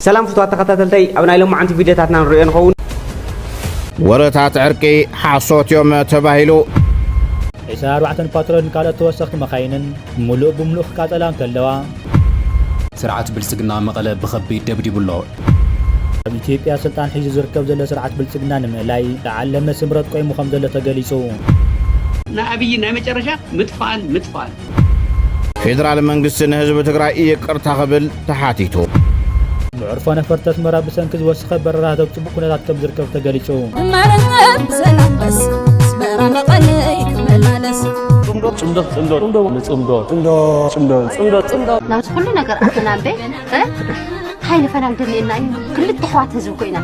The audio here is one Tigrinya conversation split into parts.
ሰላም ፍትዋት ተኸታተልተይ፣ ኣብ ናይ ሎማዓንቲ ቪድዮታትና ንሪኦ ንኸውን። ወረታት ዕርቂ ሓሶት እዮም ተባሂሉ። ዒስራን ኣርባዕተን ፓትሮልን ካልኦት ተወሰኽቲ መኻይንን ምሉእ ብምሉእ ክቃጸላ እንከለዋ፣ ስርዓት ብልጽግና መቐለ ብኸቢድ ደብዲቡ ኣሎ። ኣብ ኢትዮጵያ ስልጣን ሒዙ ዝርከብ ዘሎ ስርዓት ብልጽግና ንምእላይ ዝዓለመ ስምረት ቆይሙ ከም ዘሎ ተገሊጹ። ንኣብይ ናይ መጨረሻ ምጥፋእን ምጥፋእን። ፌዴራል መንግስቲ ንህዝቢ ትግራይ ይቅርታ ክብል ተሓቲቱ። መዕርፎ ነፈርቲ ኣስመራ ብሰንኪ ዝወሰኸ በረራታት ኣብ ጽቡቕ ኩነታት ከም ዝርከብ ተገሊጹ። መረብ ሰላም በስ ኣስመራ መቐለይ ክመላለስ። ጽምዶ ጽምዶ ጽምዶ ጽምዶ ጽምዶ ጽምዶ ጽምዶ ናብዚ ኩሉ ነገር ኣተና እምበይ እንታይ ንፈላል ደልየና እዩ? ክልተ ኣሕዋት ህዝቢ ኮይና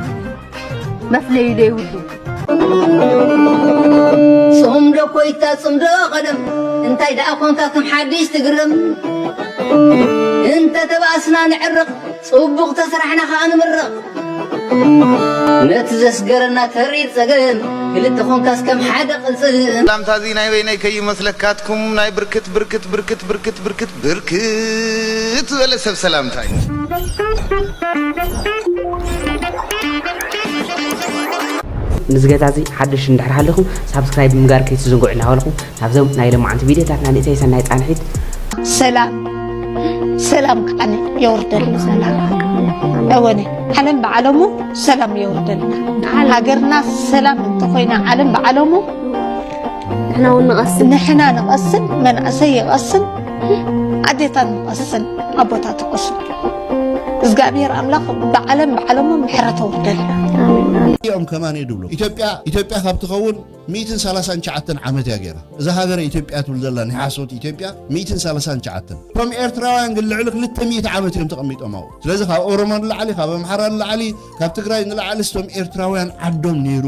መፍለዩ ዘይብሉ። ጽምዶ ኮይታ ጽምዶ ቀደም እንታይ ደኣ ኮንካ ከም ሓድሽ ትግረም። እንተ ተባእስና ንዕርቕ ጽቡቕ ተሰራሕና ከኣ ንምረቕ። ነቲ ዘስገረና ተሪር ጸገም ክልተ ኮንካስ ከም ሓደ ቅልጽም። ሰላምታ እዚ ናይ በይነይ ከይመስለካትኩም ናይ ብርክት ብርክት ብርክት ብርክት ብርክት ብርክት ዝበለ ሰብ ሰላምታ እዩ። ንዚ ገዛ እዚ ሓድሽ እንድሕር ሃለኹም ሳብስክራይብ ምግባር ከይትዝንግዑ እናበልኹ ናብዞም ናይ ሎማዓንቲ ቪድዮታትና ንእተይ ሰናይ ጻንሒት። ሰላም ሰላም ከዓኒ የውርደልና። እወኒ ዓለም ብዓለሙ ሰላም የውርደልና። ሃገርና ሰላም እንተኾይና ዓለም ብዓለሙ ንሕና እውን ንቐስን። ንሕና ንቐስን፣ መናእሰይ ይቐስን፣ ኣዴታት ንቐስን፣ ኣቦታት ይቐስን። እግዚኣብሔር ኣምላኽ ብዓለም ብዓለሙ ምሕረት ኣውርደልና። እዮም ከማን እዩ ድብሎ ኢትዮጵያ ኢትዮጵያ ካብ ትኸውን ሚእትን ሰላሳን ትሽዓተን ዓመት እያ ገይራ። እዛ ሃገረ ኢትዮጵያ ትብል ዘላ ናይ ሓሶት ኢትዮጵያ ሚእትን ሰላሳን ትሽዓተን። እቶም ኤርትራውያን ግን ልዕሊ ክልተ ሚእቲ ዓመት እዮም ተቐሚጦም ኣብኡ። ስለዚ ካብ ኦሮሞ ንላዕሊ፣ ካብ ኣምሓራ ንላዕሊ፣ ካብ ትግራይ ንላዕሊ እቶም ኤርትራውያን ዓዶም ነይሩ፣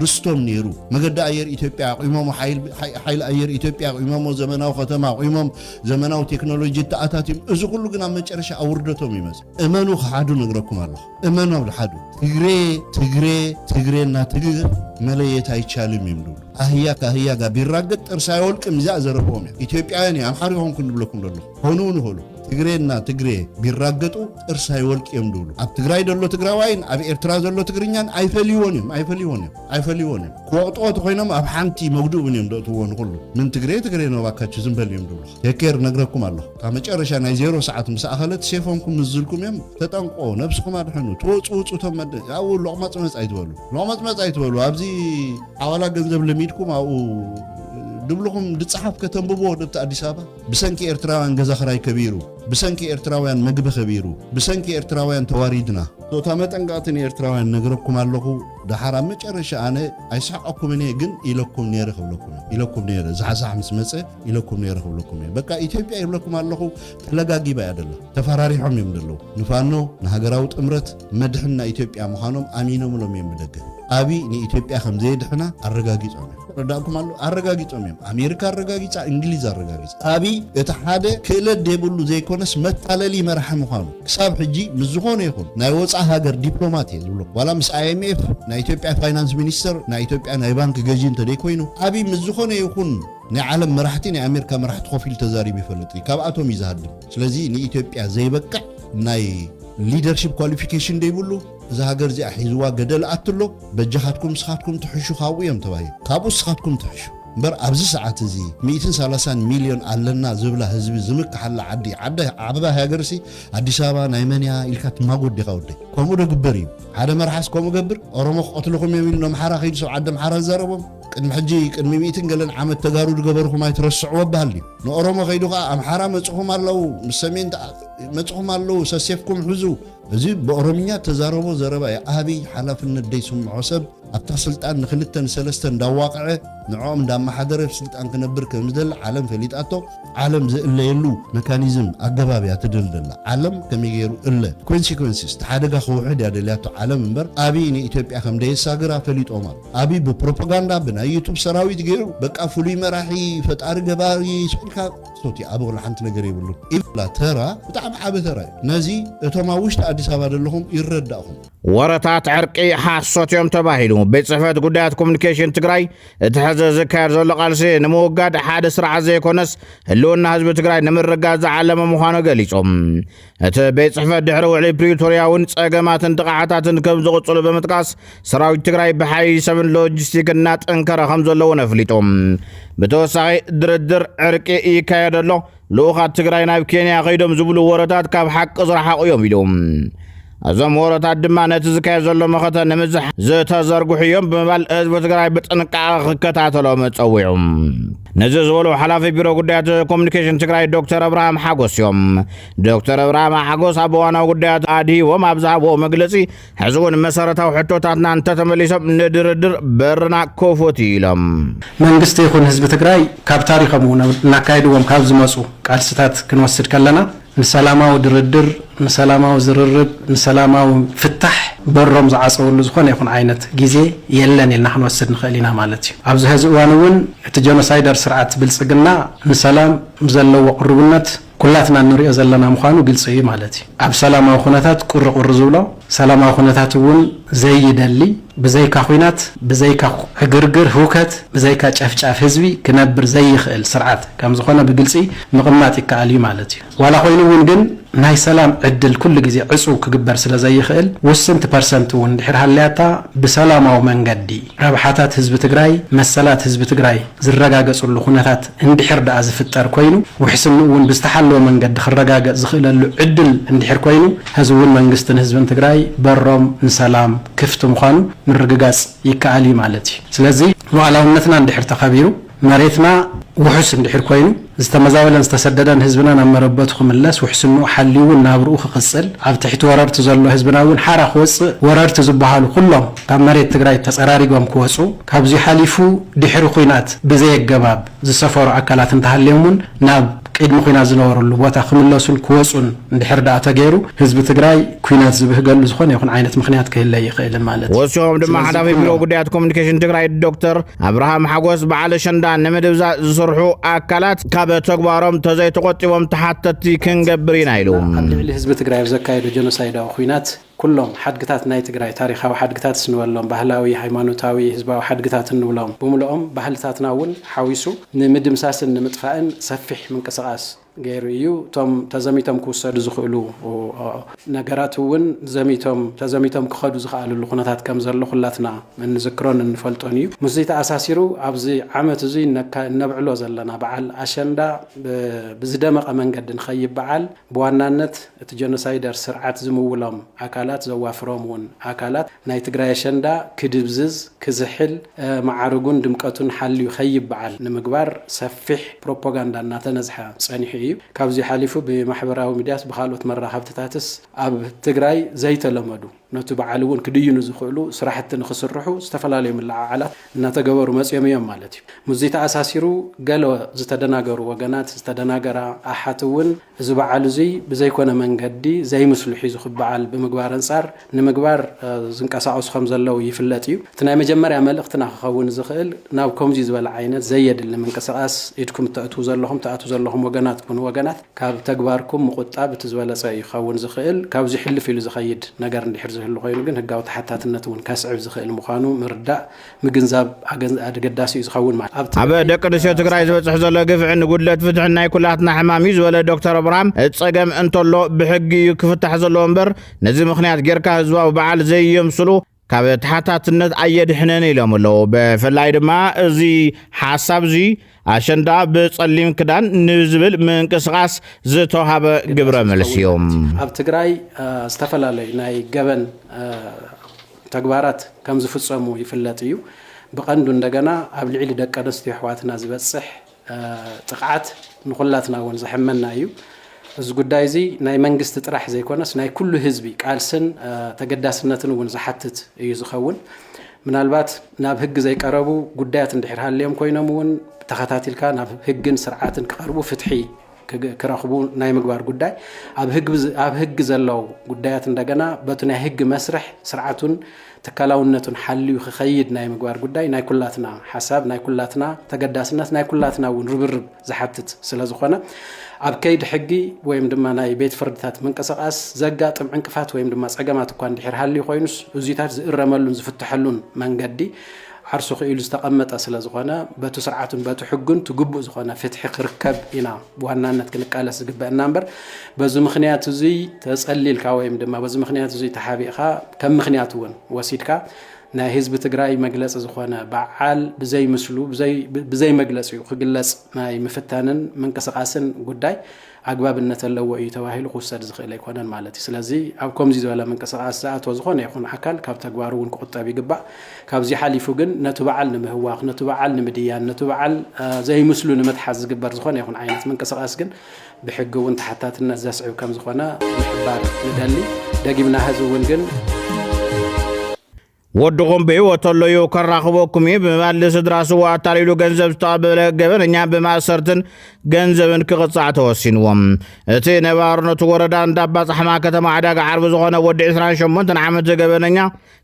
ርስቶም ነይሩ። መገዲ ኣየር ኢትዮጵያ ኣቑሞሞ፣ ሓይል- ሓይ- ሓይሊ ኣየር ኢትዮጵያ ኣቑሞሞ፣ ዘመናዊ ከተማ ኣቑሞም፣ ዘመናዊ ቴክኖሎጂ ተኣታትዮም። እዚ ኩሉ ግን ኣብ መጨረሻ ኣብ ውርደቶም ይመጽእ። እመኑ፣ ክሓዱ ነግረኩም ኣለኹ። እመኑ፣ ኣብ ሓዱ ትግሬ ትግሬ ትግሬና ትግር መለየት ኣይቻልም እዮም ድብሉ። ኣህያ ካህያ ጋር ቢራገጥ ጥርስ ኣይወልቅም። እዚኣ ዘረብኦም እዮም። ኢትዮጵያውያን እዮም፣ ኣምሓሩ ይኾንኩን ድብለኩም ደለኹ። ኾኑ እውን ይኽእሉ። ትግሬና ትግሬ ቢራገጡ ጥርስ ኣይወልቅ እዮም ድብሉ። ኣብ ትግራይ ዘሎ ትግራዋይን ኣብ ኤርትራ ዘሎ ትግርኛን ኣይፈልይዎን እዮም፣ ኣይፈልይዎን እዮም፣ ኣይፈልይዎን እዮም። ክወቕጥዎ ተኾይኖም ኣብ ሓንቲ መጉድኡ እውን እዮም ደእትዎ ንኹሉ። ምን ትግሬ ትግሬ ነው ባካችሁ ዝም በል እዮም ድብሉ። ቴኬር ነግረኩም ኣለኹ። እታ መጨረሻ ናይ ዜሮ ሰዓት ምስ ኣኸለት ሴፎምኩም ምዝልኩም እዮም። ተጠንቆ፣ ነብስኹም ኣድሕኑ። ትወፁ ውፁ እቶም መደ ኣብኡ ሎቕማፅመፅ ኣይትበሉ፣ ሎቕማፅመፅ ኣይትበሉ። ኣብዚ ሓዋላ ገንዘብ ለሚድኩም ኣብኡ ድብልኹም ድፀሓፍ ከተንብብዎ ደብቲ ኣዲስ ኣበባ። ብሰንኪ ኤርትራውያን ገዛ ክራይ ከቢሩ፣ ብሰንኪ ኤርትራውያን መግቢ ከቢሩ፣ ብሰንኪ ኤርትራውያን ተዋሪድና። እታ መጠንቀቕቲ ንኤርትራውያን ነግረኩም ኣለኹ። ደሓር ኣብ መጨረሻ ኣነ ኣይስሕቐኩምን እየ፣ ግን ኢለኩም ነይረ ክብለኩም እየ። ኢለኩም ነይረ፣ ዛሕዛሕ ምስ መጸ ኢለኩም ነይረ ክብለኩም እየ። በቃ ኢትዮጵያ ይብለኩም ኣለኹ። ተለጋጊባ እያ ደላ። ተፈራሪሖም እዮም ደለዉ። ንፋኖ ንሃገራዊ ጥምረት መድሕን ናይ ኢትዮጵያ ምዃኖም ኣሚኖምሎም እዮም ብደገ። ኣብይ ንኢትዮጵያ ከም ዘየድሕና ኣረጋጊጾም እዮም። ረዳእኩም ኣሎ፣ ኣረጋጊጾም እዮም። ኣሜሪካ ኣረጋጊጻ፣ እንግሊዝ ኣረጋጊጻ። ኣብይ እቲ ሓደ ክእለት ዘይብሉ ዘይኮነስ መታለሊ መራሒ ምዃኑ ክሳብ ሕጂ ምስ ዝኾነ ይኹን ናይ ወጻኢ ሃገር ዲፕሎማት እየ ዝብሎ፣ ዋላ ምስ ኣይኤምኤፍ ናይ ኢትዮጵያ ፋይናንስ ሚኒስተር፣ ናይ ኢትዮጵያ ናይ ባንክ ገዢ እንተደይኮይኑ፣ ኣብይ ምስ ዝኾነ ይኹን ናይ ዓለም መራሕቲ፣ ናይ ኣሜሪካ መራሕቲ ኮፍ ኢሉ ተዛሪቡ ይፈልጥ እዩ። ካብኣቶም እዩ ዝሃድም። ስለዚ ንኢትዮጵያ ዘይበቅዕ ናይ ሊደርሺፕ ኳሊፊኬሽን ዘይብሉ፣ እዛ ሃገር እዚኣ ሒዝዋ ገደል ኣትሎ፣ በጃኻትኩም ንስኻትኩም ትሕሹ ካብኡ እዮም ተባሂሉ። ካብኡ ንስኻትኩም ትሕሹ። እምበር ኣብዚ ሰዓት እዚ ሚእትን ሰላሳን ሚልዮን ኣለና ዝብላ ህዝቢ ዝምክሓላ ዓዲ፣ ዓዲ ዓባይ ሃገርሲ ኣዲስ ኣበባ ናይ መን እያ ኢልካ ትማጎት ዲኻ ወደይ? ከምኡ ዶ ግበር እዩ? ሓደ መርሓስ ከምኡ ገብር? ኦሮሞ ክቐትልኹም እዮም ኢሉ ንኣምሓራ ከይዱ ሰብ ዓዲ ኣምሓራ ዝዛረቦም? ቅድሚ ሕጂ፣ ቅድሚ ሚእትን ገለን ዓመት ተጋሩ ዝገበርኹም ኣይትረስዕዎ በሃል ድዩ? ንኦሮሞ ከይዱ ኸዓ ኣምሓራ መጽኹም ኣለዉ፣ ምስ ሰሜን ተኣ-፣ መጽኹም ኣለዉ፣ ሰሴፍኩም ሕዙ። እዚ ብኦሮምኛ ተዛረቦ ዘረባ እዩ። ኣብይ ሓላፍነት ደይስምዖ ሰብ ኣብታ ስልጣን ንክልተን ሰለስተን እንዳዋቕዐ ንዕኦም እንዳመሓደረ ስልጣን ክነብር ከም ዝደሊ ዓለም ፈሊጣቶ። ዓለም ዝእለየሉ መካኒዝም ኣገባብ እያ ትደልደላ። ዓለም ከመይ ገይሩ እለ ኮንሲኮንስስ፣ እቲ ሓደጋ ክውሕድ እያ ደልያቶ ዓለም እምበር ኣብይ ንኢትዮጵያ ከም ደየሳግራ ፈሊጦም ኣሎ። ኣብይ ብፕሮፓጋንዳ ብናይ ዩቱብ ሰራዊት ገይሩ በቃ ፍሉይ መራሒ ፈጣሪ ገባሪ ስኢልካ ሶቲ ኣብ ወላ ሓንቲ ነገር የብሉ። ኢብላ ተራ ብጣዕሚ ዓቢ ተራ እዩ። ነዚ እቶም ኣብ ውሽጢ ኣዲስ ኣበባ ዘለኹም ይረዳእኹም። ወረታት ዕርቂ ሓሶት እዮም ተባሂሉ። ቤት ጽሕፈት ጉዳያት ኮሙኒኬሽን ትግራይ እቲ ሕዚ እዚ ዝካየድ ዘሎ ቃልሲ ንምውጋድ ሓደ ስርዓት ዘይኮነስ ህልውና ህዝቢ ትግራይ ንምርጋጽ ዝዓለመ ምዃኑ ገሊጾም። እቲ ቤት ጽሕፈት ድሕሪ ውዕሊ ፕሪቶርያ እውን ጸገማትን ጥቕዓታትን ከም ዝቕጽሉ ብምጥቃስ ሰራዊት ትግራይ ብሓይሊ ሰብን ሎጂስቲክ እናጠንከረ ከም ዘሎ እውን ኣፍሊጦም። ብተወሳኺ ድርድር ዕርቂ ይካየድ ኣሎ። ልኡኻት ትግራይ ናብ ኬንያ ከይዶም ዝብሉ ወረታት ካብ ሓቂ ዝረሓቑ እዮም ኢሎም። እዞም ወረታት ድማ ነቲ ዝካየድ ዘሎ መኸተ ንምዝሕ ዝተዘርግሑ እዮም ብምባል ህዝቢ ትግራይ ብጥንቃቐ ክከታተሎም ጸዊዑ። ነዚ ዝበሉ ሓላፊ ቢሮ ጉዳያት ኮሚኒኬሽን ትግራይ ዶክተር ኣብርሃም ሓጎስ እዮም። ዶክተር ኣብርሃም ሓጎስ ኣብ እዋናዊ ጉዳያት ኣድሂቦም ኣብ ዝሃብዎ መግለጺ፣ ሕዚ እውን መሰረታዊ ሕቶታትና እንተተመሊሶም ንድርድር በርና ክፉት እዩ ኢሎም። መንግስቲ ይኹን ህዝቢ ትግራይ ካብ ታሪኾም እውን እናካየድዎም ካብ ዝመፁ ቃልስታት ክንወስድ ከለና፣ ንሰላማዊ ድርድር፣ ንሰላማዊ ዝርርብ፣ ንሰላማዊ ፍታሕ በሮም ዝዓፀውሉ ዝኾነ ይኹን ዓይነት ግዜ የለን ኢልና ክንወስድ ንኽእል ኢና ማለት እዩ። ኣብዚ ሐዚ እዋን እውን እቲ ጀኖሳይደር ስርዓት ብልፅግና ንሰላም ዘለዎ ቅርቡነት ኩላትና እንሪኦ ዘለና ምዃኑ ግልፂ እዩ ማለት እዩ። ኣብ ሰላማዊ ኩነታት ቁርቁር ዝብሎ፣ ሰላማዊ ኩነታት እውን ዘይደሊ፣ ብዘይካ ኹናት፣ ብዘይካ ዕግርግር፣ ህውከት፣ ብዘይካ ጨፍጫፍ ህዝቢ ክነብር ዘይኽእል ስርዓት ከም ዝኾነ ብግልፂ ምቕማጥ ይከኣል እዩ ማለት እዩ። ዋላ ኮይኑ እውን ግን ናይ ሰላም ዕድል ኩሉ ግዜ ዕፁው ክግበር ስለ ዘይኽእል፣ ውስንቲ ፐርሰንት እውን እንድሕር ሃልያታ ብሰላማዊ መንገዲ ረብሓታት ህዝቢ ትግራይ፣ መሰላት ህዝቢ ትግራይ ዝረጋገፅሉ ኩነታት እንድሕር ደኣ ዝፍጠር ኮይኑ፣ ውሕስንኡ እውን ብዝተሓለወ መንገዲ ክረጋገፅ ዝኽእለሉ ዕድል እንድሕር ኮይኑ፣ ሕዚ እውን መንግስትን ህዝብን ትግራይ በሮም ንሰላም ክፍቲ ምዃኑ ምርግጋፅ ይከኣል እዩ ማለት እዩ። ስለዚ ሉዓላውነትና እንድሕር ተኸቢሩ፣ መሬትና ውሑስ እንድሕር ኮይኑ፣ ዝተመዛበለን ዝተሰደደን ህዝብና ናብ መረበቱ ክምለስ፣ ውሕስንኡ ሓልዩ እውን ናብርኡ ክቕፅል፣ ኣብ ትሕቲ ወረርቲ ዘሎ ህዝብና እውን ሓራ ክወፅእ፣ ወረርቲ ዝበሃሉ ኩሎም ካብ መሬት ትግራይ ተፀራሪጎም ክወፁ፣ ካብዚ ሓሊፉ ድሕሪ ኲናት ብዘየገባብ ዝሰፈሩ ኣካላት እንተሃልዮም እውን ናብ ቅድሚ ኲናት ዝነበሩሉ ቦታ ክምለሱን ክወፁን እንድሕር ደኣ ተገይሩ፣ ህዝቢ ትግራይ ኲናት ዝብህገሉ ዝኾነ ይኹን ዓይነት ምኽንያት ክህለ ኣይኽእልን ማለት እዩ። ወሲኾም ድማ ስለዚ ሓላፊ ቢሮ ኩሎም ጉዳያት ኮሚኒኬሽን ትግራይ ዶክተር ኣብርሃም ሓጎስ፣ በዓል ኣሸንዳ ንምድብዛዝ ዝሰርሑ ኣካላት ካብ ተግባሮም ተዘይተቆጢቦም ተሓተትቲ ክንገብር ኢና ኢሉ። ኣብ ልዕሊ ህዝቢ ትግራይ ኣብ ዘካየዶ ጀኖሳይዳዊ ኲናት ኩሎም ሓድግታት ናይ ትግራይ፣ ታሪኻዊ ሓድግታት ንበሎም፣ ባህላዊ፣ ሃይማኖታዊ፣ ህዝባዊ ሓድግታት ንብሎም፣ ብምልኦም ባህልታትና እውን ሓዊሱ ንምድምሳስን ንምጥፋእን ሰፊሕ ምንቅስቓስ ገይሩ እዩ። እቶም ተዘሚቶም ክውሰዱ ዝኽእሉ ነገራት እውን ዘሚቶም፣ ተዘሚቶም ክኸዱ ዝኸኣልሉ ኩነታት ከም ዘሎ ኩላትና እንዝክሮን እንፈልጦን እዩ። ምስዚ ተኣሳሲሩ ኣብዚ ዓመት እዚ እነካ-፣ እነብዕሎ ዘለና በዓል ኣሸንዳ ብ-፣ ብዝደመቐ መንገዲ ንኸይበዓል ብዋናነት እቲ ጀኖሳይደር ስርዓት ዝምውሎም ኣካላት፣ ዘዋፍሮም እውን ኣካላት ናይ ትግራይ ኣሸንዳ ክድብዝዝ፣ ክዝሕል፣ እ፣ መዓርጉን ድምቀቱን ሓልዩ ከይበዓል ንምግባር ሰፊሕ ፕሮፓጋንዳ እናተነዝሐ ጸኒሑ እዩ። ካብዚ ሓሊፉ ብማሕበራዊ ሚድያስ ብኻልኦት መራኸብትታትስ ኣብ ትግራይ ዘይተለመዱ፣ ነቲ በዓል እውን ክድይኑ ዝኽእሉ ስራሕቲ ንኽስርሑ ዝተፈላለዩ ምልዕዓላት እናተገበሩ መጺኦም እዮም ማለት እዩ። ምስዚ ተኣሳሲሩ ገለ ዝተደናገሩ ወገናት፣ ዝተደናገራ ኣሓት እውን እዚ በዓል እዚ ብዘይኮነ መንገዲ ዘይምስሉ ሒዙ ክበዓል ብምግባር ኣንጻር ንምግባር፣ እ፣ ዝንቀሳቐሱ ከም ዘለዉ ይፍለጥ እዩ። እቲ ናይ መጀመርያ መልእኽትና ክኸውን ዝኽእል ናብ ከምዚ ዝበለ ዓይነት ዘየድሊ ምንቅስቓስ ኢድኩም እተእትዉ ዘለኹም፣ ትኣትዉ ዘለኹም ወገናት ኩኑ ወገናት ካብ ተግባርኩም ምቑጣብ እቲ ዝበለጸ እዩ ክኸውን ዝኽእል። ካብዚ ሕልፍ ኢሉ ዝኸይድ ነገር እንድሕር ዝህሉ ኮይኑ ግን ህጋዊ ተሓታትነት እውን ከስዕብ ዝኽእል ምዃኑ ምርዳእ ምግንዛብ ኣገ-፣ ኣገዳሲ እዩ ዝኸውን ማለት። ኣብቲ ኣብ ደቂ ኣንስትዮ ትግራይ ዝበፅሕ ዘሎ ግፍዕን ጉድለት ፍትሕን ናይ ኩላትና ሕማም እዩ ዝበለ ዶክተር ኣብርሃም፣ እቲ ፀገም እንተሎ ብሕጊ እዩ ክፍታሕ ዘለዎ እምበር ነዚ ምኽንያት ጌርካ ህዝባዊ በዓል ዘየምስሉ ካብ ተሓታትነት ኣየድሕነን ኢሎም ኣለዉ። ብፍላይ ድማ እዚ ሓሳብ እዚ ኣሸንዳ ብፀሊም ክዳን ንዝብል ምንቅስቓስ ዝተውሃበ ግብረ መልሲ እዩ። ኣብ ትግራይ፣ እ፣ ዝተፈላለዩ ናይ ገበን፣ እ፣ ተግባራት ከም ዝፍጸሙ ይፍለጥ እዩ። ብቐንዱ እንደገና ኣብ ልዕሊ ደቂ ኣንስትዮ ኣሕዋትና ዝበጽሕ፣ እ፣ ጥቕዓት ንኹላትና እውን ዘሐመና እዩ። እዚ ጉዳይ እዚ ናይ መንግስቲ ጥራሕ ዘይኮነስ ናይ ኩሉ ህዝቢ ቃልስን፣ እ፣ ተገዳስነትን እውን ዝሓትት እዩ ዝኸውን። ምናልባት ናብ ህጊ ዘይቀረቡ ጉዳያት እንድሕር ሃልዮም ኮይኖም እውን ተኸታቲልካ ናብ ህግን ስርዓትን ክቐርቡ ፍትሒ ክግ-፣ ክረኽቡ ናይ ምግባር ጉዳይ ኣብ ህግ-፣ ኣብ ህጊ ዘለዉ ጉዳያት እንደገና በቲ ናይ ህጊ መስርሕ ስርዓቱን ትካላውነቱን ሓልዩ ክኸይድ ናይ ምግባር ጉዳይ ናይ ኩላትና ሓሳብ፣ ናይ ኩላትና ተገዳስነት፣ ናይ ኩላትና እውን ርብርብ ዝሓትት ስለ ዝኾነ ኣብ ከይዲ ሕጊ ወይም ድማ ናይ ቤት ፍርድታት ምንቅስቓስ ዘጋጥም ዕንቅፋት ወይም ድማ ጸገማት እኳ እንድሕር ሃልዩ ኮይኑስ እዚታት ዝእረመሉን ዝፍትሐሉን መንገዲ ዓርሱ ክኢሉ ዝተቐመጠ ስለ ዝኾነ፣ በቲ ስርዓቱን በቲ ሕጉን እቲ ግቡእ ዝኾነ ፍትሒ ክርከብ ኢና ብዋናነት ክንቃለስ ዝግበአና እምበር፣ በዚ ምኽንያት እዙይ ተጸሊልካ ወይም ድማ በዚ ምኽንያት እዙይ ተሓቢእኻ፣ ከም ምኽንያት እውን ወሲድካ፣ ናይ ህዝቢ ትግራይ መግለጺ ዝኾነ በዓል ብዘይ ምስሉ፣ ብዘይ፣ ብዘይ መግለጺኡ ክግለጽ ናይ ምፍታንን ምንቅስቓስን ጉዳይ ኣግባብነት ኣለዎ እዩ ተባሂሉ ክውሰድ ዝኽእል ኣይኮነን ማለት እዩ። ስለዚ ኣብ ከምዚ ዝበለ ምንቅስቓስ ዝኣተወ ዝኾነ ይኹን ኣካል ካብ ተግባሩ እውን ክቑጠብ ይግባእ። ካብዚ ሓሊፉ ግን ነቲ በዓል ንምህዋኽ፣ ነቲ በዓል ንምድያን፣ ነቲ በዓል፣ እ፣ ዘይምስሉ ንምትሓዝ ዝግበር ዝኾነ ይኹን ዓይነት ምንቅስቓስ ግን ብሕጊ እውን ተሓታትነት ዘስዕብ ከም ዝኾነ ምሕባር ንደሊ። ደጊምና ህዚ እውን ግን ወድኹም ብህይወት ተለዩ ከራኽበኩም እዩ ብምባል ንስድራ ስዋ ኣታሊሉ ገንዘብ ዝተቐበለ ገበነኛ ብማእሰርትን ገንዘብን ክቕፃዕ ተወሲንዎም። እቲ ነባርነቱ ወረዳ እንዳባ ፃሕማ ከተማ ዕዳጋ ዓርቢ ዝኾነ ወዲ ዕስራን ሸሞንተን ዓመት ገበነኛ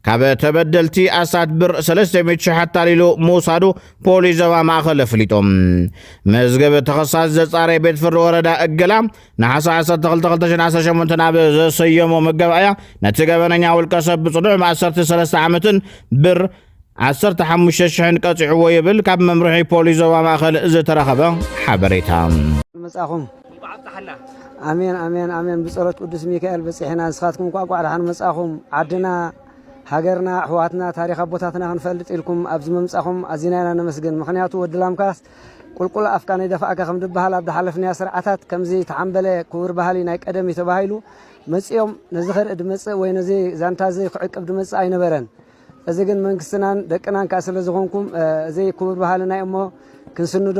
ካብ ተበደልቲ ኣስታት ብር ሰለስተ ሚእቲ ሽሕ ኣታሊሉ ምውሳዱ ፖሊስ ዞባ ማእኸል ኣፍሊጦም። መዝገብ ተኸሳሲ ዘፃረየ ቤት ፍርዲ ወረዳ እገላ ነሓሰ ዓሰርተ ክልተ ክልተ ሽሕን ዓሰርተ ሸሞንተን ኣብ ዘሰየሞ መጋባእያ ነቲ ገበነኛ ውልቀ ሰብ ብፅኑዕ ማእሰርቲ ሰለስተ ዓመትን ብር ዓሰርተ ሓሙሽተ ሽሕን ቀፂዕዎ ይብል ካብ መምርሒ ፖሊስ ዞባ ማእኸል ዝተረኸበ ሓበሬታ። መጻኹም። እንቋዕ ኣብጽሓና። ኣሜን ኣሜን ኣሜን። ብጸሎት ቅዱስ ሚካኤል በጺሕና። ንስኻትኩም እንቋዕ እንቋዕ ደሓን መጻኹም። ዓድና፣ ሃገርና፣ ኣሕዋትና፣ ታሪኽ ኣቦታትና ክንፈልጥ ኢልኩም ኣብዚ ምምጻኹም ኣዚና ኢና ነመስግን። ምኽንያቱ ወዲ ላምካስ ቁልቁል ኣፍካ ነይደፋእካ ከም ዝበሃል ኣብ ዝሓለፍናዮ ስርዓታት ከምዚ ተሓምበለ ክቡር ባህሊ ናይ ቀደም እዩ ተባሂሉ መጺኦም ነዚ ከርኢ ድመጽእ ወይ ነዚ ዛንታ እዚ ክዕቅብ ድመጽእ ኣይነበረን። እዚ ግን መንግስትናን ደቅናን ከኣ ስለ ዝኾንኩም እዚ ክቡር ባህልና እዩ እሞ ክንስንዶ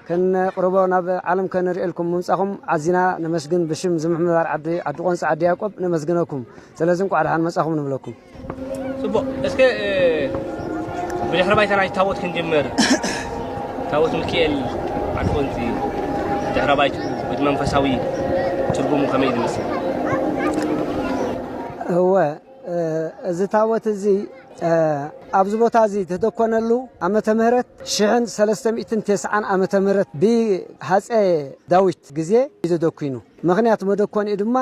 ከነቕርቦ ናብ ዓለም ከነርእየልኩም ምምጻኹም ኣዚና ነመስግን። ብሽም ዝምሕምባር ዓዲ ዓዲ ቆንጻ ዓዲ ያዕቆብ ነመስግነኩም። ስለዚ እንቋዕ ደሓን መጻኹም ንብለኩም። ጽቡቕ። እስከ ብድሕረ ባይታ ናይ ታቦት ክንጅምር። ታቦት ሚካኤል ዓዲ ቆንጺ ድሕረ ባይቱ እቲ መንፈሳዊ ትርጉሙ ከመይ ዝመስል? እወ እዚ ታቦት እዚ ኣብዚ ቦታ እዚ ተደኮነሉ ዓመተ ምህረት ሽሕን ሰለስተ ሚእትን ተስዓን ዓመተ ምህረት ብሃፀ ዳዊት ግዜ እዩ ተደኩኑ። ምኽንያት መደኮኒኡ ድማ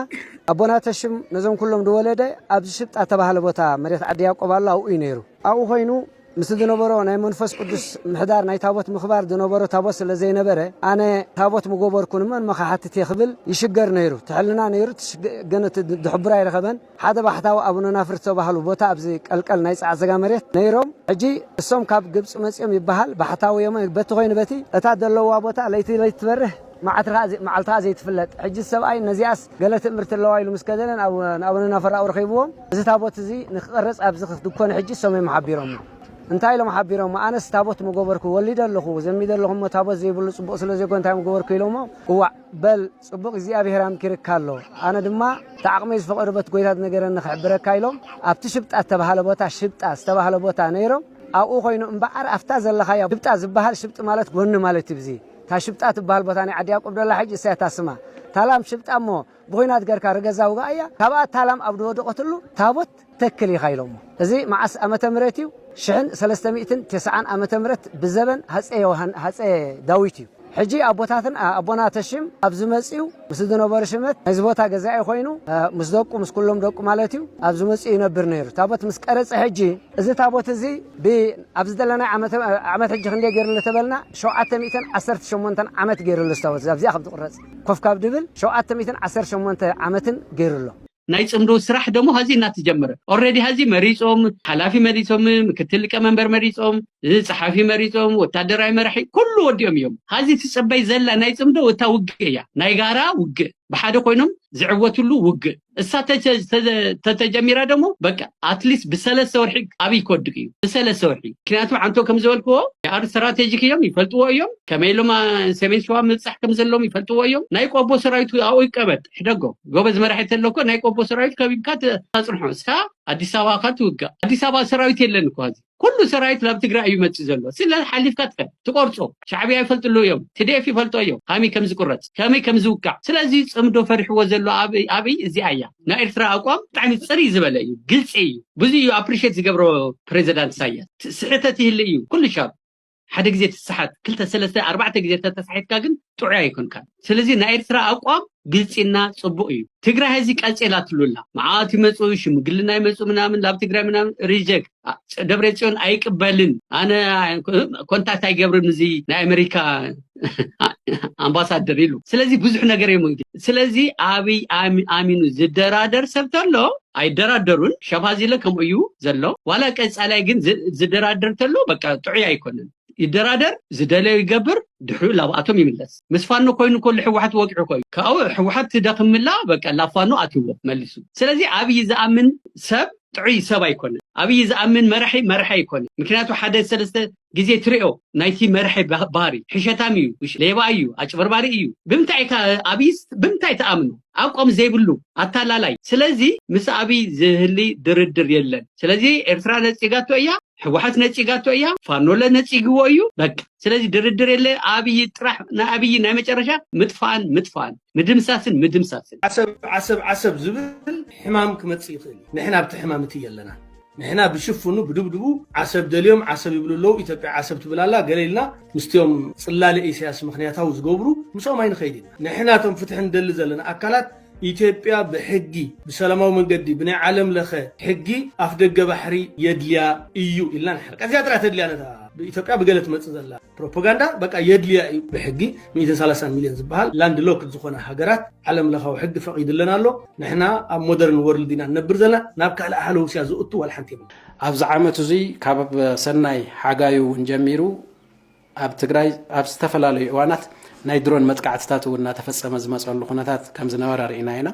ኣቦና ተሽም ነዞም ኩሎም ዝወለደ ኣብዚ ሽብጣ ተባህለ ቦታ መሬት ዓዲ ያዕቆብ ኣሎ ኣብኡ እዩ ነይሩ። ኣብኡ ኮይኑ ምስ ዝነበሮ ናይ መንፈስ ቅዱስ ምሕዳር ናይ ታቦት ምኽባር ዝነበሮ ታቦት ስለ ዘይነበረ ኣነ ታቦት ምጎበርኩ ንመን መኻሓትት እየ ክብል ይሽገር ነይሩ። ትሕልና ነይሩ ግን እቲ ድሕቡር ኣይረኸበን። ሓደ ባሕታዊ ኣቡነ ናፍር ዝተባህሉ ቦታ ኣብዚ ቀልቀል ናይ ጻዕዘጋ መሬት ነይሮም። ሕጂ እሶም ካብ ግብፂ መፂኦም ይበሃል። ባሕታዊ እዮም። በቲ ኮይኑ በቲ እታ ዘለዋ ቦታ ለይቲ ለይቲ ትበርህ መዓልትኻ ዘ- መዓልትኻ ዘይትፍለጥ። ሕጂ ሰብኣይ ነዚኣስ ገለ ትእምርቲ ኣለዋ ኢሉ ምስ ከደነ ንኣቡ- ንኣቡነ ናፈር ኣብኡ ረኺብዎም። እዚ ታቦት እዚ ንክቐረፅ ኣብዚ ክትኮነ ሕጂ እሶም እዮም ሓቢሮም። እንታይ ኢሎም ሓቢሮም? ኣነስ ታቦት ምገበርኩ ወሊደ ኣለኹ ዘሚደ ኣለኹ እሞ ታቦት ዘይብሉ ፅቡቕ ስለ ዘይኮነ እንታይ ምገበርኩ ኢሎሞ። እዋዕ በል ፅቡቕ እግዚኣብሔር ኣምኪርካ ኣሎ። ኣነ ድማ እቲ ዓቕመይ ዝፈቐዶ በቲ ጎይታ ዝነገረኒ ክሕብረካ ኢሎም ኣብቲ ሽብጣ ዝተባሃለ ቦታ ሽብጣ ዝተባሃለ ቦታ ነይሮም ኣብኡ ኮይኑ እምበዓር ኣብታ ዘለኻያ ሽብጣ ዝበሃል ሽብጢ ማለት ጎኒ ማለት እዩ። ብዚ እታ ሽብጣ ትበሃል ቦታ ናይ ዓዲ ያዕቆብ ደላ ሕጂ እሳያ እታ ስማ ታላም ሽብጣ እሞ ብኹናት ገርካ ርገዛ ውጋኣያ ካብኣ ታላም ኣብ ዝወደቐትሉ ታቦት ተክል ኢኻ ኢሎሞ። እዚ መዓስ ዓመተ ምህረት እዩ? ሽሕን ሰለስተ ሚእትን ተስዓን ዓመተ ምህረት ብዘበን ሃፀ ዮሃን ሃፀ ዳዊት እዩ። ሕጂ ኣቦታትን ኣቦና ተሽም ኣብ ዝመፅኡ ምስ ዝነበሩ ሽመት ናይዚ ቦታ ገዛኢ ኮይኑ ምስ ደቁ ምስ ኩሎም ደቁ ማለት እዩ ኣብ ዝመፅኡ ይነብር ነይሩ። ታቦት ምስ ቀረፀ ሕጂ እዚ ታቦት እዚ ብ- ኣብዚ ዘለና ዓመት ዓመት ሕጂ ክንደይ ገይሩሉ ተበልና ሸውዓተ ሚእትን ዓሰርተ ሸሞንተን ዓመት ገይሩሉ እዚ ታቦት እዚ ኣብዚኣ ከም ትቁረፅ ኮፍ ካብ ድብል ሸውዓተ ሚእትን ዓሰርተ ሸሞንተ ዓመትን ገይሩሎ። ናይ ፅምዶ ስራሕ ደሞ ሀዚ እናተጀመረ already ሀዚ መሪፆም ሓላፊ መሪፆም ምክትል ሊቀመንበር መሪፆም እ፣ ፀሓፊ መሪፆም ወታደራዊ መራሒ ኩሉ ወዲኦም እዮም። ሀዚ ትፅበይ ዘላ ናይ ፅምዶ እታ ውግእ እያ ናይ ጋራ ውግእ ብሓደ ኮይኖም ዝዕወትሉ ውግእ እሳ ተጀ- ተጀ- ተተጀሚራ ደሞ በቃ ኣትሊስት ብሰለስተ ወርሒ ኣብይ ክወድቅ እዩ ብሰለስተ ወርሒ ምክንያቱ ዓንቶ ከም ዝበልክዎ ኣር ስትራቴጂክ እዮም ይፈልጥዎ እዮም ከመይ ኢሎም አ- ሰሜን ሸዋ ምብፃሕ ከም ዘለዎም ይፈልጥዎ እዮም ናይ ቆቦ ሰራዊት ኣብኡ ይቀመጥ ሕደጎ ጎበዝ መራሒ ተለኮ ናይ ቆቦ ሰራዊት ከቢብካ ተ- ተፅንሖ እስካ ኣዲስ ኣበባ ካ ትውጋእ ኣዲስ ኣበባ ሰራዊት የለን እኮ ዚ ኩሉ ሰራዊት ናብ ትግራይ እዩ መፅእ ዘሎ ስለ ሓሊፍካ ትኸድ ትቆርፆ ሻዕብያ ይፈልጥሉ እዮም ትዴፍ ይፈልጦ እዮም ሃመይ ከም ዝቁረፅ ከመይ ከም ዝውቃዕ ስለዚ ፅምዶ ፈሪሕዎ ዘሎ ኣብይ ኣብይ እዚኣ እያ ናይ ኤርትራ ኣቋም ብጣዕሚ ፅርይ ዝበለ እዩ ግልፂ እዩ ብዙ እዩ ኣፕሪሼት ዝገብሮ ፕሬዚዳንት ኢሳያስ ስሕተት ይህል እዩ ኩሉ ሻብ ሓደ ግዜ ትስሓት ክልተ ሰለስተ ኣርባዕተ ግዜ ተተሳሒትካ ግን ጥዑይ ኣይኮንካን ስለዚ ናይ ኤርትራ ኣቋም ግልፂና ፅቡቅ እዩ። ትግራይ ሕዚ ቀፂላትሉላ። መዓት ይመፁ፣ ሽምግልና ይመፁ ምናምን፣ ናብ ትግራይ ምናምን ሪጀክት። ደብረ ፅዮን ኣይቅበልን፣ ኣነ ኮንታክት ኣይገብርን እዚ ናይ ኣሜሪካ ኣምባሳደር ኢሉ። ስለዚ ብዙሕ ነገር እዮም እንግዲህ። ስለዚ ኣብይ ኣሚ- ኣሚኑ ዝደራደር ሰብ ተሎ ኣይደራደሩን። ሸፋዚለ ከምኡ እዩ ዘሎ። ዋላ ቀፃላይ ግን ዝ- ዝደራደር ተሎ በቃ ጥዑይ ኣይኮነን። ይደራደር፣ ዝደለዮ ይገብር፣ ድሕሩ ላብኣቶም ይምለስ። ምስ ፋኖ ኮይኑ ከሎ ህወሓት ወቂዑ ኮይኑ ካብኡ ህወሓት ትደኽምላ በቃ ላብ ፋኖ ኣትዎ መሊሱ። ስለዚ ኣብይ ዝኣምን ሰብ ጥዑይ ሰብ ኣይኮነን። ኣብይ ዝኣምን መራሒ መራሒ ኣይኮነን። ምክንያቱ ሓደ ሰለስተ ግዜ ትሪኦ ናይቲ መራሒ ባ- ባህሪ። ሕሸታም እዩ፣ ውሽ- ሌባ እዩ፣ ኣጭበርባሪ እዩ። ብምንታይ ኢካ ኣብይስ ብምንታይ ትኣምኑ? ኣቋም ዘይብሉ ኣታላላይ። ስለዚ ምስ ኣብይ ዝህሊ ድርድር የለን። ስለዚ ኤርትራ ነፂጋቶ እያ፣ ህወሓት ነፂጋቶ እያ፣ ፋኖለ ነፂግዎ እዩ። በቃ ስለዚ ድርድር የለ። ኣብይ ጥራሕ ንኣብይ ናይ መጨረሻ ምጥፋን ምጥፋን ምድምሳስን ምድምሳስን። ዓሰብ ዓሰብ ዓሰብ ዝብል ሕማም ክመፅእ ይኽእል እዩ። ንሕና ኣብቲ ሕማም እቲ የለና። ንሕና ብሽፍኑ ብድብድቡ ዓሰብ ደልዮም ዓሰብ ይብሉ ኣለዉ። ኢትዮጵያ ዓሰብ ትብል ኣላ ገለ ኢልና ምስቲኦም ፅላለ ኢሳያስ ምክንያታዊ ዝገብሩ ምስኦም ኣይንኸይድ ኢና። ንሕና እቶም ፍትሒ ንደሊ ዘለና ኣካላት ኢትዮጵያ ብሕጊ ብሰላማዊ መንገዲ ብናይ ዓለም ለኸ ሕጊ ኣፍ ደገ ባሕሪ የድልያ እዩ ኢልና ንሕረቅ። እዚኣ ጥራይ ተድልያ ነታ ብኢትዮጵያ ብገለ ትመፅእ ዘላ ፕሮፓጋንዳ በቃ የድልያ እዩ። ብሕጊ ሚእትን ሰላሳን ሚልዮን ዝበሃል ላንድ ሎክድ ዝኾነ ሃገራት ዓለም ለኻዊ ሕጊ ፈቒድለን ኣሎ። ንሕና ኣብ ሞደርን ወርልድ ኢና ንነብር ዘለና። ናብ ካልእ ሃለውስያ ዝእቱ ዋላ ሓንቲ የብልና። ኣብዚ ዓመት እዙይ ካብ ሰናይ ሓጋዩ እውን ጀሚሩ ኣብ ትግራይ ኣብ ዝተፈላለዩ እዋናት ናይ ድሮን መጥቃዕትታት እውን እናተፈፀመ ዝመፀሉ ኩነታት ከም ዝነበረ ርኢና ኢና።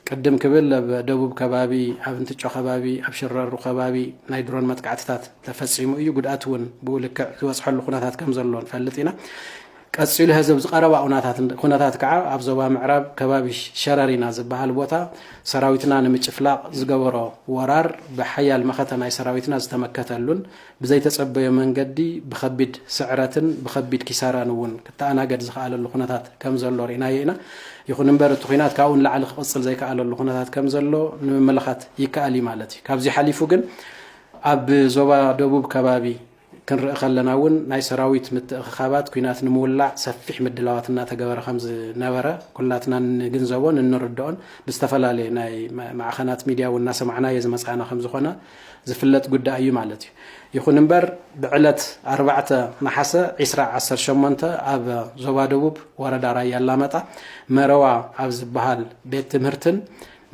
ቅድም ክብል ኣብ ደቡብ ከባቢ፣ ኣብ እንትጮ ከባቢ፣ ኣብ ሽረሩ ከባቢ ናይ ድሮን መጥቃዕትታት ተፈፂሙ እዩ። ጉድኣት እውን ብኡ ልክዕ ዝበፅሐሉ ኩነታት ከም ዘሎ ንፈልጥ ኢና። ቀፂሉ ሕዚ ኣብዚ ቀረባ ኩነታት እንድ- ኩነታት ከዓ ኣብ ዞባ ምዕራብ ከባቢ ሸረሪና ዝበሃል ቦታ ሰራዊትና ንምጭፍላቕ ዝገበሮ ወራር ብሓያል መኸተ ናይ ሰራዊትና ዝተመከተሉን ብዘይተጸበዮ መንገዲ ብኸቢድ ስዕረትን ብኸቢድ ኪሳራን እውን ክተኣናገድ ዝኸኣለሉ ኩነታት ከም ዘሎ ርኢናዮ ኢና። ይኹን እምበር እቲ ኲናት ካብኡ ንላዕሊ ክቕጽል ዘይከኣለሉ ኩነታት ከም ዘሎ ንምምልኻት ይከኣል እዩ ማለት እዩ። ካብዚ ሓሊፉ ግን ኣብ ዞባ ደቡብ ከባቢ ክንርኢ ከለና እውን ናይ ሰራዊት ምትእኽኻባት ኲናት ንምውላዕ ሰፊሕ ምድላዋት እናተገበረ ከም ዝነበረ ኩላትና ንግንዘቦን እንርድኦን ብዝተፈላለየ ናይ ማ- ማዕኸናት ሚድያ እውን እናሰማዕናዮ ዝመፃና ከም ዝኾነ ዝፍለጥ ጉዳይ እዩ ማለት እዩ። ይኹን እምበር ብዕለት ኣርባዕተ ነሓሰ ዒስራ ዓሰርተ ሸሞንተ ኣብ ዞባ ደቡብ ወረዳ ራያ ኣላማጣ መረዋ ኣብ ዝበሃል ቤት ትምህርትን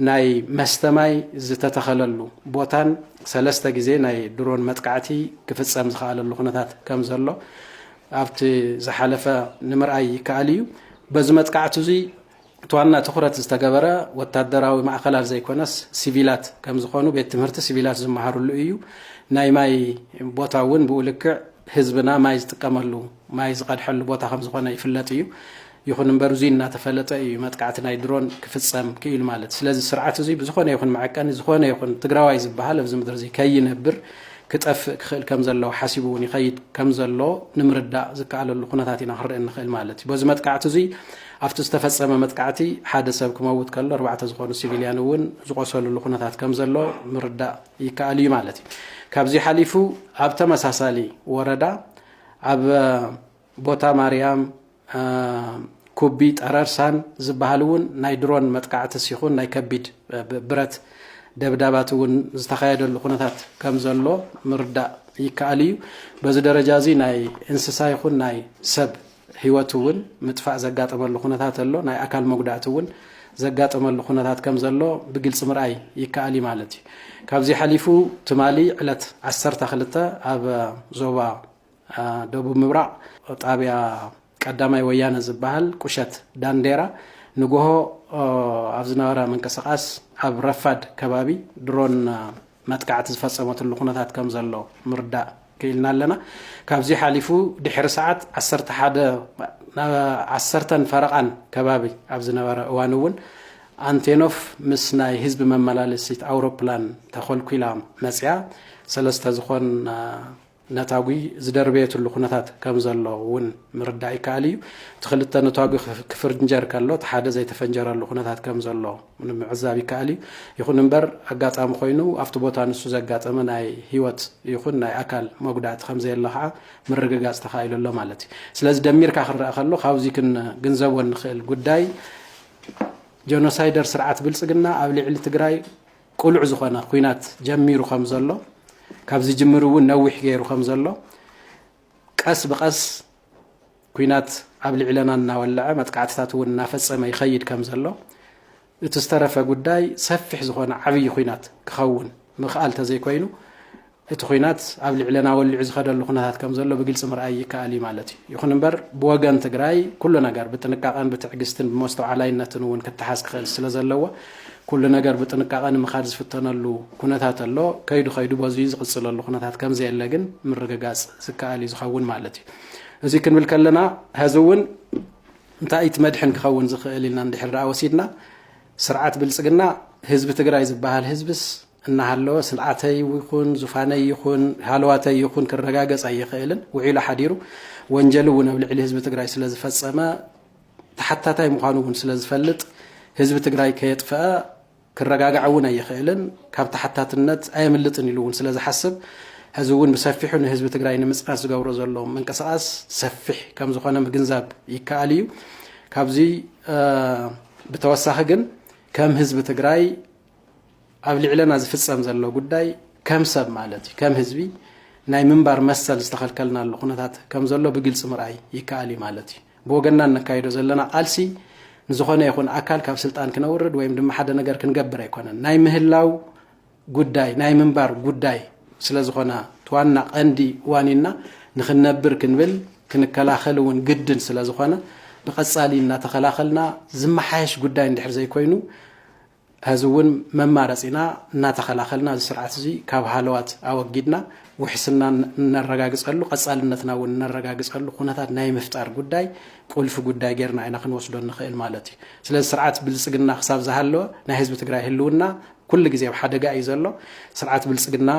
ናይ መስተ ማይ ዝተተኸለሉ ቦታን ሰለስተ ግዜ ናይ ድሮን መጥቃዕቲ ክፍፀም ዝኸኣለሉ ኩነታት ከም ዘሎ ኣብቲ ዝሓለፈ ንምርኣይ ይከኣል እዩ። በዚ መጥቃዕቲ እዙይ እቲ ዋና ትኹረት ዝተገበረ ወታደራዊ ማእኸላት ዘይኮነስ ሲቪላት ከም ዝኾኑ ቤት ትምህርቲ ሲቪላት ዝመሃርሉ እዩ። ናይ ማይ ቦታ እውን ብኡ ልክዕ ህዝብና ማይ ዝጥቀመሉ ማይ ዝቐድሐሉ ቦታ ከም ዝኾነ ይፍለጥ እዩ። ይኹን እምበር እዙይ እናተፈለጠ እዩ መጥቃዕቲ ናይ ድሮን ክፍፀም ክኢሉ ማለት። ስለዚ ስርዓት እዙይ ብዝኾነ ይኹን መዐቀኒ ዝኾነ ይኹን ትግራዋይ ዝበሃል ኣብዚ ምድሪ እዙይ ከይነብር ክጠፍእ ክኽእል ከም ዘለዎ ሓሲቡ እውን ይኸይድ ከም ዘሎ ንምርዳእ ዝከኣለሉ ኩነታት ኢና ክንርኢ እንኽእል ማለት እዩ። በዚ መጥቃዕቲ እዙይ ኣብቲ ዝተፈፀመ መጥቃዕቲ ሓደ ሰብ ክመውት ከሎ ኣርባዕተ ዝኾኑ ሲቪልያን እውን ዝቆሰሉሉ ኩነታት ከም ዘሎ ምርዳእ ይከኣል እዩ ማለት እዩ። ካብዚ ሓሊፉ ኣብ ተመሳሳሊ ወረዳ ኣብ ቦታ ማርያም ኩቢ ጠረርሳን ዝበሃል እውን ናይ ድሮን መጥቃዕትስ ይኹን ናይ ከቢድ ብረት ደብዳባት እውን ዝተኻየደሉ ኩነታት ከም ዘሎ ምርዳእ ይከኣል እዩ። በዚ ደረጃ እዚ ናይ እንስሳ ይኹን ናይ ሰብ ህይወት እውን ምጥፋእ ዘጋጠመሉ ኩነታት ኣሎ። ናይ ኣካል መጉዳእቲ እውን ዘጋጠመሉ ኩነታት ከም ዘሎ ብግልፂ ምርኣይ ይከኣል እዩ ማለት እዩ። ካብዚ ሓሊፉ ትማሊ ዕለት ዓሰርተ ክልተ ኣብ ዞባ ደቡብ ምብራቕ ጣብያ ቀዳማይ ወያነ ዝበሃል ቁሸት ዳንዴራ ንጎሆ ኣብ ዝነበረ ምንቅስቃስ ኣብ ረፋድ ከባቢ ድሮን መጥቃዕቲ ዝፈፀመትሉ ኩነታት ከም ዘሎ ምርዳእ ክኢልና ኣለና። ካብዚ ሓሊፉ ድሕሪ ሰዓት ዓሰርተ ሓደ ናብ ዓሰርተን ፈረቓን ከባቢ ኣብ ዝነበረ እዋን እውን ኣንቴኖፍ ምስ ናይ ህዝቢ መመላለሲት ኣውሮፕላን ተኾልኲላ መፅያ ሰለስተ ዝኾን ነታጒ ዝደርበየትሉ ኩነታት ከም ዘሎ እውን ምርዳእ ይከኣል እዩ። እቲ ክልተ ነታጒ ክፍርንጀር ከሎ እቲ ሓደ ዘይተፈንጀረሉ ኩነታት ከም ዘሎ ንምዕዛብ ይከኣል እዩ። ይኹን እምበር ኣጋጣሚ ኮይኑ ኣብቲ ቦታ ንሱ ዘጋጠመ ናይ ህይወት ይኹን ናይ ኣካል መጉዳእቲ ከም ዘየለ ከዓ ምርግጋፅ ተኻኢሉ ኣሎ ማለት እዩ። ስለዚ ደሚርካ ክረኣ ከሎ ካብዚ ክንግንዘቦ እንኽእል ጉዳይ ጀኖሳይደር ስርዓት ብልፅግና ኣብ ልዕሊ ትግራይ ቅሉዕ ዝኾነ ኲናት ጀሚሩ ከም ዘሎ፣ ካብ ዝጅምር እውን ነዊሕ ገይሩ ከም ዘሎ፣ ቀስ ብቐስ ኲናት ኣብ ልዕለና እናወለዐ፣ መጥቃዕትታት እውን እናፈፀመ ይኸይድ ከም ዘሎ፣ እቲ ዝተረፈ ጉዳይ ሰፊሕ ዝኾነ ዓብዪ ኲናት ክኸውን ምኽኣል ተዘይኮይኑ፣ እቲ ኲናት ኣብ ልዕለና ወሊዑ ዝኸደሉ ኩነታት ከም ዘሎ ብግልፂ ምርኣይ ይከኣል እዩ ማለት እዩ። ይኹን እምበር ብወገን ትግራይ ኩሉ ነገር ብጥንቃቐን ብትዕግስትን ብመስተውዓላይነትን እውን ክተሓዝ ክኽእል ስለ ዘለዎ፣ ኩሉ ነገር ብጥንቃቐ ንምኻድ ዝፍተነሉ ኩነታት ኣሎ። ከይዱ ከይዱ በዚ ዝቕፅለሉ ኩነታት ከም ዘየለ ግን ምርግጋፅ ዝከኣል እዩ ዝኸውን ማለት እዩ። እዚ ክንብል ከለና፣ ሐዚ እውን እንታይ እቲ መድሕን ክኸውን ዝኽእል ኢልና እንድሕር ደኣ ወሲድና፣ ስርዓት ብልፅግና ህዝቢ ትግራይ ዝበሃል ህዝብስ እናሃለወ፣ ስልዓተይ ይኹን ዙፋነይ ይኹን ሃለዋተይ ይኹን ክረጋገፅ ኣይኽእልን። ውዒሉ ሓዲሩ ወንጀል እውን ኣብ ልዕሊ ህዝቢ ትግራይ ስለ ዝፈፀመ፣ ተሓታታይ ምዃኑ እውን ስለ ዝፈልጥ፣ ህዝቢ ትግራይ ከየጥፈአ ክረጋጋዕ እውን ኣይኽእልን፣ ካብ ተሓታትነት ኣየምልጥን ኢሉ እውን ስለ ዝሓስብ፣ ሕዚ እውን ብሰፊሑ ንህዝቢ ትግራይ ንምፅናት ዝገብሮ ዘሎ ምንቅስቓስ ሰፊሕ ከም ዝኾነ ምግንዛብ ይከኣል እዩ። ካብዚ እ፣ ብተወሳኺ ግን ከም ህዝቢ ትግራይ ኣብ ልዕለና ዝፍፀም ዘሎ ጉዳይ ከም ሰብ ማለት እዩ፣ ከም ህዝቢ ናይ ምንባር መሰል ዝተኸልከልናሉ ኩነታት ከም ዘሎ ብግልፂ ምርኣይ ይከኣል እዩ ማለት እዩ። ብወገንና እነካይዶ ዘለና ቃልሲ ንዝኾነ ይኹን ኣካል ካብ ስልጣን ክነውርድ ወይም ድማ ሓደ ነገር ክንገብር ኣይኮነን። ናይ ምህላው ጉዳይ፣ ናይ ምንባር ጉዳይ ስለ ዝኾነ፣ እቲ ዋና ቀንዲ ዋኒንና ንኽንነብር ክንብል ክንከላኸል እውን ግድን ስለ ዝኾነ፣ ብቐጻሊ እናተኸላኸልና ዝመሓየሽ ጉዳይ እንድሕር ዘይኮይኑ፣ ሕዚ እውን መማረፂና እናተኸላኸልና እዚ ስርዓት እዚ ካብ ሃለዋት ኣወጊድና ውሕስና እነረጋግፀሉ፣ ቀፃልነትና እውን እነረጋግፀሉ ኩነታት ናይ ምፍጣር ጉዳይ ቁልፊ ጉዳይ ጌርና ኢና ክንወስዶ ንኽእል ማለት እዩ። ስለዚ ስርዓት ብልፅግና ክሳብ ዝሃለወ ናይ ህዝቢ ትግራይ ህልውና ኩሉ ግዜ ኣብ ሓደጋ እዩ ዘሎ። ስርዓት ብልፅግና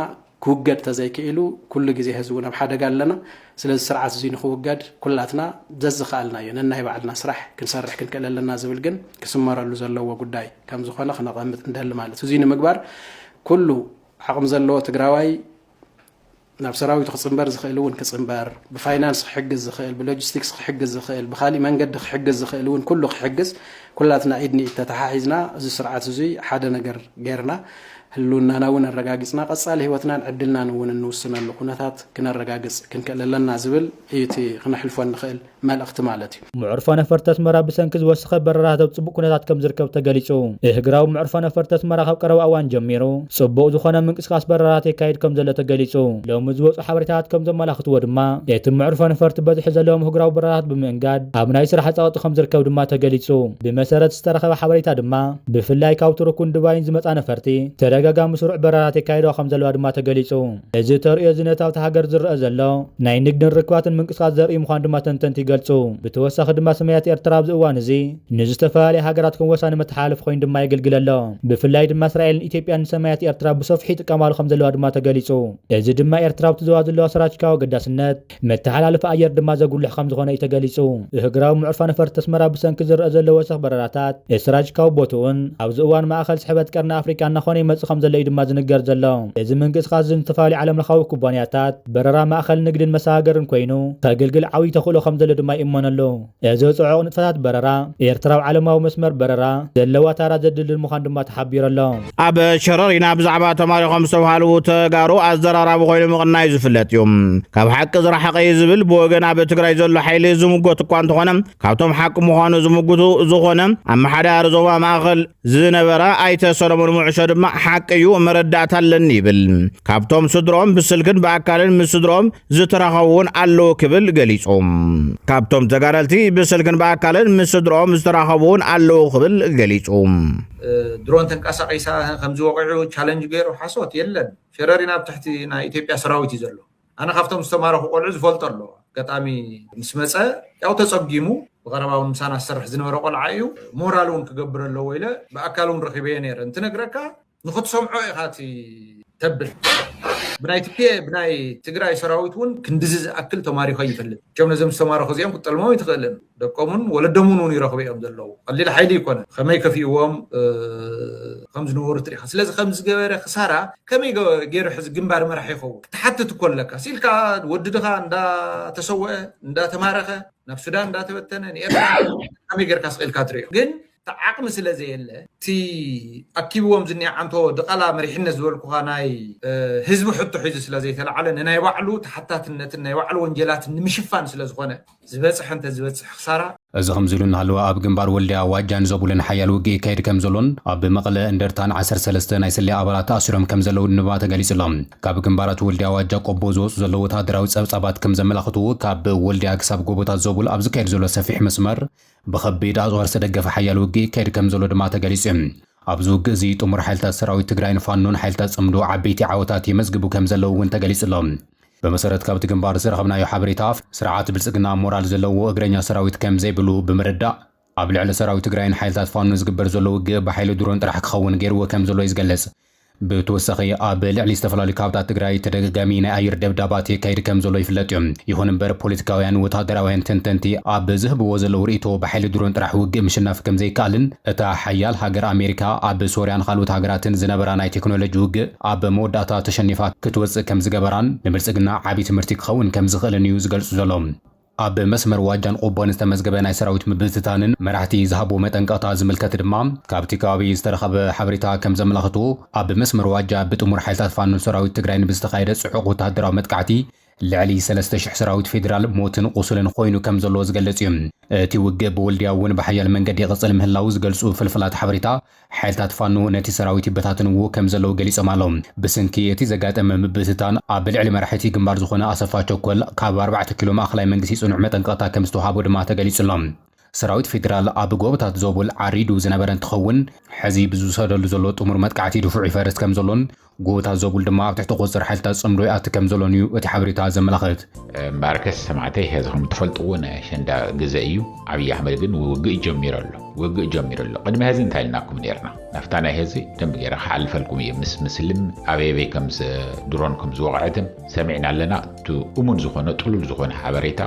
ክውገድ ተዘይክኢሉ ኩሉ ግዜ ህዝቢ እውን ኣብ ሓደጋ ኣለና። ስለዚ ስርዓት እዚ ንኽውገድ ኩላትና ዘዝኸኣልናዮ ነናይ ባዕልና ስራሕ ክንሰርሕ ክንክእል ኣለና ዝብል ግን ክስመረሉ ዘለዎ ጉዳይ ከም ዝኾነ ክነቐምጥ እንደሊ ማለት እዩ። እዚ ንምግባር ኩሉ ዓቕሚ ዘለዎ ትግራዋይ ናብ ሰራዊቱ ክፅምበር ዝኽእል እውን ክፅምበር፣ ብፋይናንስ ክሕግዝ ዝኽእል፣ ብሎጂስቲክስ ክሕግዝ ዝኽእል፣ ብካሊእ መንገዲ ክሕግዝ ዝኽእል እውን ኩሉ ክሕግዝ፣ ኩላትና ኢድ ንኢድ ተተሓሒዝና እዚ ስርዓት እዙይ ሓደ ነገር ጌርና ህልውናና እውን ኣረጋጊፅና ቀፃሊ ህይወትናን ዕድልናን እውን እንውስነሉ ኩነታት ክነረጋግፅ ክንክእል ኣለና ዝብል እዩ እቲ ክነሕልፎ እንኽእል መልእኽቲ ማለት እዩ። ምዕርፎ ነፈርቲ ኣስመራ ብሰንኪ ዝወሰኸ በረራታት ኣብ ጽቡቕ ኩነታት ከም ዝርከብ ተገሊጹ። እህግራዊ ምዕርፎ ነፈርቲ ኣስመራ ካብ ቀረባ እዋን ጀሚሩ ጽቡቕ ዝኾነ ምንቅስቃስ በረራታት የካይድ ከም ዘሎ ተገሊጹ። ሎሚ ዝወጹ ሓበሬታታት ከም ዘመላኽትዎ ድማ፣ እቲ ምዕርፎ ነፈርቲ በዝሒ ዘለዎም እህግራዊ በረራታት ብምእንጋድ ኣብ ናይ ስራሕ ጸቕጢ ከም ዝርከብ ድማ ተገሊጹ። ብመሰረት ዝተረኸበ ሓበሬታ ድማ፣ ብፍላይ ካብ ቱርክን ዱባይን ዝመጻ ነፈርቲ ተደጋጋሚ ስሩዕ በረራታት የካይዳ ከም ዘለዋ ድማ ተገሊጹ። እዚ ተርእዮ እዚ ነቲ ኣብታ ሃገር ዝረአ ዘሎ ናይ ንግድን ርክባትን ምንቅስቃስ ዘርኢ ምዃኑ ድማ ተንተንቲ ይገልጹ። ብተወሳኺ ድማ ሰማያት ኤርትራ ኣብዚ እዋን እዚ ንዝተፈላለያ ሃገራት ከም ወሳኒ መተሓላለፊ ኮይኑ ድማ የገልግል ኣሎ። ብፍላይ ድማ እስራኤልን ኢትዮጵያን ንሰማያት ኤርትራ ብሰፊሑ ይጥቀማሉ ከም ዘለዋ ድማ ተገሊጹ። እዚ ድማ ኤርትራ ኣብቲ ዞባ ዘለዋ ስትራቴጂካዊ ኣገዳስነት መተሓላለፊ ኣየር ድማ ዘጉልሕ ከም ዝኾነ እዩ ተገሊጹ። እህግራዊ ምዕርፎ ነፈርቲ ኣስመራ ብሰንኪ ዝረአ ዘሎ ወሰኽ በረራታት ስትራቴጂካዊ ቦትኡን ኣብዚ እዋን ማእኸል ስሕበት ቀርኒ ኣፍሪቃ እናኾነ ይመጽእ ከም ዘሎ እዩ ድማ ዝንገር ዘሎ። እዚ ምንቅስቃስ እዚ ንዝተፈላለዩ ዓለም ለኻዊ ኩባንያታት በረራ ማእኸል ንግድን መሰጋገርን ኮይኑ ከገልግል ዓብዪ ተኽእሎ ከም ዘሎ ድማ ይእመነሉ። እዚ ጽዑቕ ንጥፈታት በረራ ኤርትራ ኣብ ዓለማዊ መስመር በረራ ዘለዋ ታራ ዘድልድል ምዃኑ ድማ ተሓቢሩ ኣሎ። ኣብ ሸረሪና ብዛዕባ ተማሪኾም ዝተብሃሉ ተጋሩ ኣዘራራቢ ኮይኑ ምቕናዩ ዝፍለጥ እዩ። ካብ ሓቂ ዝረሓቐ እዩ ዝብል ብወገን ኣብ ትግራይ ዘሎ ሓይሊ ዝምጎት እኳ እንተኾነ፣ ካብቶም ሓቂ ምዃኑ ዝምጉቱ ዝኾነ ኣመሓዳሪ ዞባ ማእኸል ዝነበረ ኣይተ ሰሎሞን ሙዕሾ ድማ ሓቂ እዩ፣ መረዳእታ ኣለኒ ይብል። ካብቶም ስድሮም ብስልክን ብኣካልን ምስ ስድሮም ዝተራኸቡ እውን ኣለዉ ክብል ገሊጹ። ካብቶም ተጋደልቲ ብስልክን ብኣካልን ምስ ስድሮም ዝተራኸቡ እውን ኣለዉ ክብል ገሊጹ። ድሮን ተንቀሳቒሳ ከምዚ ወቒዑ ቻለንጅ ገይሩ ሓሶት የለን። ሸረሪና ኣብ ትሕቲ ናይ ኢትዮጵያ ሰራዊት እዩ ዘሎ። ኣነ ካብቶም ዝተማረኹ ቆልዑ ዝፈልጦ ኣሎ። ኣጋጣሚ ምስ መጸ ያው ተጸጊሙ ብቐረባ እውን ምሳና ዝሰርሕ ዝነበረ ቆልዓ እዩ። ሞራል እውን ክገብር ኣለዎ ኢለ ብኣካል እውን ረኺበዮ ነይረ። እንትነግረካ ንኽትሰምዖ ኢኻ እቲ ተብል። ብናይ ትፒኤ ብናይ ትግራይ ሰራዊት እውን ክንድዚ ዝኣክል ተማሪኾ ይፈልጥ። እቶም ነዞም ዝተማረኹ እዚኦም ክትጠልሞም ይትኽእልን። ደቆምን ወለዶምን እውን ይረኽቡ እዮም ዘለዉ። ቀሊል ሓይሊ ይኮነ። ከመይ ከፊእዎም፣ እ፣ ከም ዝነበሩ ትሪኢኻ። ስለዚ ከም ዝገበረ ክሳራ ከመይ ገ-፣ ገይሩ ሕዚ ግንባር መራሒ ይኸውን? ክትሓትት እኮ ኣለካ። ሲልካ ወዲ ድኻ እንዳተሰወአ፣ እንዳተማረኸ፣ ናብ ሱዳን እንዳተበተነ፣ ንኤርትራ ከመይ ጌርካ ስቕ ኢልካ ትሪኦ? ግን እቲ ዓቕሚ ስለ ዘየለ፣ እቲ ኣኪብዎም ዝኒኣ ዓንቶ ድቓላ መሪሕነት ዝበልኩኻ ናይ ህዝቢ ሕቶ ሒዙ ስለ ዘይተላዓለ፣ ንናይ ባዕሉ ተሓታትነትን ናይ ባዕሉ ወንጀላትን ንምሽፋን ስለ ዝኾነ ዝበፅሐ እንተ ዝበፅሕ ክሳራ። እዚ ከምዚ ኢሉ እናሃለወ፣ ኣብ ግንባር ወልድያ ዋጃን ዘቡልን ሓያል ውግእ ይካየድ ከም ዘሎን ኣብ መቐለ እንደርታን ዓሰርተ ሰለስተ ናይ ስለ ኣባላት ተኣሲሮም ከም ዘለዉ ድማ ተገሊጹ ኣሎ። ካብ ግንባራት ወልድያ ዋጃ ቆቦ ዝወጹ ዘለዉ ወተሃደራዊ ጸብጻባት ከም ዘመላኽቱ፣ ካብ ወልድያ ክሳብ ጎቦታት ዘቡል ኣብ ዝካየድ ዘሎ ሰፊሕ መስመር ብኸቢድ ኣጽዋር ዝተደገፈ ሓያል ውግእ ይካየድ ከም ዘሎ ድማ ተገሊጹ። ኣብዚ ውግእ እዚ ጥሙር ሓይልታት ሰራዊት ትግራይን ፋኖን ሓይልታት ጽምዶ ዓበይቲ ዓወታት የመዝግቡ ከም ዘለዉ እውን ተገሊጹ ኣሎ። ብመሰረት ካብቲ ግንባር ዝረኸብናዮ ሓበሬታ፣ ስርዓት ብልጽግና ሞራል ዘለዎ እግረኛ ሰራዊት ከም ዘይብሉ ብምርዳእ፣ ኣብ ልዕሊ ሰራዊት ትግራይን ሓይልታት ፋኖን ዝግበር ዘሎ ውግእ ብሓይሊ ድሮን ጥራሕ ክኸውን ገይርዎ ከም ዘሎ እዩ ዝገልጽ። ብተወሳኺ፣ ኣብ ልዕሊ ዝተፈላለዩ ከባብታት ትግራይ ተደጋጋሚ ናይ ኣየር ደብዳባት የካይድ ከም ዘሎ ይፍለጥ እዩ። ይኹን እምበር፣ ፖለቲካውያን ወተሃደራውያን ተንተንቲ ኣብ ዝህብዎ ዘለዉ ርእይቶ፣ ብሓይሊ ድሮን ጥራሕ ውግእ ምሽናፍ ከም ዘይከኣልን፣ እታ ሓያል ሃገር ኣሜሪካ ኣብ ሶርያን ካልኦት ሃገራትን ዝነበራ ናይ ቴክኖሎጂ ውግእ ኣብ መወዳእታ ተሸኒፋ ክትወጽእ ከም ዝገበራን፣ ንብልጽግና ዓቢ ትምህርቲ ክኸውን ከም ዝኽእልን እዩ ዝገልጹ ዘሎ። ኣብ መስመር ዋጃን ቆቦን ዝተመዝገበ ናይ ሰራዊት ምብትታንን መራሕቲ ዝሃብዎ መጠንቀቕታ ዝምልከት ድማ፣ ካብቲ ከባቢ ዝተረኸበ ሓበሬታ ከም ዘመላኽቶ፣ ኣብ መስመር ዋጃ ብጥሙር ሓይልታት ፋኖን ሰራዊት ትግራይን ብዝተኻየደ ጽዑቕ ወተሃደራዊ መጥቃዕቲ፣ ልዕሊ ሰለስተ ሽሕ ሰራዊት ፌዴራል ሞትን ቁሱልን ኮይኑ ከም ዘሎ ዝገልጽ እዩ። እቲ ውግእ ብወልድያ እውን ብሓያል መንገዲ ይቕጽል ምህላዉ ዝገልጹ ፍልፍላት ሓበሬታ፣ ሓይልታት ፋኖ ነቲ ሰራዊት ይበታትንዎ ከም ዘለዉ ገሊጾም ኣለዉ። ብሰንኪ እቲ ዘጋጠመ ምብትታን፣ ኣብ ልዕሊ መራሒቲ ግንባር ዝኾነ ኣሰፋ ቸኮል ካብ ኣርባዕተ ኪሎ ማእኸላይ መንግስቲ ጽኑዕ መጠንቀቕታ ከም ዝተውሃቦ ድማ ተገሊጹ ኣሎ። ሰራዊት ፌዴራል ኣብ ጎቦታት ዞቡል ዓሪዱ ዝነበረ እንትኸውን፣ ሕዚ ብዝውሰደሉ ዘሎ ጥሙር መጥቃዕቲ ድፉዕ ይፈርስ ከም ዘሎን ጎቦታት ዞቡል ድማ ኣብ ትሕቲ ቁፅፅር ሓይልታት ጽምዶ ይኣቲ ከም ዘሎን እዩ እቲ ሓበሬታ ዘመላኽት። እምበኣርከስ ሰማዕተይ፣ ሕዚ ከም እትፈልጥዎ ናይ ኣሸንዳ ግዘ እዩ። ኣብይ ኣሕመድ ግን ውግእ ጀሚሩ ኣሎ። ውግእ ጀሚሩ ኣሎ። ቅድሚ ሕዚ እንታይ ኢልናኩም ነርና? ናብታ ናይ ሕዚ ደንብ ገይረ ክሓልፈልኩም እየ። ምስ ምስልን ኣበይ ኣበይ ከም ዝ-፣ ድሮን ከም ዝወቕዐትን ሰሚዕና ኣለና። እቲ እሙን ዝኾነ ጥሉል ዝኾነ ሓበሬታ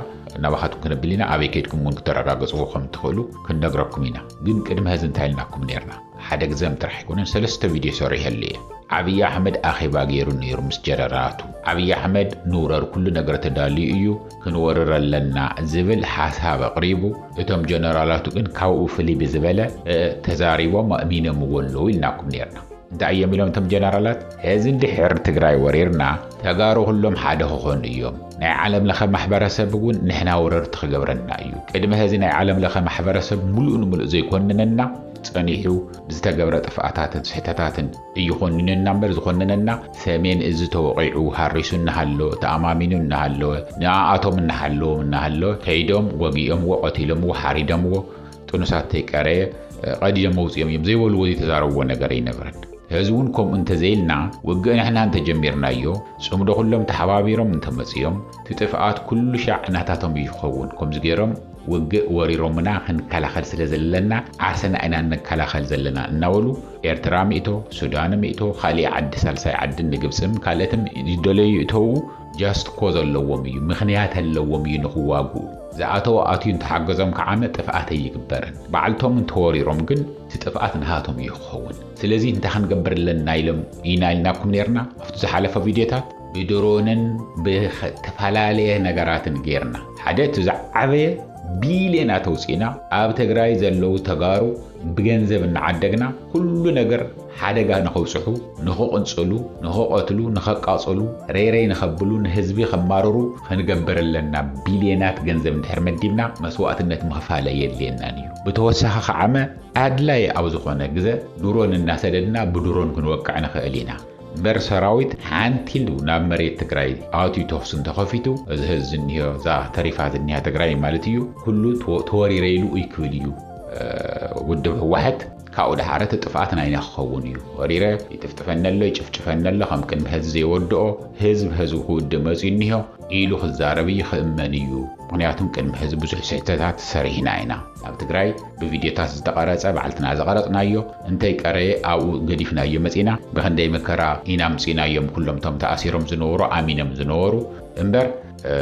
ናባኻትኩም ክነብል ኢና። ኣበይ ከይድኩም እውን ክተረጋግጽዎ ከም ትኽእሉ ክንነግረኩም ኢና። ግን ቅድሚ ሕዚ እንታይ ኢልናኩም ነርና? ሓደ ግዘም ጥራሕ ኣይኮነን፣ ሰለስተ ቪድዮ ሰሪሐሉ እየ። ኣብይ ኣሕመድ ኣኼባ ገይሩ ነይሩ ምስ ጀነራላቱ። ኣብይ ኣሕመድ ንውረር፣ ኩሉ ነገር ተዳልዩ እዩ፣ ክንወርር ኣለና ዝብል ሓሳብ ኣቕሪቡ። እቶም ጀነራላቱ ግን ካብኡ ፍልይ ብዝበለ፣ እ፣ ተዛሪቦም ኣእሚኖምዎ ኣለዉ ኢልናኩም ነይርና። እንታይ እዮም ኢሎም እቶም ጀነራላት? ሕዚ እንድሕር ትግራይ ወሪርና፣ ተጋሩ ኩሎም ሓደ ክኾኑ እዮም። ናይ ዓለም ለኸ ማሕበረሰብ እውን ንሕና ወረርቲ ክገብረና እዩ። ቅድሚ ሕዚ ናይ ዓለም ለኸ ማሕበረሰብ ሙሉእ ንሙሉእ ዘይኮንነና ጸኒሑ፣ ብዝተገብረ ጥፍኣታትን ስሕተታትን እዩ ኮንነና እምበር ዝኾንነና፣ ሰሜን እዚ ተወቒዑ ሃሪሱ እናሃለወ፣ ተኣማሚኑ እናሃለወ፣ ንኣኣቶም እናሃለዎም እናሃለወ፣ ከይዶም ወጊኦምዎ፣ ቀቲሎምዎ፣ ሓሪዶምዎ፣ ጥኑሳት ተይቀረየ፣ እ፣ ቀዲዶም መውፅኦም እዮም ዘይበልዎ ዘይተዛረብዎ ነገር ኣይነበረን። ሕዚ እውን ከምኡ እንተዘይልና፣ ውግእ ንሕና እንተጀሚርናዮ፣ ጽምዶ ኩሎም ተሓባቢሮም እንተመፅዮም፣ እቲ ጥፍኣት ኩሉ ሻዕ ናታቶም እዩ ክኸውን። ከምዚ ገይሮም ውግእ ወሪሮምና ክንከላኸል ስለ ዘለና፣ ዓርስና ኢና እንከላኸል ዘለና እናበሉ፣ ኤርትራ ሚእቶ፣ ሱዳን ሚእቶ፣ ካሊእ ዓዲ ሳልሳይ ዓድን ንግብፅም ካልኦትም ዝደለዩ ይእተዉ፣ just cause ኣለዎም እዩ፣ ምኽንያት ኣለዎም እዩ ንኽዋግኡ። ዝኣተወ ኣትዩ እንተሓገዞም ከዓመ ጥፍኣት ኣይግበርን። ባዕልቶም እንተወሪሮም ግን እቲ ጥፍኣት ንሃቶም እዩ ክኸውን። ስለዚ እንታይ ክንገብር ኣለና ኢሎም ኢና ኢልናኩም ነርና ኣብቲ ዝሓለፈ ቪድዮታት? ብድሮንን ብተፈላለየ ነገራትን ጌርና፣ ሓደ እቲ ዝዓበየ ቢልዮናት ኣውፂእና ኣብ ትግራይ ዘለዉ ተጋሩ ብገንዘብ እናዓደግና ኩሉ ነገር ሓደጋ ንኸብፅሑ፣ ንኽቕንፅሉ፣ ንኽቐትሉ፣ ንኸቃፅሉ፣ ረይረይ ንኸብሉ፣ ንህዝቢ ከማርሩ ክንገብር ኣለና። ቢልዮናት ገንዘብ እንድሕር መዲብና መስዋእትነት ምኽፋል ኣየድልየናን እዩ። ብተወሳኺ ከዓመ ኣድላይ ኣብ ዝኾነ ግዘ ድሮን እናሰደድና ብድሮን ክንወቅዕ ንኽእል ኢና። እምበር ሰራዊት ሓንቲ ኢሉ ናብ መሬት ትግራይ ኣትዩ ተኹሲ እንተኸፊቱ፣ እዚ ህዝቢ እኒሆ፣ እዛ ተሪፋ ዝኒሃ ትግራይ ማለት እዩ፣ ኩሉ ተወ-፣ ተወሪረ ኢሉ እይ ክብል እዩ። እ፣ ውድብ ህወሓት ካብኡ ደሓረ እቲ ጥፍኣት ናይና ክኸውን እዩ። ወሪረ ይጥፍጥፈኒ ኣሎ፣ ይጭፍጭፈኒ ኣሎ፣ ከም ቅድሚ ህዚ ዘይወድኦ ህዝቢ፣ ህዝቢ ክውድእ መፅዩ እኒሆ ኢሉ ክዛረብ እዩ፣ ክእመን እዩ። ምኽንያቱም ቅድሚ ህዚ ብዙሕ ስሕተታት ሰሪሕና ኢና። ኣብ ትግራይ ብቪድዮታት ዝተቐረጸ፣ ባዕልትና ዝቐረጽናዮ፣ እንተይቀረየ ኣብኡ ገዲፍናዮ መጺና። ብኽንደይ መከራ ኢና ኣምጺእናዮም፣ ኩሎም እቶም ተኣሲሮም ዝነበሩ፣ ኣሚኖም ዝነበሩ። እምበር፣ እ፣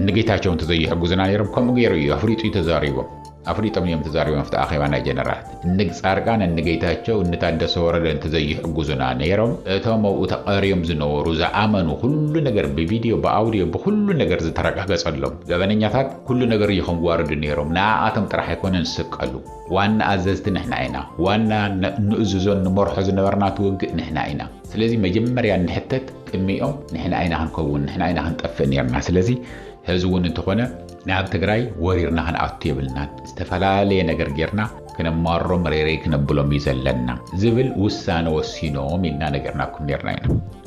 ንጌታቸው እንተዘይሕግዙና ነይሮም፣ ከምኡ ገይሩ እዩ፣ ኣፍሪጡ እዩ ተዛሪቦም። ኣፍሊጦም እዮም ተዛሪቦም ኣብቲ ኣኼባ ናይ ጀነራላት። እንግ ጻድቃን፣ እንጌታቸው፣ እንታደሰ ወረደ እንተዘይሕጉዙና ነይሮም፣ እቶም ኣብኡ ተቐርዮም ዝነበሩ ዝኣመኑ፣ ኩሉ ነገር ብቪድዮ ብኣውድዮ ብኩሉ ነገር ዝተረጋገጸሎም ገበነኛታት ኩሉ ነገር እዩ ከንጓርዱ ነይሮም። ንኣኣቶም ጥራሕ ኣይኮነን ዝስቀሉ። ዋና ኣዘዝቲ ንሕና ኢና። ዋና ንእዝዞን ንመርሖ ዝነበርና ትውግእ ንሕና ኢና። ስለዚ መጀመርያ እንሕተት ቅድሚኦም ንሕና ኢና ክንከውን፣ ንሕና ኢና ክንጠፍእ ነርና። ስለዚ ሕዚ እውን እንተኾነ ናብ ትግራይ ወሪርና ክንኣቱ የብልናን። ዝተፈላለየ ነገር ጌርና ክነማሮም ሬሬ ክነብሎም እዩ ዘለና ዝብል ውሳነ ወሲኖም ኢልና ነገርናኩም ነርና ኢና።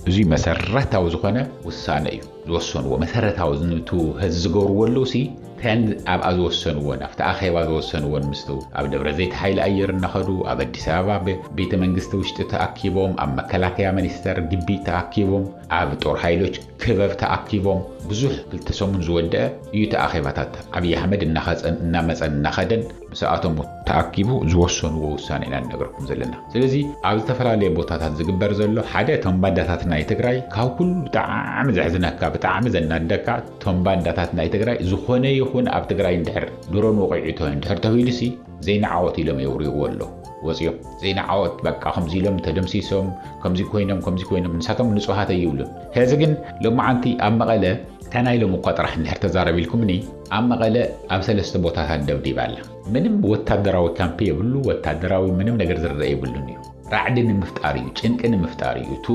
እዚ መሰረታዊ ዝኾነ ውሳነ እዩ ዝወሰንዎ። መሰረታዊ ዝንቱ ሕዚ ዝገብርዎ ኣለዉ ሲ ተን ኣብኣ ዝወሰንዎን ኣብቲ ኣኼባ ዝወሰንዎን ምስቱ ኣብ ደብረ ዘይት ሓይሊ ኣየር እናኸዱ ኣብ ኣዲስ ኣበባ ቤተ መንግስቲ ውሽጢ ተኣኪቦም ኣብ መከላከያ ሚኒስተር ግቢ ተኣኪቦም ኣብ ጦር ሓይሎች ክበብ ተኣኪቦም ብዙሕ ክልተ ሰሙን ዝወደአ እዩ። ተኣኼባታት ኣብይ ኣሕመድ እናኸፀን እናመፀን እናኸደን ምስኣቶም ተኣኪቡ ዝወሰንዎ ውሳነ ኢና ንነግረኩም ዘለና። ስለዚ ኣብ ዝተፈላለየ ቦታታት ዝግበር ዘሎ ሓደ እቶም ባንዳታት ናይ ትግራይ ካብ ኩሉ ብጣዕሚ ዘሕዝነካ ብጣዕሚ ዘናደካ እቶም ባንዳታት ናይ ትግራይ ዝኾነ ይኹን ኣብ ትግራይ እንድሕር ድሮን ወቂዑ እንድሕር ተብሂሉ ሲ ዘይንዓወት ኢሎም የውርይዎ ኣለዉ። ወፂኦም ዘይንዓወት በቃ ከምዚ ኢሎም ተደምሲሶም ከምዚ ኮይኖም ከምዚ ኮይኖም ንሳቶም ንፁሃት ኣይብሉን። ሕዚ ግን ሎማዓንቲ ኣብ መቐለ እታ ናይ ሎም እኳ ጥራሕ እንድሕር ተዛረብ ኢልኩምኒ ኣብ መቐለ ኣብ ሰለስተ ቦታታት ደብዲባ ኣላ። ምንም ወታደራዊ ካምፕ የብሉ፣ ወታደራዊ ምንም ነገር ዝረአ የብሉን እዩ። ራዕዲ ንምፍጣር እዩ፣ ጭንቂ ንምፍጣር እዩ። እቲ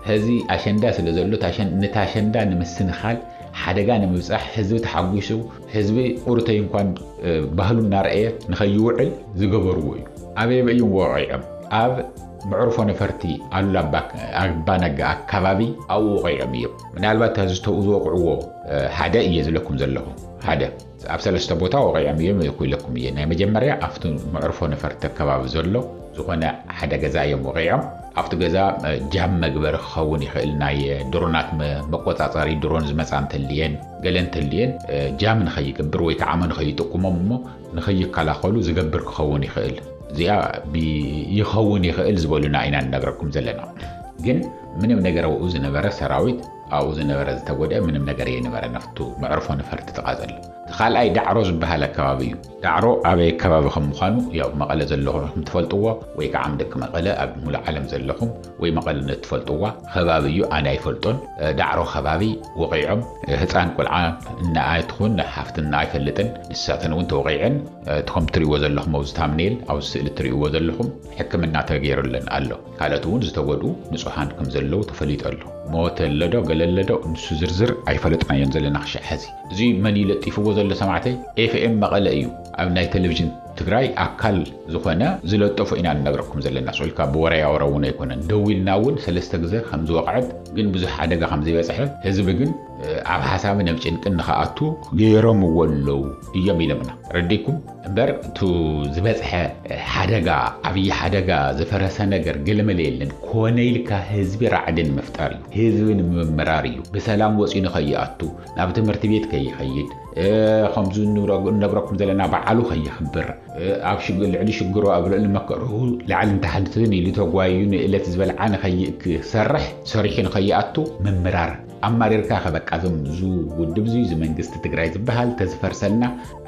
ሕዚ ኣሸንዳ ስለ ዘሎ ነቲ ኣሸንዳ ንምስንኻል ሓደጋ ንምብፃሕ ህዝቢ ተሓጒሱ ህዝቢ ቁርተይ እንኳን ባህሉ እናረኣየ ንኸይውዕል ዝገበርዎ እዩ። ኣበይ በይም ወቒዖም ኣብ መዕርፎ ነፈርቲ ኣሉላ ኣባነጋ ኣካባቢ ኣብኡ ወቒዖም እዮም። ምናልባት እዚ ተብኡ ዝወቕዕዎ ሓደ እየ ዝብለኩም ዘለኹ ሓደ ኣብ ሰለስተ ቦታ ወቒዖም እዮም ኢለኩም እየ። ናይ መጀመርያ ኣብቲ መዕርፎ ነፈርቲ ኣከባቢ ዘሎ ዝኾነ ሓደ ገዛ እዮም ወቒዖም። ኣብቲ ገዛ ጃም መግበሪ ክኸውን ይኽእል ናይ ድሮናት መቆፃፀሪ ድሮን ዝመፃ እንተልየን ገለ እንተልየን ጃም ንኸይገብር ወይ ከዓ ንኸይጥቁሞም እሞ ንኸይከላኸሉ ዝገብር ክኸውን ይኽእል። እዚኣ ይኸውን ይኽእል ዝበሉና ኢና ንነግረኩም ዘለና። ግን ምንም ነገር ኣብኡ ዝነበረ ሰራዊት ኣብኡ ዝነበረ ዝተጎድአ ምንም ነገር የነበረ ነፍቱ መዕርፎ ነፈርቲ ተቃጸለ። እቲ ካልኣይ ዳዕሮ ዝበሃል ኣከባቢ እዩ። ዳዕሮ ኣበይ ኣከባቢ ከም ምዃኑ ያው መቐለ ዘለኹም ትፈልጥዎ ወይ ከዓ ደቂ መቐለ ኣብ ሙሉ ዓለም ዘለኹም ወይ መቐለ ንትፈልጥዋ ከባቢ እዩ። ኣነ ኣይፈልጦን። ዳዕሮ ከባቢ ወቒዖም ህፃን ቆልዓ እናኣየትኹን ሓፍትና ኣይፈልጥን ንሳተን እውን ተወቒዐን እቲ ከም ትሪእዎ ዘለኹም ኣብዚ ታምኔል ኣብዚ ስእሊ ትሪእዎ ዘለኹም ሕክምና ተገይሩለን ኣሎ። ካልኦት እውን ዝተጎድኡ ንፁሃን ከም ዘለዉ ተፈሊጡ ኣሎ። ሞተ ኣለዶ ገለ ኣለዶ ንሱ ዝርዝር ኣይፈለጥናዮን ዘለና ክሻዕ ሕዚ። እዚ መን እዩ ለጢፍዎ ዘሎ ሰማዕተይ? ኤፍኤም መቐለ እዩ። ኣብ ናይ ቴሌቪዥን ትግራይ ኣካል ዝኾነ ዝለጠፎ ኢና ንነግረኩም ዘለና። ስኡልካ ብወረ ያወረ እውን ኣይኮነን። ደዊልና እውን ሰለስተ ግዜ ከም ዝወቕዐት ግን ብዙሕ ሓደጋ ከም ዘይበፅሐ ህዝቢ ግን ኣብ ሓሳብን ኣብ ጭንቅን ንኸኣቱ ገይሮምዎ ኣለዉ እዮም ኢሎምና። ረዲኩም እምበር እቲ ዝበፅሐ ሓደጋ ዓብዪ ሓደጋ ዝፈረሰ ነገር ገለመለ የለን። ኮነ ኢልካ ህዝቢ ራዕዲ ንምፍጣር እዩ። ህዝቢ ንምምራር እዩ። ብሰላም ወፂኡ ንኸይኣቱ ናብ ትምህርቲ ቤት ከይኸይድ ከምዚ ንነግረኩም ዘለና በዓሉ ከይኽብር ኣብ ልዕሊ ሽግሩ ኣብ ልዕሊ መከርኡ ላዕልን ታሕትን ኢሉ ተጓይዩ ንእለት ዝበልዓ ንኸይሰርሕ ሰሪሑ ንኸይኣቱ ምምራር ኣማሪርካ ከበቃ ዞም ዙ ውድብ ዙ ዝመንግስቲ ትግራይ ዝበሃል ተዝፈርሰልና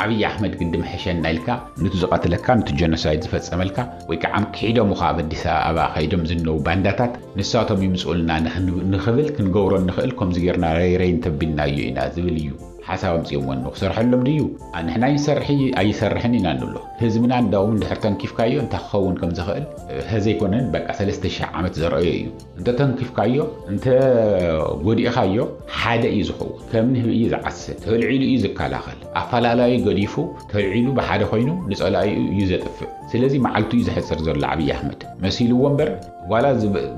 ኣብይ ኣሕመድ ግዲ ምሐሸና ኢልካ ንቱ ዝቐትለካ ንቱ ጀኖሳይድ ዝፈጸመልካ ወይ ከዓ ክሒዶም ኻ ኣብ ኣዲስ ኣበባ ከይዶም ዝነው ባንዳታት ንሳቶም ይምፅኡልና ንኽብል ክንገብሮ ንኽእል ከምዚ ጌርና ረይረይ እንተቢልናዮ ኢና ዝብል እዩ ሓሳብ ኣምፅኦምዎ ክሰርሐሎም ድዩ ንሕና ይሰርሒ ኣይሰርሕን ኢና ንብሎ ህዝብና እንዳውም እንድሕር ተንኪፍካዮ እንታይ ክኸውን ከም ዝኽእል ሀዘይኮነን በቃ ሰለስተ ሺሕ ዓመት ዘርአዮ እዩ እንተ ተንኪፍካዮ እንተ ጎዲእኻዮ ሓደ እዩ ዝኸውን ከም ንህቢ እዩ ዝዓስል ተልዒሉ እዩ ዝከላኸል ኣፈላላዩ ገዲፉ ተልዒሉ ብሓደ ኮይኑ ንፀላኢኡ እዩ ዘጥፍእ ስለዚ መዓልቱ እዩ ዘሕፅር ዘሎ ኣብይ ኣሕመድ መሲልዎ እምበር ዋላ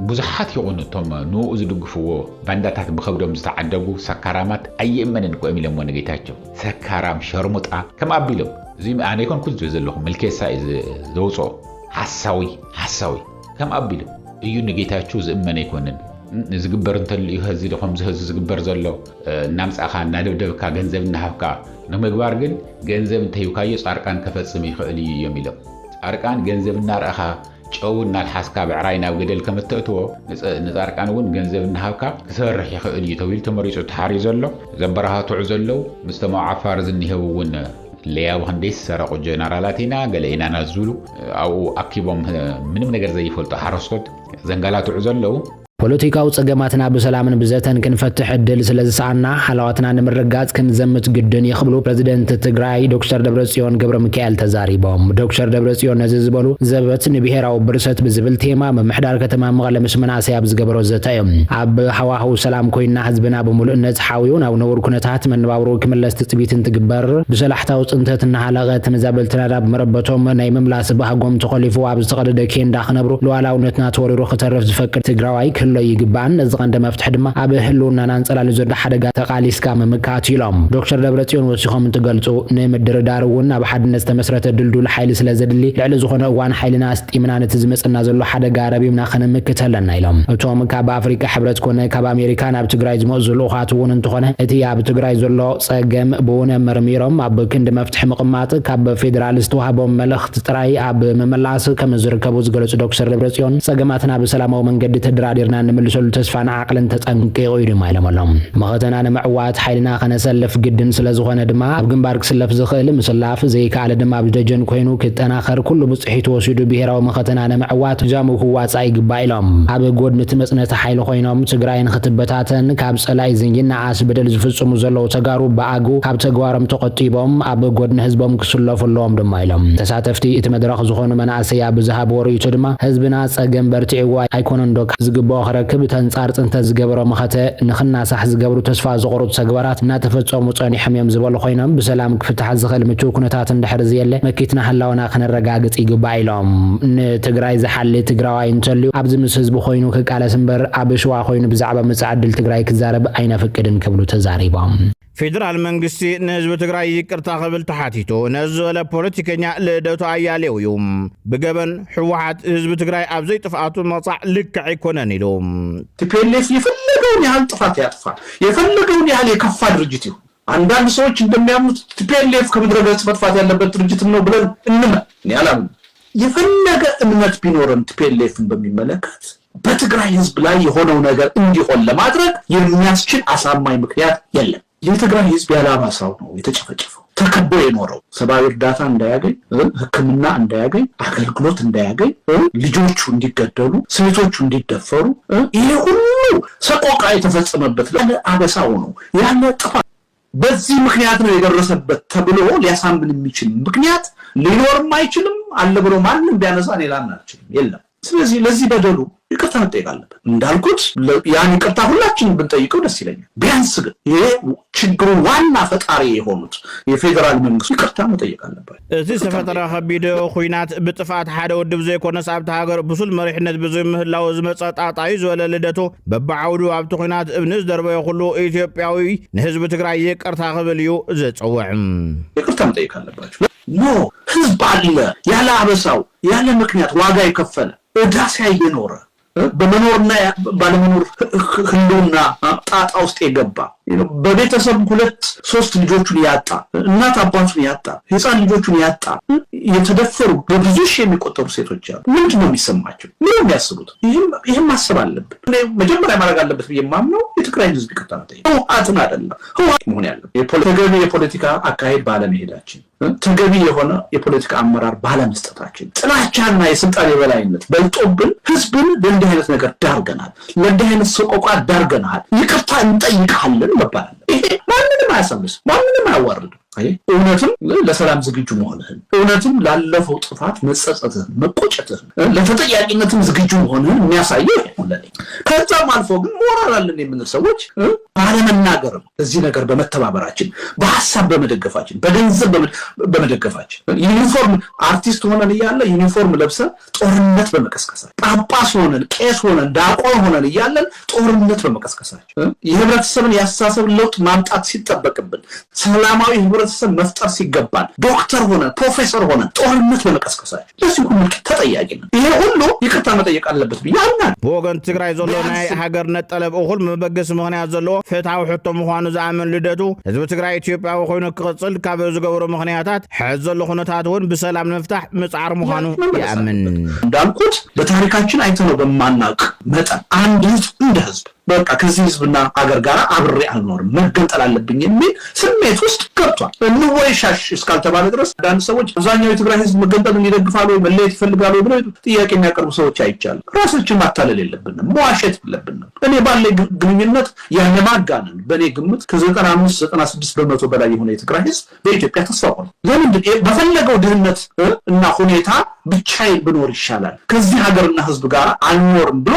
ብዙሓት ይኹኑ እቶም ንኡ ዝድግፍዎ ባንዳታት ብኸብዶም ዝተዓደጉ ሰካራማት ኣይእመንን እኮ እዮም ኢሎሞ ንጌታቸው ሰካራም ሸርሙጣ ከም ኣቢሎም እዚ ኣነ ይኮንኩ ዝብል ዘለኹ ምልኬሳ እዩ ዘውፅኦ ሓሳዊ ሓሳዊ ከም ኣቢሎም እዩ ንጌታቸው ዝእመን ኣይኮንን ዝግበር እንተልዩ ህዚ ከምዚ ህዚ ዝግበር ዘሎ እናምፃእኻ እናደብደብካ ገንዘብ እናሃብካ ንምግባር ግን ገንዘብ እንተሂብካዮ ፃርቃን ከፈፅም ይኽእል እዩ እዮም ኢሎም ፃርቃን ገንዘብ እናረእኻ ጨው እናልሓስካ ብዕራይ ናብ ገደል ከም እተእትዎ ንፃርቃን እውን ገንዘብ እናሃብካ ክሰርሕ ይኽእል እዩ ተባሂሉ ተመሪፁ ተሓርዩ ዘሎ ዘበረታትዑ ዘለዉ ምስቶም ኣብ ዓፋር ዝኒሀው እውን ለያቡ ክንደይ ዝሰረቑ ጀነራላት ኢና፣ ገለ ኢና ናዝብሉ፣ ኣብኡ ኣኪቦም ምንም ነገር ዘይፈልጡ ሓረስቶት ዘንጋላትዑ ዘለዉ። ፖለቲካዊ ጸገማትና ብሰላምን ብዘተን ክንፈትሕ ዕድል ስለ ዝሰኣና፣ ሃለዋትና ንምርግጋጽ ክንዘምት ግድን እዩ ክብሉ ፕረዚደንት ትግራይ ዶክተር ደብረጽዮን ገብረ ሚካኤል ተዛሪቦም። ዶክተር ደብረጽዮን ነዚ ዝበሉ ዘበት ንብሄራዊ ብርሰት ብዝብል ቴማ ምምሕዳር ከተማ መቐለ ምስ መናእሰይ ኣብ ዝገበሮ ዘተ እዮም። ኣብ ሃዋህው ሰላም ኮይና ህዝብና ብምሉእነት ሓውዩ ናብ ንቡር ኩነታት መነባብሮ ክምለስ ትጽቢት እንትግበር፣ ብሰላሕታዊ ጽንተት እናሃለቐ ተመዛበልትና ናብ መረበቶም ናይ ምምላስ ባህጎም ተኾሊፉ ኣብ ዝተቐደደ ኬንዳ ክነብሩ፣ ሉዓላውነትና ተወሪሩ ክተርፍ ዝፈቅድ ትግራዋይ ክህሎ ይግባእን። ነዚ ቀንዲ መፍትሒ ድማ ኣብ ህልውናና ኣንጸላልዩ ዘሎ ሓደጋ ተቓሊስካ ምምካት ኢሎም። ዶክተር ደብረጽዮን ወሲኾም እንትገልጹ፣ ንምድርዳር እውን ኣብ ሓድነት ዝተመስረተ ድልዱል ሓይሊ ስለ ዘድሊ፣ ልዕሊ ዝኾነ እዋን ሓይልና ኣስጢምና ነቲ ዝመጽና ዘሎ ሓደጋ ረቢብና ከነምክት ኣለና ኢሎም። እቶም ካብ ኣፍሪቃ ሕብረት ኮነ ካብ ኣሜሪካ ናብ ትግራይ ዝመጹ ልኡኻት እውን እንተኾነ፣ እቲ ኣብ ትግራይ ዘሎ ጸገም ብውነ መርሚሮም ኣብ ክንዲ መፍትሒ ምቕማጥ ካብ ፌዴራል ዝተዋህቦም መልእኽቲ ጥራይ ኣብ ምምላስ ከም ዝርከቡ ዝገለጹ ዶክተር ደብረጽዮን፣ ጸገማትና ብሰላማዊ መንገዲ ተደራዲርና ንምልሰሉ ተስፋን ዓቕልን ተጸንቂቑ እዩ ድማ ኢሎም ኣለዉ። መኸተና ንምዕዋት ሓይልና ከነሰልፍ ግድን ስለ ዝኾነ ድማ፣ ኣብ ግንባር ክስለፍ ዝኽእል ምስላፍ፣ ዘይከኣለ ድማ ኣብ ደጀን ኮይኑ ክጠናኸር፣ ኩሉ ብጽሒት ወሲዱ ብሄራዊ መኸተና ንምዕዋት ጃሙ ክዋጻእ ይግባእ ኢሎም። ኣብ ጎድኒ እቲ መጽነቲ ሓይሊ ኮይኖም ትግራይ ንኽትበታተን ካብ ጸላኢ ዝይነኣስ በደል ዝፍጽሙ ዘለዉ ተጋሩ ብኣግኡ ካብ ተግባሮም ተቖጢቦም ኣብ ጎድኒ ህዝቦም ክስለፉ ኣለዎም ድማ ኢሎም። ተሳተፍቲ እቲ መድረኽ ዝኾኑ መናእሰይ ኣብ ዝሃብዎ ርእይቶ ድማ፣ ህዝብና ጸገም በርቲዕዎ ኣይኮነን ዶ ዝግብኦ ክረክብ፣ እቲ ኣንጻር ጽንተት ዝገበሮ መኸተ ንኽናሳሕ ዝገብሩ ተስፋ ዝቖርጹ ተግባራት እናተፈጸሙ ጸኒሖም እዮም ዝበሉ ኮይኖም፣ ብሰላም ክፍታሕ ዝኽእል ምቹው ኩነታት እንድሕር ዘየለ፣ መኪትና ህላወና ከነረጋግጽ ይግባእ ኢሎም። ንትግራይ ዝሓሊ ትግራዋይ እንተልዩ፣ ኣብዚ ምስ ህዝቢ ኮይኑ ክቃለስ እምበር፣ ኣብ ሽዋ ኮይኑ ብዛዕባ መጻኢ ዕድል ትግራይ ክዛረብ ኣይነፍቅድን ክብሉ ተዛሪቦም። ፌደራል መንግስቲ ንህዝቢ ትግራይ ይቅርታ ክብል ተሓቲቱ፣ ነዚ ዝበለ ፖለቲከኛ ልደቱ ኣያሌው እዩ። ብገበን ህወሓት ህዝቢ ትግራይ ኣብ ዘይጥፍኣቱ መቕጻዕ ልክዕ ኣይኮነን ኢሉ። ቲፒኤልኤፍ የፈለገውን ያህል ጥፋት ያጥፋ፣ የፈለገውን ያህል የከፋ ድርጅት ይሁን፣ አንዳንድ ሰዎች እንደሚያምኑት ቲፒኤልኤፍ ከምድረ ገጽ መጥፋት ያለበት ድርጅትም ነው ብለን እንመን። እኔ አላምንም። የፈለገ እምነት ቢኖረን ቲፒኤልኤፍን በሚመለከት በትግራይ ህዝብ ላይ የሆነው ነገር እንዲሆን ለማድረግ የሚያስችል አሳማኝ ምክንያት የለም። የትግራይ ህዝብ ያለ አባሳው ነው የተጨፈጨፈው፣ ተከቦ የኖረው፣ ሰብአዊ እርዳታ እንዳያገኝ፣ ሕክምና እንዳያገኝ፣ አገልግሎት እንዳያገኝ፣ ልጆቹ እንዲገደሉ፣ ሴቶቹ እንዲደፈሩ፣ ይሄ ሁሉ ሰቆቃ የተፈጸመበት ያለ አበሳው ነው ያለ ጥፋት በዚህ ምክንያት ነው የደረሰበት ተብሎ ሊያሳምን የሚችል ምክንያት ሊኖርም አይችልም። አለ ብሎ ማንም ቢያነሳ እኔ ላምን አልችልም። የለም። ስለዚህ ለዚህ በደሉ ይቅርታ መጠየቅ አለበት። እንዳልኩት ያን ይቅርታ ሁላችንም ብንጠይቀው ደስ ይለኛል። ቢያንስ ግን ይሄ ችግሩ ዋና ፈጣሪ የሆኑት የፌዴራል መንግስቱ ይቅርታ መጠየቅ አለባቸው። እቲ ዝተፈጠረ ከቢድ ኩናት ብጥፍኣት ሓደ ውድብ ዘይኮነስ ኣብቲ ሃገር ብሱል መሪሕነት ብዘይምህላው ዝመፀ ጣጣ እዩ ዝበለ ልደቱ፣ በብዓውዱ ኣብቲ ኩናት እብኒ ዝደርበዮ ኩሉ ኢትዮጵያዊ ንህዝቢ ትግራይ ይቅርታ ክብል እዩ ዝፅውዕ። ይቅርታ መጠየቅ አለባቸው። ኖ፣ ህዝብ አለ ያለ አበሳው ያለ ምክንያት ዋጋ የከፈለ እዳ ሲያይ የኖረ በመኖርና ባለመኖር ህልውና ጣጣ ውስጥ የገባ በቤተሰብ ሁለት ሶስት ልጆቹን ያጣ እናት አባቱን ያጣ ህፃን ልጆቹን ያጣ የተደፈሩ በብዙ ሺህ የሚቆጠሩ ሴቶች አሉ። ምንድን ነው የሚሰማቸው? ምን ነው የሚያስቡት? ይህም ማሰብ አለብን። መጀመሪያ ማድረግ አለበት ብዬ የማምነው የትግራይን ህዝብ ይቅርታ መጠየቅ፣ ህወሓትን አይደለም። ህወሓት መሆን ያለበት ተገቢ የፖለቲካ አካሄድ ባለመሄዳችን፣ ተገቢ የሆነ የፖለቲካ አመራር ባለመስጠታችን፣ ጥላቻና የስልጣን የበላይነት በልጦብን ህዝብን ለእንዲህ አይነት ነገር ዳርገናል፣ ለእንዲህ አይነት ሰቆቃ ዳርገናል፣ ይቅርታ እንጠይቃለን መባል አለ። ይሄ ማንንም አያሳንስም፣ ማንንም አያዋርድም። እውነትም ለሰላም ዝግጁ መሆንህን፣ እውነትም ላለፈው ጥፋት መጸጸትህን፣ መቆጨትህን፣ ለተጠያቂነትም ዝግጁ መሆንህን የሚያሳየው ይሄ ነው ለኔ። ከዛም አልፎ ግን ሞራል አለን የምንል ሰዎች ባለመናገርም እዚህ ነገር በመተባበራችን፣ በሀሳብ በመደገፋችን፣ በገንዘብ በመደገፋችን፣ ዩኒፎርም አርቲስት ሆነን እያለ ዩኒፎርም ለብሰን ጦርነት በመቀስቀሳችን፣ ጳጳስ ሆነን፣ ቄስ ሆነን፣ ዳቆን ሆነን እያለን ጦርነት በመቀስቀሳችን፣ የህብረተሰብን የአስተሳሰብ ለውጥ ማምጣት ሲጠበቅብን፣ ሰላማዊ ህብረተሰብ መፍጠር ሲገባን ዶክተር ሆነን ፕሮፌሰር ሆነን ጦርነት በመቀስቀሳችን ለዚህ ሁሉ ተጠያቂ ነን። ይሄ ሁሉ ይቅርታ መጠየቅ አለበት ብዬ አምናለሁ። ብወገን ትግራይ ዘሎ ናይ ሃገርነት ጠለብ እኹል መበገሲ ምኽንያት ዘለዎ ፍትሓዊ ሕቶ ምዃኑ ዝኣምን ልደቱ፣ ህዝቢ ትግራይ ኢትዮጵያዊ ኮይኑ ክቕፅል ካብ ዝገብሩ ምኽንያታት ሕዚ ዘሎ ኩነታት እውን ብሰላም ንምፍታሕ ምፅዓር ምዃኑ ይኣምን። እንዳልኩት በታሪካችን አይተነው በማናውቅ መጠን አንድ ህዝብ እንደ ህዝብ በቃ ከዚህ ህዝብና አገር ጋር አብሬ አልኖርም፣ መገንጠል አለብኝ የሚል ስሜት ውስጥ ገብቷል። እንወይሻሽ እስካልተባለ ድረስ አንዳንድ ሰዎች አብዛኛው የትግራይ ህዝብ መገንጠል እንዲደግፋል ወይ መለየት ይፈልጋል ወይ ብለው ጥያቄ የሚያቀርቡ ሰዎች አይቻልም። ራሳችን ማታለል የለብንም፣ መዋሸት የለብንም። እኔ ባለ ግንኙነት ያለማጋነን በእኔ ግምት ከዘጠና አምስት ዘጠና ስድስት በመቶ በላይ የሆነ የትግራይ ህዝብ በኢትዮጵያ ተስፋ ቆርጧል። ለምንድን በፈለገው ድህነት እና ሁኔታ ብቻዬን ብኖር ይሻላል፣ ከዚህ ሀገርና ህዝብ ጋር አልኖርም ብሎ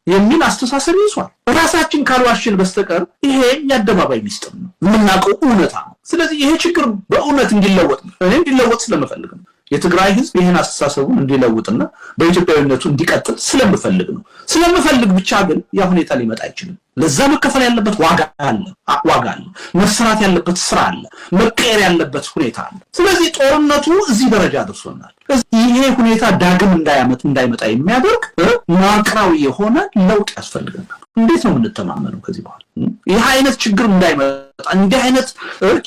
የሚል አስተሳሰብ ይዟል። ራሳችን ካልዋሽን በስተቀር ይሄ የአደባባይ ሚስጥር ነው፣ የምናውቀው እውነታ ነው። ስለዚህ ይሄ ችግር በእውነት እንዲለወጥ፣ እኔ እንዲለወጥ ስለምፈልግ ነው። የትግራይ ህዝብ ይህን አስተሳሰቡን እንዲለውጥና በኢትዮጵያዊነቱ እንዲቀጥል ስለምፈልግ ነው። ስለምፈልግ ብቻ ግን ያ ሁኔታ ሊመጣ አይችልም። ለዛ መከፈል ያለበት ዋጋ አለ፣ ዋጋ አለ። መሰራት ያለበት ስራ አለ። መቀየር ያለበት ሁኔታ አለ። ስለዚህ ጦርነቱ እዚህ ደረጃ ደርሶናል። ይሄ ሁኔታ ዳግም እንዳይመጣ የሚያደርግ መዋቅራዊ የሆነ ለውጥ ያስፈልገናል። እንዴት ነው የምንተማመነው ከዚህ በኋላ? ይህ አይነት ችግር እንዳይመጣ፣ እንዲህ አይነት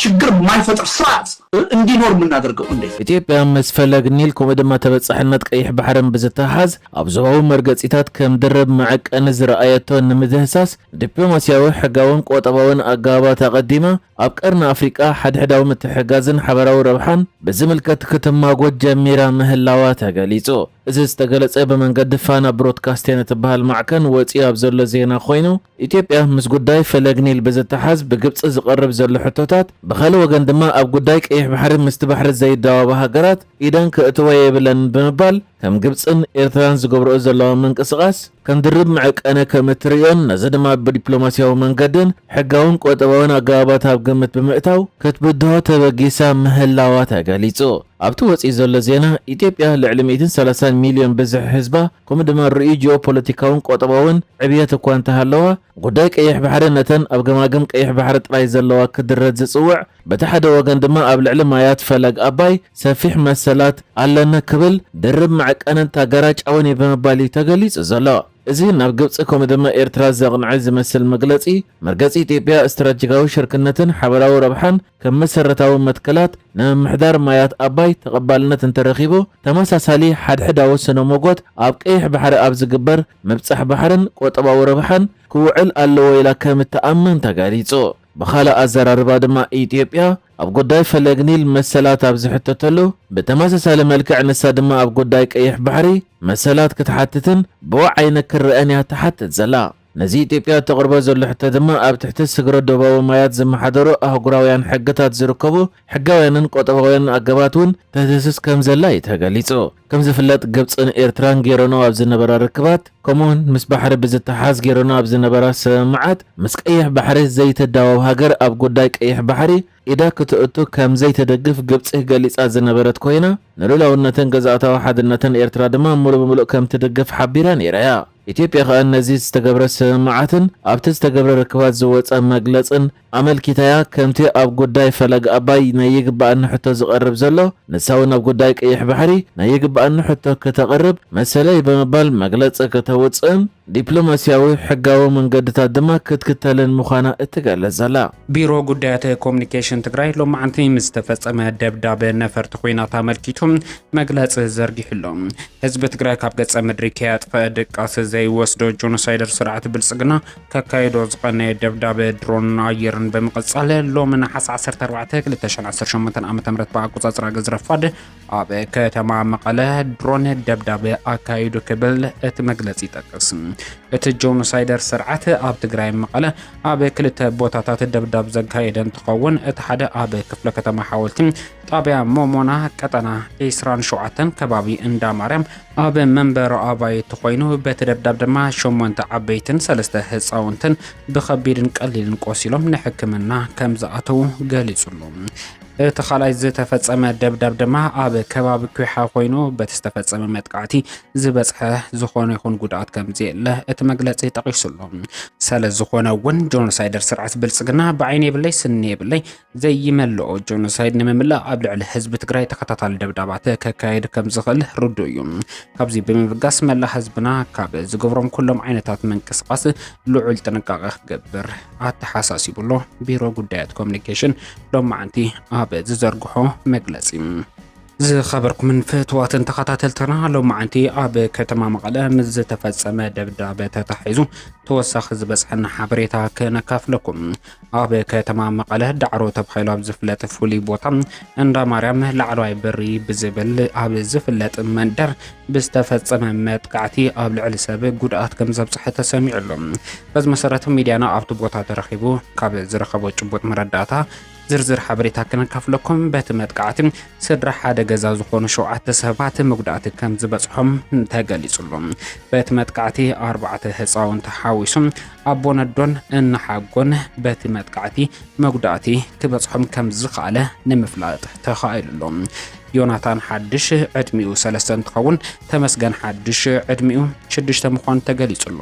ችግር የማይፈጥር ስርዓት እንዲኖር የምናደርገው እንዴት? ኢትዮጵያ ምስ ፈለግ ኒል ከምኡ ድማ ተበጻሕነት ቀይሕ ባሕርን ብዝተሓዝ ኣብ ዞባዊ መርገጺታት ከም ድርብ መዐቀኒ ዝረኣየቶ ንምድህሳስ ዲፕሎማስያዊ፣ ሕጋውን ቆጠባውን ኣገባባት ኣቐዲማ ኣብ ቀርኒ ኣፍሪቃ ሓድሕዳዊ ምትሕጋዝን ሓበራዊ ረብሓን ብዝምልከት ክትማጎት ጀሚራ ምህላዋ ተገሊጹ። እዚ ዝተገለጸ ብመንገዲ ፋና ብሮድካስቲን እትበሃል ማዕከን ወጺኡ ኣብ ዘሎ ዜና ኮይኑ፣ ኢትዮጵያ ምስ ጉዳይ ፈለግ ኒል ብዝተሓዝ ብግብጺ ዝቐርብ ዘሎ ሕቶታት፣ ብኻልእ ወገን ድማ ኣብ ጉዳይ ቀይሕ ባሕሪ ምስቲ ባሕሪ ዘይዳወባ ሃገራት ኢደን ክእትዎ የብለን ብምባል ከም ግብጽን ኤርትራን ዝገብርኦ ዘለዋ ምንቅስቓስ ከም ድርብ መዐቀኒ ከም እትርእዮን ነዚ ድማ ብዲፕሎማስያዊ መንገድን ሕጋውን ቆጠባውን ኣገባባት ኣብ ግምት ብምእታው ክትብድሆ ተበጊሳ ምህላዋ ተገሊጹ። ኣብቲ ወጺኡ ዘሎ ዜና፣ ኢትዮጵያ ልዕሊ ሚእትን ሰላሳን ሚልዮን ብዝሒ ህዝባ ከምኡ ድማ ርኡይ ጂኦፖለቲካውን ቆጠባውን ዕብየት እኳ እንተሃለዋ፣ ጉዳይ ቀይሕ ባሕሪ ነተን ኣብ ገማግም ቀይሕ ባሕሪ ጥራይ ዘለዋ ክድረት ዝጽውዕ፣ በቲ ሓደ ወገን ድማ ኣብ ልዕሊ ማያት ፈለግ ኣባይ ሰፊሕ መሰላት ኣለኒ ክብል ድርብ መዐቀንን ተገራጫውን እዩ ብምባል እዩ ተገሊጹ ዘሎ። እዚ ናብ ግብጺ ከምኡ ድማ ኤርትራ ዘቕንዐ ዝመስል መግለጺ፣ መርገጺ ኢትዮጵያ ስትራቴጂካዊ ሽርክነትን ሓበራዊ ረብሓን ከም መሰረታዊ መትከላት ንምምሕዳር ማያት ኣባይ ተቐባልነት እንተረኺቡ፣ ተመሳሳሊ ሓድሕዳዊ ስነ ሞጎት ኣብ ቀይሕ ባሕሪ ኣብ ዝግበር ምብጻሕ ባሕርን ቆጠባዊ ረብሓን ክውዕል ኣለዎ ኢላ ከም እትኣምን ተገሊጹ። ብኻልእ ኣዘራርባ ድማ ኢትዮጵያ ኣብ ጉዳይ ፈለግ ኒል መሰላት ኣብ ዝሕተተሉ፣ ብተመሳሳሊ መልክዕ ንሳ ድማ ኣብ ጉዳይ ቀይሕ ባሕሪ መሰላት ክትሓትትን ብኡ ዓይኒ ክረኣን እያ ትሓትት ዘላ። ነዚ ኢትዮጵያ እተቕርቦ ዘሎ ሕቶ ድማ ኣብ ትሕቲ ስግረ ዶባዊ ማያት ዝመሓደሩ ኣህጉራውያን ሕግታት ዝርከቡ ሕጋውያንን ቆጠባውያንን ኣገባት እውን ተድህስስ ከም ዘላ እዩ ተገሊጹ። ከም ዝፍለጥ ግብጽን ኤርትራን ገይረንኦ ኣብ ዝነበራ ርክባት፣ ከምኡውን ምስ ባሕሪ ብዝተሓዝ ገይረንኦ ኣብ ዝነበራ ስምምዓት፣ ምስ ቀይሕ ባሕሪ ዘይትዳወብ ሃገር ኣብ ጉዳይ ቀይሕ ባሕሪ ኢዳ ክትእቱ ከም ዘይትደግፍ ግብጺ ገሊጻ ዝነበረት ኮይና፣ ንልኡላውነትን ግዝኣታዊ ሓድነትን ኤርትራ ድማ ምሉእ ብምሉእ ከም ትድግፍ ሓቢራ ነይራ እያ። ኢትዮጵያ ከኣ ነዚ ዝተገብረ ስምምዓትን ኣብቲ ዝተገብረ ርክባት ዝወጸ መግለጽን ኣመልኪታያ፣ ከምቲ ኣብ ጉዳይ ፈለግ ኣባይ ናይ ይግባኣኒ ሕቶ ዝቐርብ ዘሎ፣ ንሳ እውን ኣብ ጉዳይ ቀይሕ ባሕሪ ናይ ይግባኣኒ ሕቶ ክተቕርብ መሰለይ ብምባል መግለጺ ክተውጽእን ዲፕሎማስያዊ ሕጋዊ መንገድታት ድማ ክትክተልን ምዃና እትገልጽ ዘላ። ቢሮ ጉዳያት ኮሙኒኬሽን ትግራይ ሎማዓንቲ ምስ ዝተፈጸመ ደብዳብ ነፈርቲ ኲናት ኣመልኪቱ መግለጺ ዘርጊሑ ኣሎ። ህዝቢ ትግራይ ካብ ገጸ ምድሪ ከያጥፈ ድቃስ ዘይወስዶ ጆኖሳይደር ስርዓት ብልጽግና ከካይዶ ዝቐነየ ደብዳብ ድሮን ኣየርን ብምቕጻል፣ ሎሚ ነሓሰ ዓሰርተ ኣርባዕተ ክልተ ሽሕን ዓሰርተ ሸሞንተን ዓመተ ምህረት ብኣቆጻጽራ ግዜ ረፋድ ኣብ ከተማ መቐለ ድሮን ደብዳብ ኣካይዱ ክብል እቲ መግለጺ ይጠቅስ። እቲ ጆኖሳይደር ስርዓት ኣብ ትግራይ መቐለ ኣብ ክልተ ቦታታት ደብዳብ ዘካየደ እንትኸውን፣ እቲ ሓደ ኣብ ክፍለ ከተማ ሓወልቲ ጣብያ ሞሞና ቀጠና ዒስራን ሸውዓተን ከባቢ እንዳ ማርያም ኣብ መንበሪ ኣባይቲ ኮይኑ፣ በቲ ደብዳብ ድማ ሸሞንተ ዓበይትን ሰለስተ ህፃውንትን ብኸቢድን ቀሊልን ቆሲሎም ንሕክምና ከም ዝኣተዉ ገሊጹ ኣሎ። እቲ ካልኣይ ዝተፈጸመ ደብዳብ ድማ ኣብ ከባቢ ኲሓ ኮይኑ፣ በቲ ዝተፈጸመ መጥቃዕቲ ዝበጽሐ ዝኾነ ይኹን ጉድኣት ከም ዘየለ እቲ መግለጺ ጠቒሱ ኣሎ። ስለ ዝኾነ እውን ጆኖሳይደር ስርዓት ብልጽግና ብዓይኒ የብለይ ስኒ የብለይ ዘይመልኦ ጆኖሳይድ ንምምላእ ኣብ ልዕሊ ህዝቢ ትግራይ ተኸታታሊ ደብዳባት ከካየድ ከም ዝኽእል ርዱእ እዩ። ካብዚ ብምብጋስ መላእ ህዝብና ካብ ዝገብሮም ኩሎም ዓይነታት ምንቅስቓስ ልዑል ጥንቃቐ ክገብር ኣተሓሳሲቡ ኣሎ ቢሮ ጉዳያት ኮሙኒኬሽን ሎማዓንቲ ኣብ ዝዘርግሖ መግለጺ። ዝኸበርኩምን ፍትዋትን ተኸታተልትና፣ ሎማዓንቲ ኣብ ከተማ መቐለ ምስ ዝተፈጸመ ደብዳብ ተታሒዙ ተወሳኺ ዝበጽሐና ሓበሬታ ክነካፍለኩም። ኣብ ከተማ መቐለ ዳዕሮ ተባሂሉ ኣብ ዝፍለጥ ፍሉይ ቦታ እንዳ ማርያም ላዕለዋይ በሪ ብዝብል ኣብ ዝፍለጥ መንደር ብዝተፈጸመ መጥቃዕቲ ኣብ ልዕሊ ሰብ ጉድኣት ከም ዘብጽሐ ተሰሚዑ ኣሎ። በዚ መሰረት ሚድያና ኣብቲ ቦታ ተረኺቡ ካብ ዝረኸቦ ጭቡጥ መረዳእታ ዝርዝር ሓበሬታ ክነካፍለኩም። በቲ መጥቃዕቲ ስድራ ሓደ ገዛ ዝኾኑ ሸውዓተ ሰባት መጉዳእቲ ከም ዝበጽሖም ተገሊጹ ኣሎ። በቲ መጥቃዕቲ ኣርባዕተ ህፃውንቲ ሓዊሱ ኣቦን ኣዶን እናሓጎን በቲ መጥቃዕቲ መጉዳእቲ ክበጽሖም ከም ዝኸኣለ ንምፍላጥ ተኻኢሉ ኣሎ። ዮናታን ሓድሽ ዕድሚኡ ሰለስተ እንትኸውን፣ ተመስገን ሓድሽ ዕድሚኡ ሽዱሽተ ምዃኑ ተገሊጹ ኣሎ።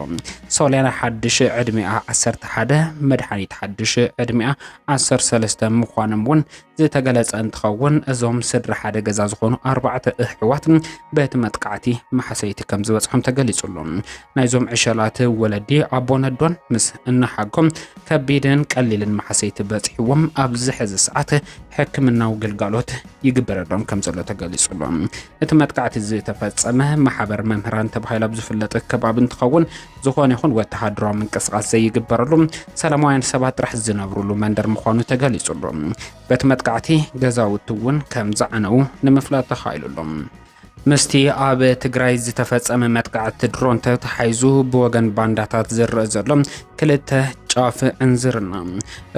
ሶልያና ሓድሽ ዕድሚኣ ዓሰርተ ሓደ፣ መድሓኒት ሓድሽ ዕድሚኣ ዓሰርተ ሰለስተ ምዃኖም እውን ዝተገለጸ እንትኸውን፣ እዞም ስድራ ሓደ ገዛ ዝኾኑ ኣርባዕተ ኣሕዋት በቲ መጥቃዕቲ ማሕሰይቲ ከም ዝበጽሖም ተገሊጹ ኣሎ። ናይዞም ዕሸላት ወለዲ ኣቦን ኣዶን ምስ እናሓጎም ከቢድን ቀሊልን ማሕሰይቲ በጺሕዎም ኣብዚ ሕዚ ሰዓት ሕክምናዊ ግልጋሎት ይግበረሎም ከም ዘሎ ተገሊጹ ኣሎ። እቲ መጥቃዕቲ ዝተፈጸመ ማሕበር መምህራን ተባሂሉ ኣብ ዝፍለጥ ከባቢ እንትኸውን፣ ዝኾነ ይኹን ወተሃደራዊ ምንቅስቓስ ዘይግበረሉ፣ ሰላማውያን ሰባት ጥራሕ ዝነብሩሉ መንደር ምዃኑ ተገሊጹ ኣሎ። በቲ መጥቃዕቲ ገዛውቲ እውን ከም ዝዓነዉ ንምፍላጥ ተኻኢሉ ኣሎ። ምስቲ ኣብ ትግራይ ዝተፈጸመ መጥቃዕቲ ድሮን ተተሓሒዙ ብወገን ባንዳታት ዝረአ ዘሎ ክልተ ጫፍ ዕንዝርና፣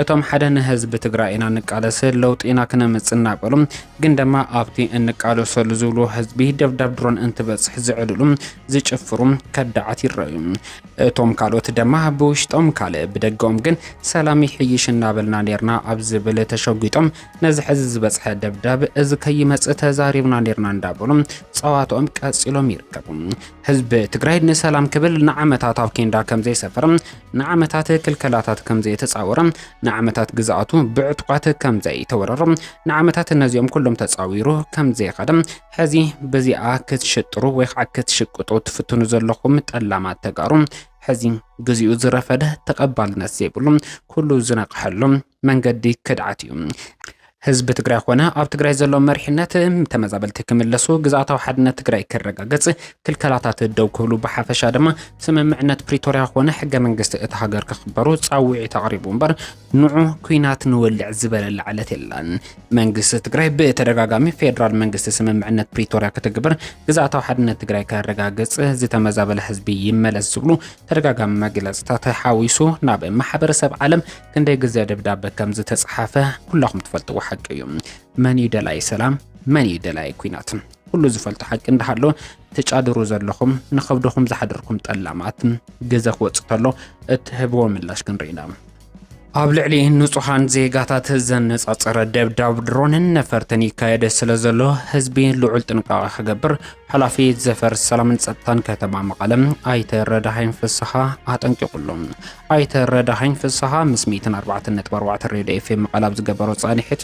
እቶም ሓደ ንህዝቢ ትግራይ ኢና ንቃለስ፣ ለውጢ ኢና ክነምጽእ እናበሉ፣ ግን ድማ ኣብቲ እንቃለሰሉ ዝብሉ ህዝቢ ደብዳብ ድሮን እንትበጽሕ ዝዕልሉ፣ ዝጭፍሩ ከዳዓት ይረኣዩ። እቶም ካልኦት ድማ ብውሽጦም ካልእ ብደገኦም ግን ሰላም ይሕይሽ እናበልና ኔርና ኣብ ዝብል ተሸጒጦም ነዚ ሕዚ ዝበጽሐ ደብዳብ እዚ ከይመጽእ ተዛሪብና ኔርና እንዳበሉ ጸዋትኦም ቀጺሎም ይርከቡ። ህዝቢ ትግራይ ንሰላም ክብል ንዓመታት ኣብ ኬንዳ ከም ዘይሰፈረ፣ ንዓመታት ክልከላታት ከም ዘይተጻወረ፣ ንዓመታት ግዝኣቱ ብዕጡቓት ከም ዘይተወረረ፣ ንዓመታት እነዚኦም ኩሎም ተጻዊሩ ከም ዘይኸደ፣ ሕዚ በዚኣ ክትሽጥሩ ወይ ከዓ ክትሽቅጡ ትፍትኑ ዘለኹም ጠላማት ተጋሩ፣ ሕዚ ግዚኡ ዝረፈደ ተቐባልነት ዘይብሉ ኩሉ ዝነቕሐሉ መንገዲ ክድዓት እዩ። ህዝቢ ትግራይ ኮነ ኣብ ትግራይ ዘሎ መሪሕነት ተመዛበልቲ ክምለሱ፣ ግዝኣታዊ ሓድነት ትግራይ ክረጋገጽ፣ ክልከላታት ደው ክብሉ፣ ብሓፈሻ ድማ ስምምዕነት ፕሪቶርያ ኮነ ሕገ መንግስቲ እታ ሃገር ክኽበሩ ጻውዒት ኣቕሪቡ እምበር ንዑ ኲናት ንወልዕ ዝበለላ ዕለት የላን። መንግስቲ ትግራይ ብተደጋጋሚ ፌደራል መንግስቲ ስምምዕነት ፕሪቶርያ ክትግብር፣ ግዝኣታዊ ሓድነት ትግራይ ከረጋግጽ፣ ዝተመዛበለ ህዝቢ ይመለስ ዝብሉ ተደጋጋሚ መግለጽታት ሓዊሱ ናብ ማሕበረሰብ ዓለም ክንደይ ግዜ ደብዳበ ከም ዝተጻሓፈ ኩላኹም ትፈልጥዎ ሓቂ እዩ። መን እዩ ደላይ ሰላም? መን እዩ ደላይ ኲናት? ኩሉ ዝፈልጦ ሓቂ እንዳሃሎ ትጫድሩ ዘለኹም ንኸብድኹም ዝሓደርኩም ጠላማት ግዜ ክወጽእ ተሎ እትህብዎ ምላሽ ክንርኢ ኢና። ኣብ ልዕሊ ንጹሃን ዜጋታት ዘነጻጸረ ደብዳብ ድሮንን ነፈርትን ይካየድ ስለ ዘሎ ህዝቢ ልዑል ጥንቃቐ ክገብር ሓላፊ ዘፈር ሰላምን ጸጥታን ከተማ መቐለ ኣይተ ረዳሃይን ፍስሃ ኣጠንቂቑ ኣሎ። ኣይተ ረዳሃይን ፍስሃ ምስ ሚእትን ኣርባዕተን ነጥቢ ኣርባዕተ ሬድዮ ኤፍ ኤም መቐለ ኣብ ዝገበሮ ጻንሒት፣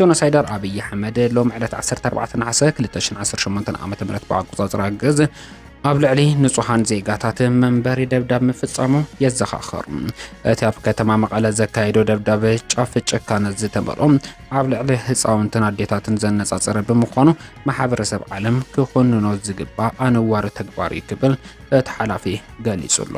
ጆኖሳይደር ኣብይ ኣሕመድ ሎም ዕለት ዓሰርተ ኣርባዕተ ነሓሰ ክልተ ሽሕን ዓሰርተ ሸሞንተን ዓመተ ምህረት ብኣቆጻጽራ ግእዝ ኣብ ልዕሊ ንጹሃን ዜጋታት መንበሪ ደብዳብ ምፍጻሙ የዘኻኽር። እቲ ኣብ ከተማ መቐለ ዘካየዶ ደብዳብ ጫፍ ጭካነ ዝተመልኦ፣ ኣብ ልዕሊ ህፃውንትን ኣዴታትን ዘነጻጸረ ብምዃኑ ማሕበረሰብ ዓለም ክኹንኖ ዝግባእ ኣነዋሪ ተግባር እዩ ክብል እቲ ሓላፊ ገሊጹ ኣሎ።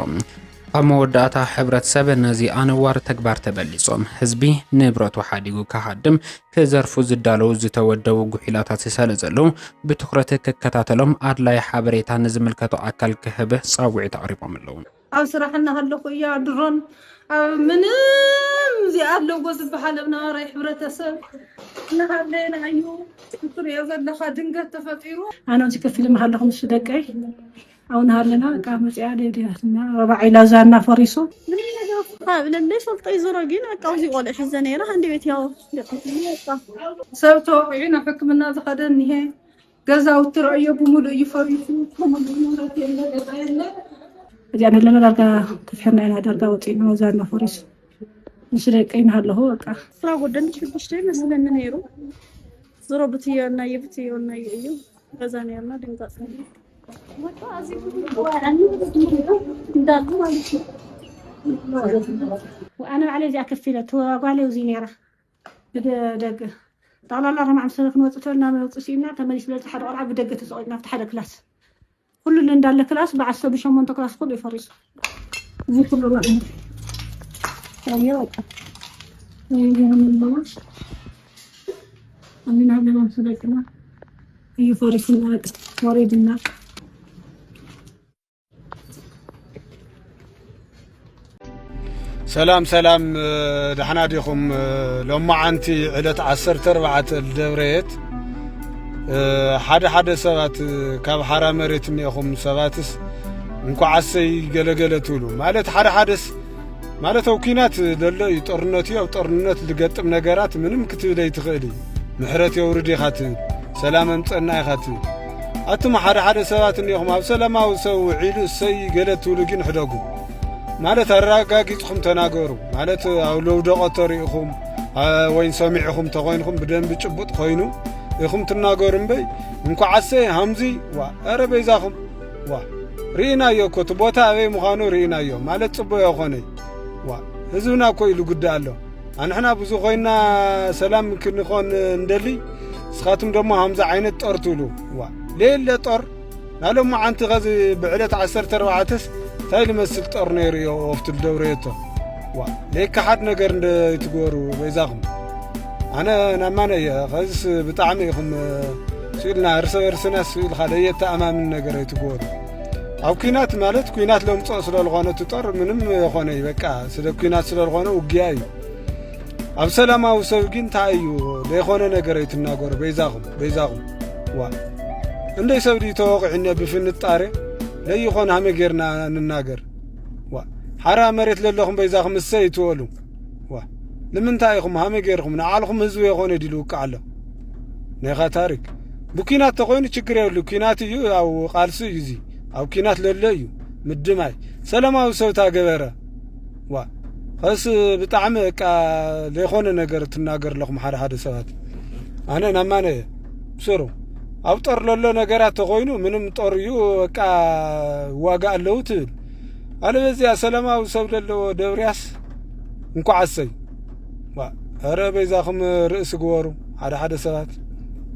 ኣብ መወዳእታ ሕብረተሰብ ነዚ ኣነዋሪ ተግባር ተበሊጾም ህዝቢ ንብረቱ ሓዲጉ ክሃድም ክዘርፉ ዝዳለዉ ዝተወደቡ ጉሒላታት ስለ ዘለዉ ብትኹረት ክከታተሎም ኣድላይ ሓበሬታ ንዝምልከቶ ኣካል ክህብ ፃውዒት ኣቕሪቦም ኣለዉ። ኣብ ስራሕ እናሃለኹ እያ ድሮን ኣብ ምንም እዚኣ ኣለዎ ዝበሃል ኣብ ነባራይ ሕብረተሰብ እናሃለና እዩ ክትሪኦ ዘለኻ ድንገት ተፈጢሩ። ኣነ ኣብዚ ከፊል መሃለኹ ምስ ደቀይ ኣው ናሃለና እቃ መጽያ ደዲያትና ረባዒ ላዛና ፈሪሱ። ምንም ነገር ካብ ለለ ፈልጦ ይዞሮ ግን እቃ ኣብዚ ቆልዕ ሕዘ ነይራ ሃንዲ ቤት ያው ደቀትና እቃ ሰብ ተወቂዑ ናብ ሕክምና ዝኸደ እኒሄ። ገዛውቲ ረእዮ ብምሉእ እዩ ፈሪሱ። ብምሉእ ንብረት የለ፣ ገዛ የለ። እዚኣ ነለና ዳርጋ ተፍሕና ኢና ዳርጋ ወፂና ላዛና ፈሪሱ። ምስ ደቀይ ናሃለኹ በቃ። ስራ ጎደል ሽዱሽተ ይመስለኒ ነይሩ። ዞሮ ብትዮ እናየ ብትዮ እናየ እዩ። ገዛ ነርና ድንጋጽ። ኣነ ባዕለይ እዚኣ ከፊለ ተዋጓለ እዚ ነራ። ብደ-፣ ደገ ጠቕላላ ኣርባዓ ምስ ክንወፅእ ተልና መወፅእ ስኢና ተመሊስ ለቲ ሓደ ቆልዓ ብደገ ተፀቂጥና ኣብቲ ሓደ ክላስ ኩሉ እንዳለ ክላስ ብዓሰርተ ብሸሞንተ ክላስ ኩሉ ይፈሪሱ። እዚ ኩሉ ርኢና ኣዮ በቃ ኣሚና ብሎም ስደቅና እዩ ፈሪሱና በቃ ወሪድና። ሰላም ሰላም፣ ዳሕና ዲኹም? ሎማዓንቲ ዕለት ዓሰርተ ኣርባዕተ ልደብረየት ሓደ ሓደ ሰባት ካብ ሓራ መሬት እኒኹም ሰባትስ እንኳዓሰይ ገለገለ ትብሉ ማለት ሓደ ሓደስ ማለት ኣብ ኲናት ዘሎ እዩ ጦርነት እዩ። ኣብ ጦርነት ዝገጥም ነገራት ምንም ክትብል ኣይትኽእል እዩ። ምሕረት የውርድ ኢኻ ትብል፣ ሰላም ኣምፀና ኢኻ ትብል። ኣቱም ሓደ ሓደ ሰባት እኒኹም ኣብ ሰላማዊ ሰብ ውዒሉ እሰይ ገለ ትብሉ ግን ሕደጉ። ማለት ኣረጋጊፅኹም ተናገሩ። ማለት ኣብ ለውደቆ ተሪእኹም ወይን ሰሚዕኹም ተኾይንኹም ብደንቢ ጭቡጥ ኮይኑ ኢኹም ትናገሩ እምበይ እንኳዓሰ ሃምዚ ዋ ኧረ በይዛኹም ዋ ርኢናዮ እኮ እቲ ቦታ ኣበይ ምዃኑ ርኢናዮ። ማለት ፅቡቅ የኾነ ዋ ህዝብና እኮ ኢሉ ጉዳይ ኣሎ። ኣንሕና ብዙ ኮይና ሰላም ክንኾን እንደሊ እስኻትም ደሞ ሃምዚ ዓይነት ጦር ትብሉ ዋ ሌለ ጦር ናሎም መዓንቲ ኸዚ ብዕለት ዓሰርተ ኣርባዕተስ እንታይ ልመስል ጦር ነይሩ እዮ ወፍትል ደውረየቶ ዋ ለይከሓድ ነገር እንደ ይትግበሩ በይዛኹም ኣነ ናማነ እየ ኸዚስ ብጣዕሚ ኢኹም ስኢልና እርስ በርስና ስኢል ካልእ የተኣማምን ነገር ኣይትግበሩ ኣብ ኲናት ማለት ኲናት ለምፅኦ ስለልኾነ እቲ ጦር ምንም የኾነ በቃ ስለ ኲናት ስለልኾነ ውግያ እዩ ኣብ ሰላማዊ ሰብ ግን እንታይ እዩ ዘይኾነ ነገር ኣይትናገሩ በይዛኹም በይዛኹም ዋ እንደይ ሰብ ድዩ ተወቂዑ እነ ብፍንጣሬ ለይኾነ ሃመ ጌርና ንናገር ዋ ሓራ መሬት ለለኹም በይዛኹም እሰ ይትበሉ ዋ ንምንታይ ኢኹም ሃመ ጌርኹም ንዓልኹም ህዝቢ የኾነ ድሉ ውቃዕ ኣሎ ናይኻ ታሪክ ብኲናት ተኾይኑ ችግር የብሉ ኲናት እዩ ኣብ ቃልሲ እዩ እዚ ኣብ ኲናት ለሎ እዩ ምድማይ ሰላማዊ ሰብ ታገበረ ዋ ኸስ ብጣዕሚ በቃ ዘይኮነ ነገር ትናገር ኣለኹም ሓደ ሓደ ሰባት ኣነ ናማነ እየ ብስሩ ኣብ ጦር ለሎ ነገራት ተኾይኑ ምንም ጦር እዩ በቃ ዋጋ ኣለዉ ትብል ኣለበዚያ ሰላማዊ ሰብ ዘለዎ ደብርያስ እንኳዓሰይ ዋ ኧረ በይዛኹም ርእሲ ግበሩ ሓደ ሓደ ሰባት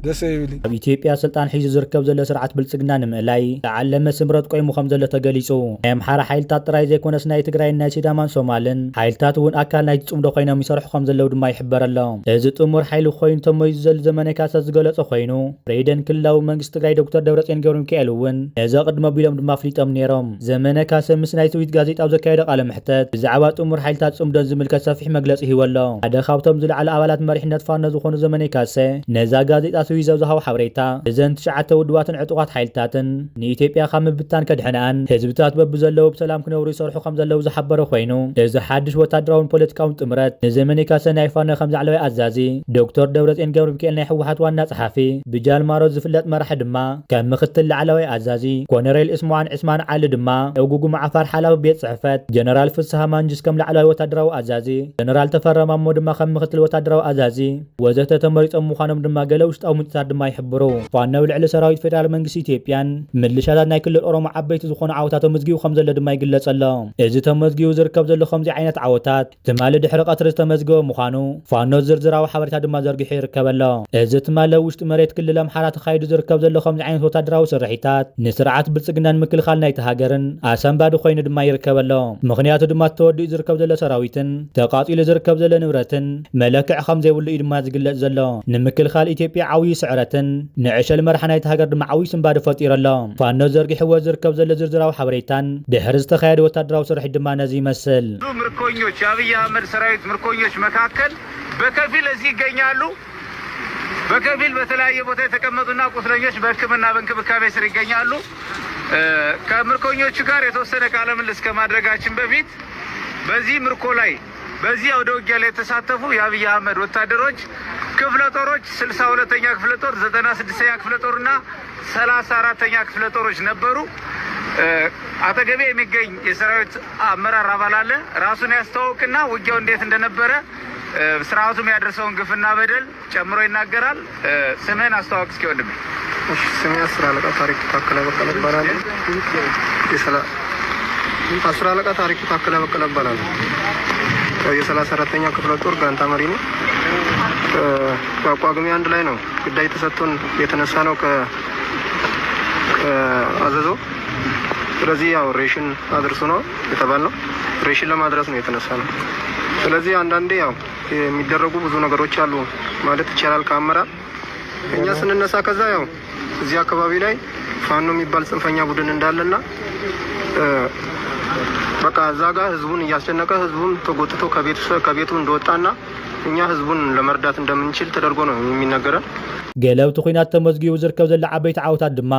ደሰ ይብል እዩ። ኣብ ኢትዮጵያ ስልጣን ሒዙ ዝርከብ ዘሎ ስርዓት ብልፅግና ንምእላይ ዝዓለመ ስምረት ቆይሙ ከም ዘሎ ተገሊፁ። ናይ ኣምሓራ ሓይልታት ጥራይ ዘይኮነስ ናይ ትግራይን ናይ ሲዳማን ሶማልን ሓይልታት እውን ኣካል ናይቲ ፅምዶ ኮይኖም ይሰርሑ ከም ዘለዉ ድማ ይሕበር ኣሎ። እዚ ጥሙር ሓይሊ ኮይኑ ተመይዙ ዘሎ ዘመነ ካሳ ዝገለፆ ኮይኑ ፕሬዚደንት ክልላዊ መንግስቲ ትግራይ ዶክተር ደብረፅዮን ገብረሚካኤል እውን ነዚ ኣቐድሞ ኣቢሎም ድማ ኣፍሊጦም ነይሮም። ዘመነ ካሰ ምስ ናይ ትዊት ጋዜጣ ኣብ ዘካየዶ ቃለ መሕተት ብዛዕባ ጥሙር ሓይልታት ፅምዶን ዝምልከት ሰፊሕ መግለፂ ሂቡ ኣሎ። ሓደ ካብቶም ዝለዓሉ ኣባላት መሪሕነት ፋኖ ዝኾኑ ዘመነ ካሰ ነዛ ጋዜጣ ስዊዝ ኣብ ዝሃቦ ሓበሬታ እዘን ትሽዓተ ውድባትን ዕጡቓት ሓይልታትን ንኢትዮጵያ ካብ ምብታን ከድሕንኣን ህዝብታት በብዘለዎ ብሰላም ክነብሩ ይሰርሑ ከም ዘለዉ ዝሓበረ ኮይኑ እዚ ሓድሽ ወታደራውን ፖለቲካውን ጥምረት ንዘመነ ካሰ ናይ ፋኖ ከም ላዕለዋይ ኣዛዚ ዶክተር ደብረፅዮን ገብረሚካኤል ናይ ህወሓት ዋና ጸሓፊ ብጃልማሮ ዝፍለጥ መራሒ ድማ ከም ምክትል ላዕለዋይ ኣዛዚ፣ ኮነሬል እስማን ዕስማን ዓሊ ድማ ኣብ ጉጉም ዓፋር ሓላፊ ቤት ጽሕፈት፣ ጀነራል ፍስሃ ማንጁስ ከም ላዕለዋይ ወታደራዊ ኣዛዚ፣ ጀነራል ተፈራ ማሞ ድማ ከም ምክትል ወታደራዊ ኣዛዚ ወዘተ ተመሪጾም ምዃኖም ድማ ገለ ውሽጣዊ ምንጭታት ድማ ይሕብሩ። ፋኖ ኣብ ልዕሊ ሰራዊት ፌደራል መንግስቲ ኢትዮጵያን ምልሻታት ናይ ክልል ኦሮሞ ዓበይቲ ዝኾኑ ዓወታት ተመዝጊቡ ከም ዘሎ ድማ ይግለጽ ኣሎ። እዚ ተመዝጊቡ ዝርከብ ዘሎ ከምዚ ዓይነት ዓወታት ትማሊ ድሕሪ ቀትሪ ዝተመዝገበ ምዃኑ ፋኖ ዝርዝራዊ ሓበሬታ ድማ ዘርጊሑ ይርከብ ኣሎ። እዚ ትማሊ ኣብ ውሽጢ መሬት ክልል ኣምሓራ ተኻይዱ ዝርከብ ዘሎ ከምዚ ዓይነት ወታደራዊ ስርሒታት ንስርዓት ብልፅግና ንምክልኻል ናይቲ ሃገርን ኣሰንባዲ ኮይኑ ድማ ይርከብ ኣሎ። ምኽንያቱ ድማ ተወዲኡ ዝርከብ ዘሎ ሰራዊትን ተቓፂሉ ዝርከብ ዘሎ ንብረትን መለክዒ ከም ዘይብሉ እዩ ድማ ዝግለፅ ዘሎ። ንምክልኻል ኢትዮጵያ ዓብዪ ስዕረትን ንዕሸል መርሓ ናይቲ ሃገር ድማ ዓብዪ ስንባደ ፈጢሩ ኣሎ። ፋኖ ዘርጊሕዎ ዝርከብ ዘሎ ዝርዝራዊ ሓበሬታን ድሕሪ ዝተኻየደ ወታደራዊ ስርሒት ድማ ነዚ ይመስል። ምርኮኞች የአብይ አህመድ ሰራዊት ምርኮኞች መካከል በከፊል እዚህ ይገኛሉ። በከፊል በተለያየ ቦታ የተቀመጡና ቁስለኞች በሕክምና በእንክብካቤ ስር ይገኛሉ። ከምርኮኞቹ ጋር የተወሰነ ቃለ ምልልስ ከማድረጋችን በፊት በዚህ ምርኮ ላይ በዚህ አውደ ውጊያ ላይ የተሳተፉ የአብይ አህመድ ወታደሮች ክፍለ ጦሮች ስልሳ ሁለተኛ ክፍለ ጦር፣ ዘጠና ስድስተኛ ክፍለ ጦርና ሰላሳ አራተኛ ክፍለ ጦሮች ነበሩ። አጠገቤ የሚገኝ የሰራዊት አመራር አባል አለ። ራሱን ያስተዋውቅና ውጊያው እንዴት እንደነበረ ስርዓቱ የሚያደርሰውን ግፍና በደል ጨምሮ ይናገራል። ስምህን አስተዋውቅ እስኪ ወንድሜ። እሺ፣ ስሜ አስር አለቃ ታሪኩ ታከለ በቀለ እባላለሁ። የሰላ- አስር አለቃ ታሪኩ ታከለ በቀለ እባላለሁ። የሰላሳ አራተኛ ክፍለ ጦር ጋንታ መሪ ነኝ። እ፣ ያው ጳጉሜ አንድ ላይ ነው ግዳጅ ተሰጥቶን የተነሳ ነው ከ-፣ ከአዘዞ። ስለዚህ ያው ሬሽን አድርሱ ነው የተባልነው። ሬሽን ለማድረስ ነው የተነሳ ነው። ስለዚህ አንዳንዴ ያው የሚደረጉ ብዙ ነገሮች አሉ ማለት ይቻላል ከአመራር። እኛ ስንነሳ ከዛ ያው እዚህ አካባቢ ላይ ፋኖ የሚባል ጽንፈኛ ቡድን እንዳለና፣ እ፣ በቃ እዛ ጋር ህዝቡን እያስጨነቀ፣ ህዝቡን ተጎትቶ ከቤቱ፣ ከቤቱ እንደወጣና እኛ ህዝቡን ለመርዳት እንደምንችል ተደርጎ ነው የሚነገረን። ገለ ኣብቲ ኲናት ተመዝጊቡ ዝርከብ ዘሎ ዓበይቲ ዓወታት ድማ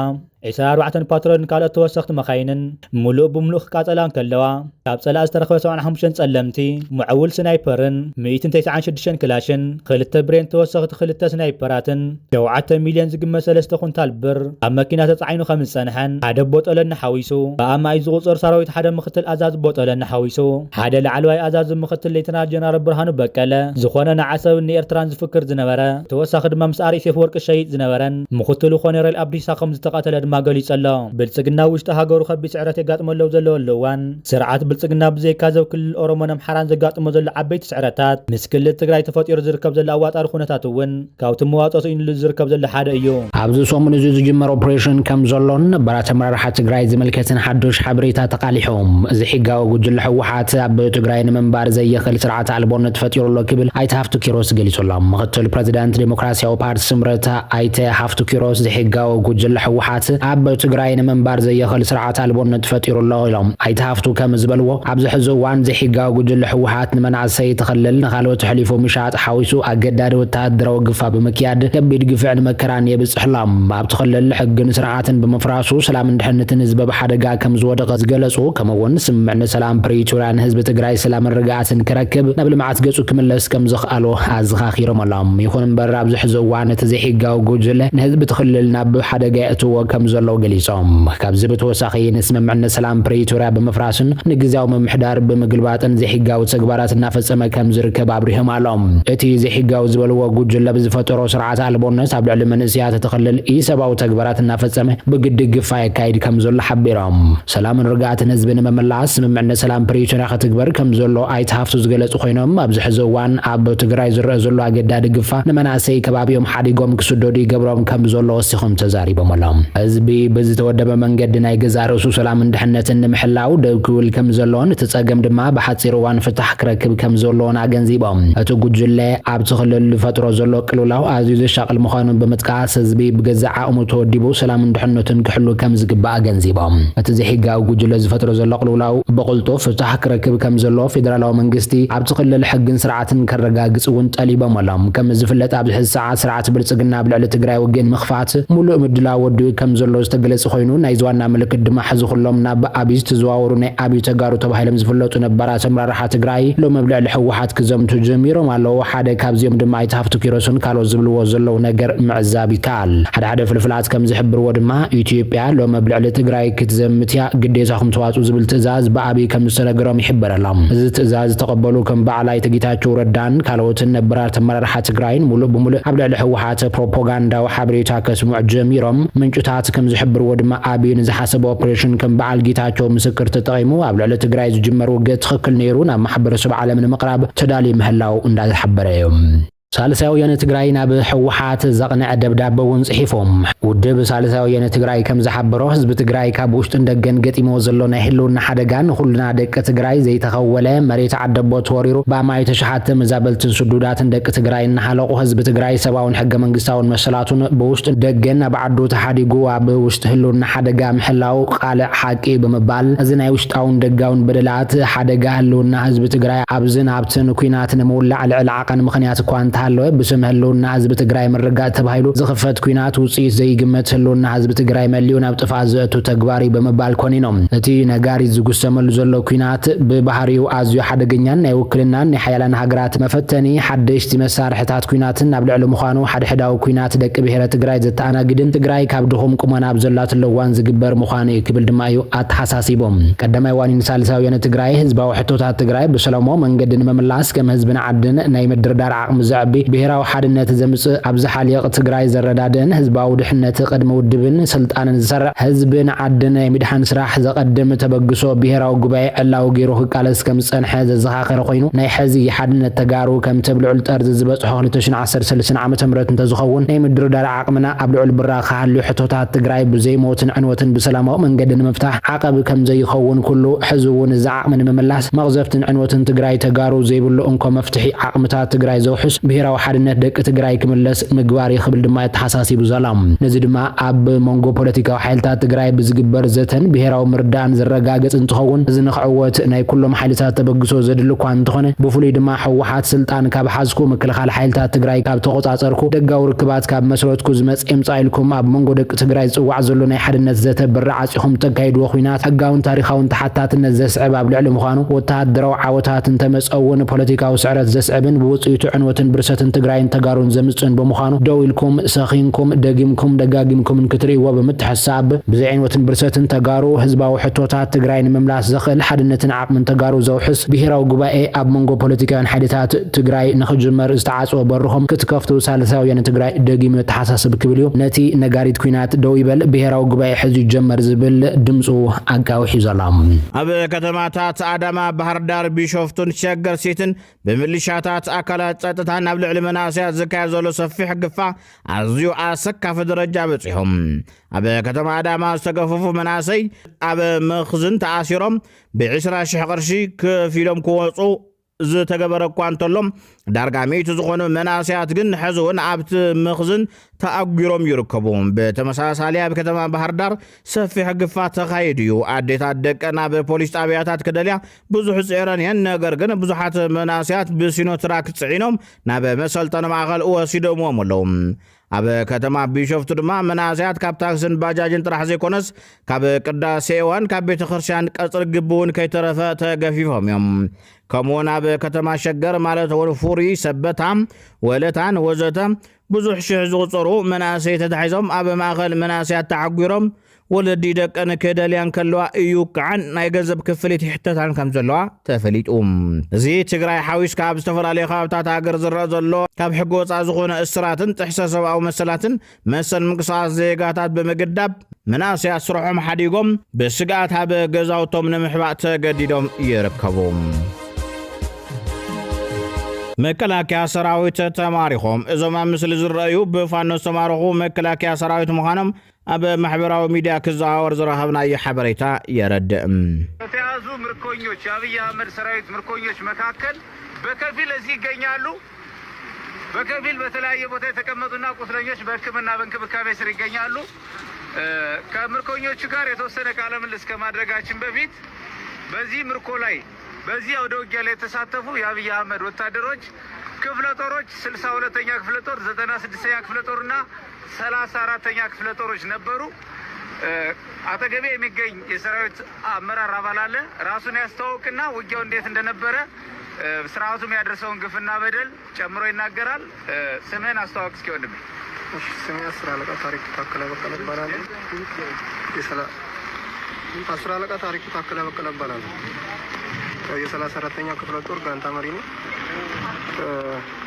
ዕስራን ኣርባዕተን ፓትሮልን ካልኦት ተወሰኽቲ መኻይንን ምሉእ ብምሉእ ክቃጸላ እንከለዋ፣ ካብ ጸላኢ ዝተረኽበ ሰብዓን ሓሙሽተን ጸለምቲ፣ ምዕቡል ስናይፐርን፣ ሚእትን ተስዓን ሽዱሽተን ክላሽን፣ ክልተ ብሬን፣ ተወሰኽቲ ክልተ ስናይፐራትን፣ ሸውዓተ ሚልዮን ዝግመት ሰለስተ ኩንታል ብር ኣብ መኪና ተጻዒኑ ከም ዝጸንሐን፣ ሓደ ቦጠለኒ ሓዊሱ ብኣማኢት ዝቑጸር ሰራዊት፣ ሓደ ምክትል ኣዛዚ ቦጠለኒ ሓዊሱ ሓደ ላዕለዋይ ኣዛዚ ምክትል ሌተናል ጀነራል ብርሃኑ በቀለ ዝኾነ ንዓሰብን ንኤርትራን ዝፍክር ዝነበረ፣ ተወሳኺ ድማ ምስ ኣርኤስኤፍ ወርቂ ዝሸይጥ ዝነበረን ምክትሉ ኮነሬል ኣብዲሳ ከም ዝተቐተለ ድማ ገሊጹ ኣሎ። ብልጽግና ውሽጢ ሃገሩ ከቢድ ስዕረት የጋጥመሉ ዘለወሉ እዋን፣ ስርዓት ብልጽግና ብዘይካ ዘብ ክልል ኦሮሞን ኣምሓራን ዘጋጥሞ ዘሎ ዓበይቲ ስዕረታት፣ ምስ ክልል ትግራይ ተፈጢሩ ዝርከብ ዘሎ ኣዋጣሪ ኩነታት እውን ካብቲ መዋጽኦ ስኢኑሉ ዝርከብ ዘሎ ሓደ እዩ። ኣብዚ ሰሙን እዚ ዝጅመር ኦፕሬሽን ከም ዘሎን ነባራት ኣመራርሓ ትግራይ ዝምልከትን ሓዱሽ ሓበሬታ ተቃሊሖም። እዚ ሕጋዊ ጉጅለ ህወሓት ኣብ ትግራይ ንምንባር ዘየኽእል ስርዓት ኣልቦነት ፈጢሩ ኣሎ ክብል ኣይተ ሃፍቱ ኪሮስ ገሊጹ ኣሎ። ምክትል ፕሬዚዳንት ዴሞክራሲያዊ ፓርቲ ስምረት ኣይተ ሃፍቱ ኪሮስ፣ እዚ ሕጋዊ ጉጅለ ህወሓት ኣብ ትግራይ ንምንባር ዘየኽእል ስርዓት ኣልቦነት ፈጢሩ ኣሎ ኢሎም። ኣይተ ሃፍቱ ከም ዝበልዎ፣ ኣብዚ ሕዚ እዋን ዘይሕጋዊ ጉጅለ ህወሓት ንመናእሰይ ትኽልል፣ ንኻልኦት ኣሕሊፉ ምሻጥ ሓዊሱ ኣገዳዲ ወተሃደራዊ ግፋ ብምክያድ ከቢድ ግፍዕን መከራን የብጽሕ ኣሎ። ኣብቲ ክልል ሕግን ስርዓትን ብምፍራሱ ሰላምን ድሕነትን ህዝቢ ኣብ ሓደጋ ከም ዝወደቐ ዝገለጹ፣ ከምኡ እውን ስምምዕነት ሰላም ፕሪቶርያ ንህዝቢ ትግራይ ሰላምን ርግኣትን ክረክብ ናብ ልምዓት ገጹ ክምለስ ከም ዘኽኣሎ ኣዘኻኺሮም ኣለዉ። ይኹን እምበር ኣብዚ ሕዚ እዋን እቲ ዘይሕጋዊ ጉጅለ ንህዝቢ እቲ ክልል ናብ ሓደጋ የእትዎ ከም ዘሎ ገሊጾም። ካብዚ ብተወሳኺ ንስምምዕነት ሰላም ፕሪቶርያ ብምፍራስን ንግዝያዊ ምምሕዳር ብምግልባጥን ዘይሕጋዊ ተግባራት እናፈጸመ ከም ዝርከብ ኣብሪሆም ኣለዉ። እቲ ዘይሕጋዊ ዝበልዎ ጉጅለ ብዝፈጠሮ ስርዓት ኣልቦነት ኣብ ልዕሊ መንእሰያት እቲ ክልል ኢሰብኣዊ ተግባራት እናፈጸመ ብግዲ ግፋ የካይድ ከም ዘሎ ሓቢሮም። ሰላምን ርግኣትን ህዝቢ ንምምላስ ስምምዕነት ሰላም ፕሪቶርያ ክትግበር ከም ዘሎ ኣይተ ሃፍቱ ዝገለጹ ኮይኖም፣ ኣብዚ ሕዚ እዋን ኣብ ትግራይ ዝረአ ዘሎ ኣገዳዲ ግፋ ንመናእሰይ ከባቢኦም ሓዲጎም ክስደዱ ይገብሮም ከም ዘሎ ወሲኾም ተዛሪቦም ኣለዉ። ህዝቢ ብዝተወደበ መንገዲ ናይ ገዛእ ርእሱ ሰላምን ድሕነትን ንምሕላው ደው ክብል ከም ዘሎን እቲ ጸገም ድማ ብሓጺር እዋን ፍታሕ ክረክብ ከም ዘሎን ኣገንዚቦም። እቲ ጉጅለ ኣብቲ ክልል ዝፈጥሮ ዘሎ ቅልውላው ኣዝዩ ዘሻቕል ምዃኑ ብምጥቃስ፣ ህዝቢ ብገዛእ ዓቕሙ ተወዲቡ ሰላምን ድሕነቱን ክሕሉ ከም ዝግባእ ኣገንዚቦም። እቲ ዘይሕጋዊ ጉጅለ ዝፈጥሮ ዘሎ ቅልውላው ብቕልጡፍ ፍታሕ ክረክብ ከም ዘሎ ፌደራላዊ መንግስቲ ኣብቲ ክልል ሕግን ስርዓትን ከረጋግጽ እውን ጠሊቦም ኣለዉ። ከም ዝፍለጥ ኣብዚ ሕዚ ሰዓት ስርዓት ብልጽግና ኣብ ልዕሊ ትግራይ ውግእ ንምኽፋት ሙሉእ ምድላው ወዲኡ ከም ዘሎ ዝተገለጸ ኮይኑ፣ ናይዚ ዋና ምልክት ድማ ሕዚ ኩሎም ናብ ኣብዩ ዝተዘዋወሩ ናይ ኣብዩ ተጋሩ ተባሂሎም ዝፍለጡ ነባራት ኣመራርሓ ትግራይ ሎም ኣብ ልዕሊ ህወሓት ክዘምቱ ጀሚሮም ኣለዉ። ሓደ ካብዚኦም ድማ ኣይተ ሃፍቱ ኪሮስን ካልኦት ዝብልዎ ዘለዉ ነገር ምዕዛብ ይከኣል። ሓደ ሓደ ፍልፍላት ከም ዝሕብርዎ ድማ ኢትዮጵያ ሎም ኣብ ልዕሊ ትግራይ ክትዘምት እያ፣ ግዴታኹም ተዋፅኡ ዝብል ትእዛዝ ብኣብይ ከም ዝተነገሮም ይሕበር ኣሎ። እዚ ትእዛዝ ዝተቐበሉ ከም በዓል ኣይተ ጌታቸው ረዳን ካልኦትን ነባራት ኣመራርሓ ትግራይን ሙሉእ ብሙሉእ ኣብ ልዕሊ ህወሓት ፕሮፓጋንዳዊ ሓበሬታ ከስምዑ ጀሚሮም። ምንጭታት ከም ዝሕብርዎ ድማ ኣብይ ንዝሓሰቦ ኦፕሬሽን ከም በዓል ጌታቸው ምስክር ተጠቒሙ ኣብ ልዕሊ ትግራይ ዝጅመር ውግእ ትኽክል ነይሩ ናብ ማሕበረሰብ ዓለም ንምቕራብ ተዳልዩ ምህላው እንዳዝሓበረ እዩ። ሳልሳይ ወያነ ትግራይ ናብ ህወሓት ዘቕንዐ ደብዳበ እውን ጽሒፎም። ውድብ ሳልሳይ ወያነ ትግራይ ከም ዝሓበሮ፣ ህዝቢ ትግራይ ካብ ውሽጥን ደገን ገጢሞ ዘሎ ናይ ህልውና ሓደጋ ንኹልና ደቂ ትግራይ ዘይተኸወለ፣ መሬት ዓደቦ ተወሪሩ ብኣማኢት ኣሽሓት ተመዛበልትን ስዱዳትን ደቂ ትግራይ እናሃለቑ፣ ህዝቢ ትግራይ ሰብኣውን ሕገ መንግስታውን መሰላቱን ብውሽጥን ደገን ኣብ ዓዱ ተሓዲጉ ኣብ ውሽጢ ህልውና ሓደጋ ምሕላው ቃልዕ ሓቂ እዩ ብምባል፣ እዚ ናይ ውሽጣውን ደጋውን በደላት ሓደጋ ህልውና ህዝቢ ትግራይ ኣብዝን ኣብትን ኲናት ንምውላዕ ልዕሊ ዓቐን ምኽንያት እኳ እንተሃለወ፣ ብስም ህልውና ህዝቢ ትግራይ ምርጋጥ ተባሂሉ ዝኽፈት ኲናት ውፅኢት ዘይግመት ህልውና ህዝቢ ትግራይ መሊኡ ናብ ጥፍኣት ዘእቱ ተግባር እዩ ብምባል ኮኒኖም። እቲ ነጋሪት ዝጉሰመሉ ዘሎ ኲናት ብባህሪኡ ኣዝዩ ሓደገኛን ናይ ውክልናን ናይ ሓያላን ሃገራት መፈተኒ ሓደሽቲ መሳርሕታት ኲናትን ኣብ ልዕሊ ምዃኑ፣ ሓድሕዳዊ ኲናት ደቂ ብሔረ ትግራይ ዘተኣናግድን ትግራይ ካብ ድኹም ቁመና ኣብ ዘላትሉ እዋን ዝግበር ምዃኑ እዩ ክብል ድማ እዩ ኣተሓሳሲቦም። ቀዳማይ ዋኒን ሳልሳይ ወያነ ትግራይ ህዝባዊ ሕቶታት ትግራይ ብሰላማዊ መንገዲ ንምምላስ ከም ህዝብን ዓድን ናይ ምድርዳር ዓቕሚ ዘዕብ ብሄራዊ ሓድነት ዘምጽእ፣ ኣብ ዝሓልቕ ትግራይ ዘረዳድእን ህዝባዊ ድሕነት ቅድሚ ውድብን ስልጣንን ዝሰርዕ፣ ህዝብን ዓድን ናይ ምድሓን ስራሕ ዘቐድም ተበግሶ ብሄራዊ ጉባኤ ዕላዊ ገይሩ ክቃለስ ከም ዝጸንሐ ዘዘኻኸረ ኮይኑ፣ ናይ ሕዚ ሓድነት ተጋሩ ከምቲ ኣብ ልዑል ጠርዚ ዝበጽሖ ክልተ ሽሕን ዓሰርተ ሰለስተን ዓመተ ምህረት እንተዝኸውን፣ ናይ ምድርዳር ዓቕምና ኣብ ልዑል ብራኸ ክሃልዩ ሕቶታት ትግራይ ብዘይሞትን ዕንወትን ብሰላማዊ መንገዲ ንምፍታሕ ዓቐብ ከም ዘይኸውን ኩሉ፣ ሕዚ እውን እዚ ዓቕሚ ንምምላስ መቕዘፍትን ዕንወትን ትግራይ ተጋሩ ዘይብሉ እንኮ መፍትሒ ዓቕምታት ትግራይ ዘውሕስ ብሄራዊ ሓድነት ደቂ ትግራይ ክምለስ ምግባር እዩ ክብል ድማ የተሓሳሲቡ ዘሎ። ነዚ ድማ ኣብ መንጎ ፖለቲካዊ ሓይልታት ትግራይ ብዝግበር ዘተን ብሄራዊ ምርዳን ዝረጋገጽ እንትኸውን፣ እዚ ንክዕወት ናይ ኩሎም ሓይልታት ተበግሶ ዘድሊ እኳ እንተኾነ፣ ብፍሉይ ድማ ህወሓት ስልጣን ካብ ሓዝኩ፣ ምክልኻል ሓይልታት ትግራይ ካብ ተቆጻጸርኩ፣ ደጋዊ ርክባት ካብ መስረትኩ ዝመጽ የምጻ ኢልኩም ኣብ መንጎ ደቂ ትግራይ ዝጽዋዕ ዘሎ ናይ ሓድነት ዘተ ብሪ ዓጺኹም ተካይድዎ ኲናት ሕጋውን ታሪኻውን ተሓታትነት ዘስዕብ ኣብ ልዕሊ ምዃኑ፣ ወተሃደራዊ ዓወታት እንተመጸ እውን ፖለቲካዊ ስዕረት ዘስዕብን ብውጽኢቱ ዕንወትን ብርሰትን ትግራይን ተጋሩን ዘምጽእን ብምዃኑ፣ ደው ኢልኩም፣ ሰኺንኩም፣ ደጊምኩም ደጋጊምኩምን ክትርእይዎ ብምትሕሳብ፣ ብዘይ ዕንወትን ብርሰትን ተጋሩ ህዝባዊ ሕቶታት ትግራይ ንምምላስ ዘኽእል ሓድነትን ዓቕምን ተጋሩ ዘውሕስ ብሄራዊ ጉባኤ ኣብ መንጎ ፖለቲካውያን ሓይልታት ትግራይ ንኽጅመር ዝተዓጽወ በርኹም ክትከፍቱ ሳልሳይ ወያነ ትግራይ ደጊሙ የተሓሳስብ ክብል እዩ። ነቲ ነጋሪት ኲናት ደው ይበል፣ ብሄራዊ ጉባኤ ሕዚ ይጀመር ዝብል ድምፁ ኣጋዊሑ ዘሎ። ኣብ ከተማታት ኣዳማ፣ ባህር ዳር፣ ቢሾፍቱን ሸገር ሲቲን ብምልሻታት ኣካላት ጸጥታን ኣብ ልዕሊ መናእሰያት ዝካየድ ዘሎ ሰፊሕ ግፋ ኣዝዩ ኣሰካፊ ደረጃ በጺሖም። ኣብ ከተማ ኣዳማ ዝተገፈፉ መናእሰይ ኣብ መኽዝን ተኣሲሮም ብዕስራ ሽሕ ቅርሺ ከፊሎም ክወጹ ዝተገበረ እኳ እንተሎ፣ ዳርጋ ሚእቲ ዝኾኑ መናእሰያት ግን ሕዚ እውን ኣብቲ መኽዝን ተኣጒሮም ይርከቡ። ብተመሳሳሊ ኣብ ከተማ ባህር ዳር ሰፊሕ ግፋ ተኻይዱ እዩ። ኣዴታት ደቀን ኣብ ፖሊስ ጣብያታት ክደልያ ብዙሕ ጽዒረን እየን። ነገር ግን ብዙሓት መናእሰያት ብሲኖትራክ ጽዒኖም ናብ መሰልጠኒ ማእኸል ወሲዶምዎም ኣለዉ። ኣብ ከተማ ቢሾፍቱ ድማ መናእሰያት ካብ ታክስን ባጃጅን ጥራሕ ዘይኮነስ ካብ ቅዳሴ እዋን ካብ ቤተ ክርስቲያን ቀጽሪ ግቢ እውን ከይተረፈ ተገፊፎም እዮም። ከምኡውን ኣብ ከተማ ሸገር ማለት እውን ፉሪ፣ ሰበታ፣ ወለታን ወዘተ ብዙሕ ሽሕ ዝቑጸሩ መናእሰይ ተታሒዞም ኣብ ማእኸል መናእሰያት ተዓጒሮም ወለዲ ደቀን ክደልያን ከለዋ እዩ ከዓን ናይ ገንዘብ ክፍሊት ይሕተታን ከም ዘለዋ ተፈሊጡ። እዚ ትግራይ ሓዊስካ ኣብ ዝተፈላለዩ ከባብታት ሃገር ዝረአ ዘሎ ካብ ሕጊ ወፃእ ዝኾነ እስራትን ጥሕሰ ሰብኣዊ መሰላትን መሰል ምንቅስቃስ ዜጋታት ብምግዳብ መናእሰያት ስርሖም ሓዲጎም ብስግኣት ኣብ ገዛውቶም ንምሕባእ ተገዲዶም ይርከቡ። መከላከያ ሰራዊት ተማሪኾም። እዞም ኣብ ምስሊ ዝረኣዩ ብፋኖ ዝተማረኹ መከላከያ ሰራዊት ምዃኖም ኣብ ማሕበራዊ ሚድያ ክዘዋወር ዝረኸብናዮ ሓበሬታ የረድእ። ከተያዙ ምርኮኞች፣ የአብይ አህመድ ሰራዊት ምርኮኞች መካከል በከፊል እዚህ ይገኛሉ። በከፊል በተለያየ ቦታ የተቀመጡና ቁስለኞች በሕክምና በእንክብካቤ ስር ይገኛሉ። እ፣ ከምርኮኞቹ ጋር የተወሰነ ቃለ ምልልስ ከማድረጋችን በፊት በዚህ ምርኮ ላይ፣ በዚህ አውደ ውጊያ ላይ የተሳተፉ የአብይ አህመድ ወታደሮች ክፍለ ጦሮች ስልሳ ሁለተኛ ክፍለ ጦር፣ ዘጠና ስድስተኛ ክፍለ ጦርና ሠላሳ አራተኛ ክፍለ ጦሮች ነበሩ። እ፣ አጠገቤ የሚገኝ የሰራዊት አመራር አባል አለ። ራሱን ያስተዋውቅና ውጊያው እንዴት እንደነበረ፣ እ፣ ስርዓቱም ያደረሰውን ግፍና በደል ጨምሮ ይናገራል። እ፣ ስምህን አስተዋውቅ እስኪ ወንድሜ። እሺ፣ ስሜ አስር አለቃ ታሪኩ ታከለ በቀለ እባላለሁ። የሰላ-፣ አስር አለቃ ታሪኩ ታከለ በቀለ እባላለሁ። ያው የሠላሳ አራተኛ ክፍለ ጦር ጋንታ መሪ ነው። እ፣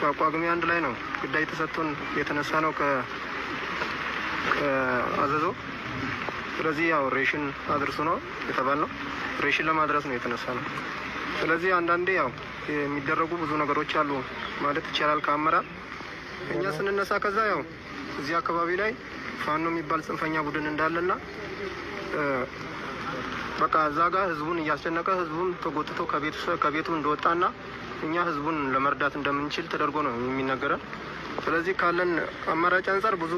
ያው ጳጉሜ አንድ ላይ ነው ግዳጅ ተሰጥቶን የተነሳ ነው ከ-፣ ከአዘዞ። ስለዚህ ያው ሬሽን አድርሱ ነው የተባልነው። ሬሽን ለማድረስ ነው የተነሳ ነው። ስለዚህ አንዳንዴ ያው የሚደረጉ ብዙ ነገሮች አሉ ማለት ይቻላል ከአመራር። እኛ ስንነሳ ከዛ ያው እዚህ አካባቢ ላይ ፋኖ የሚባል ጽንፈኛ ቡድን እንዳለና፣ እ፣ በቃ እዛ ጋር ህዝቡን እያስጨነቀ ህዝቡን ተጎትቶ ከቤቱ፣ ከቤቱ እንደወጣና እኛ ህዝቡን ለመርዳት እንደምንችል ተደርጎ ነው የሚነገረን። ስለዚህ ካለን አማራጭ አንጻር ብዙ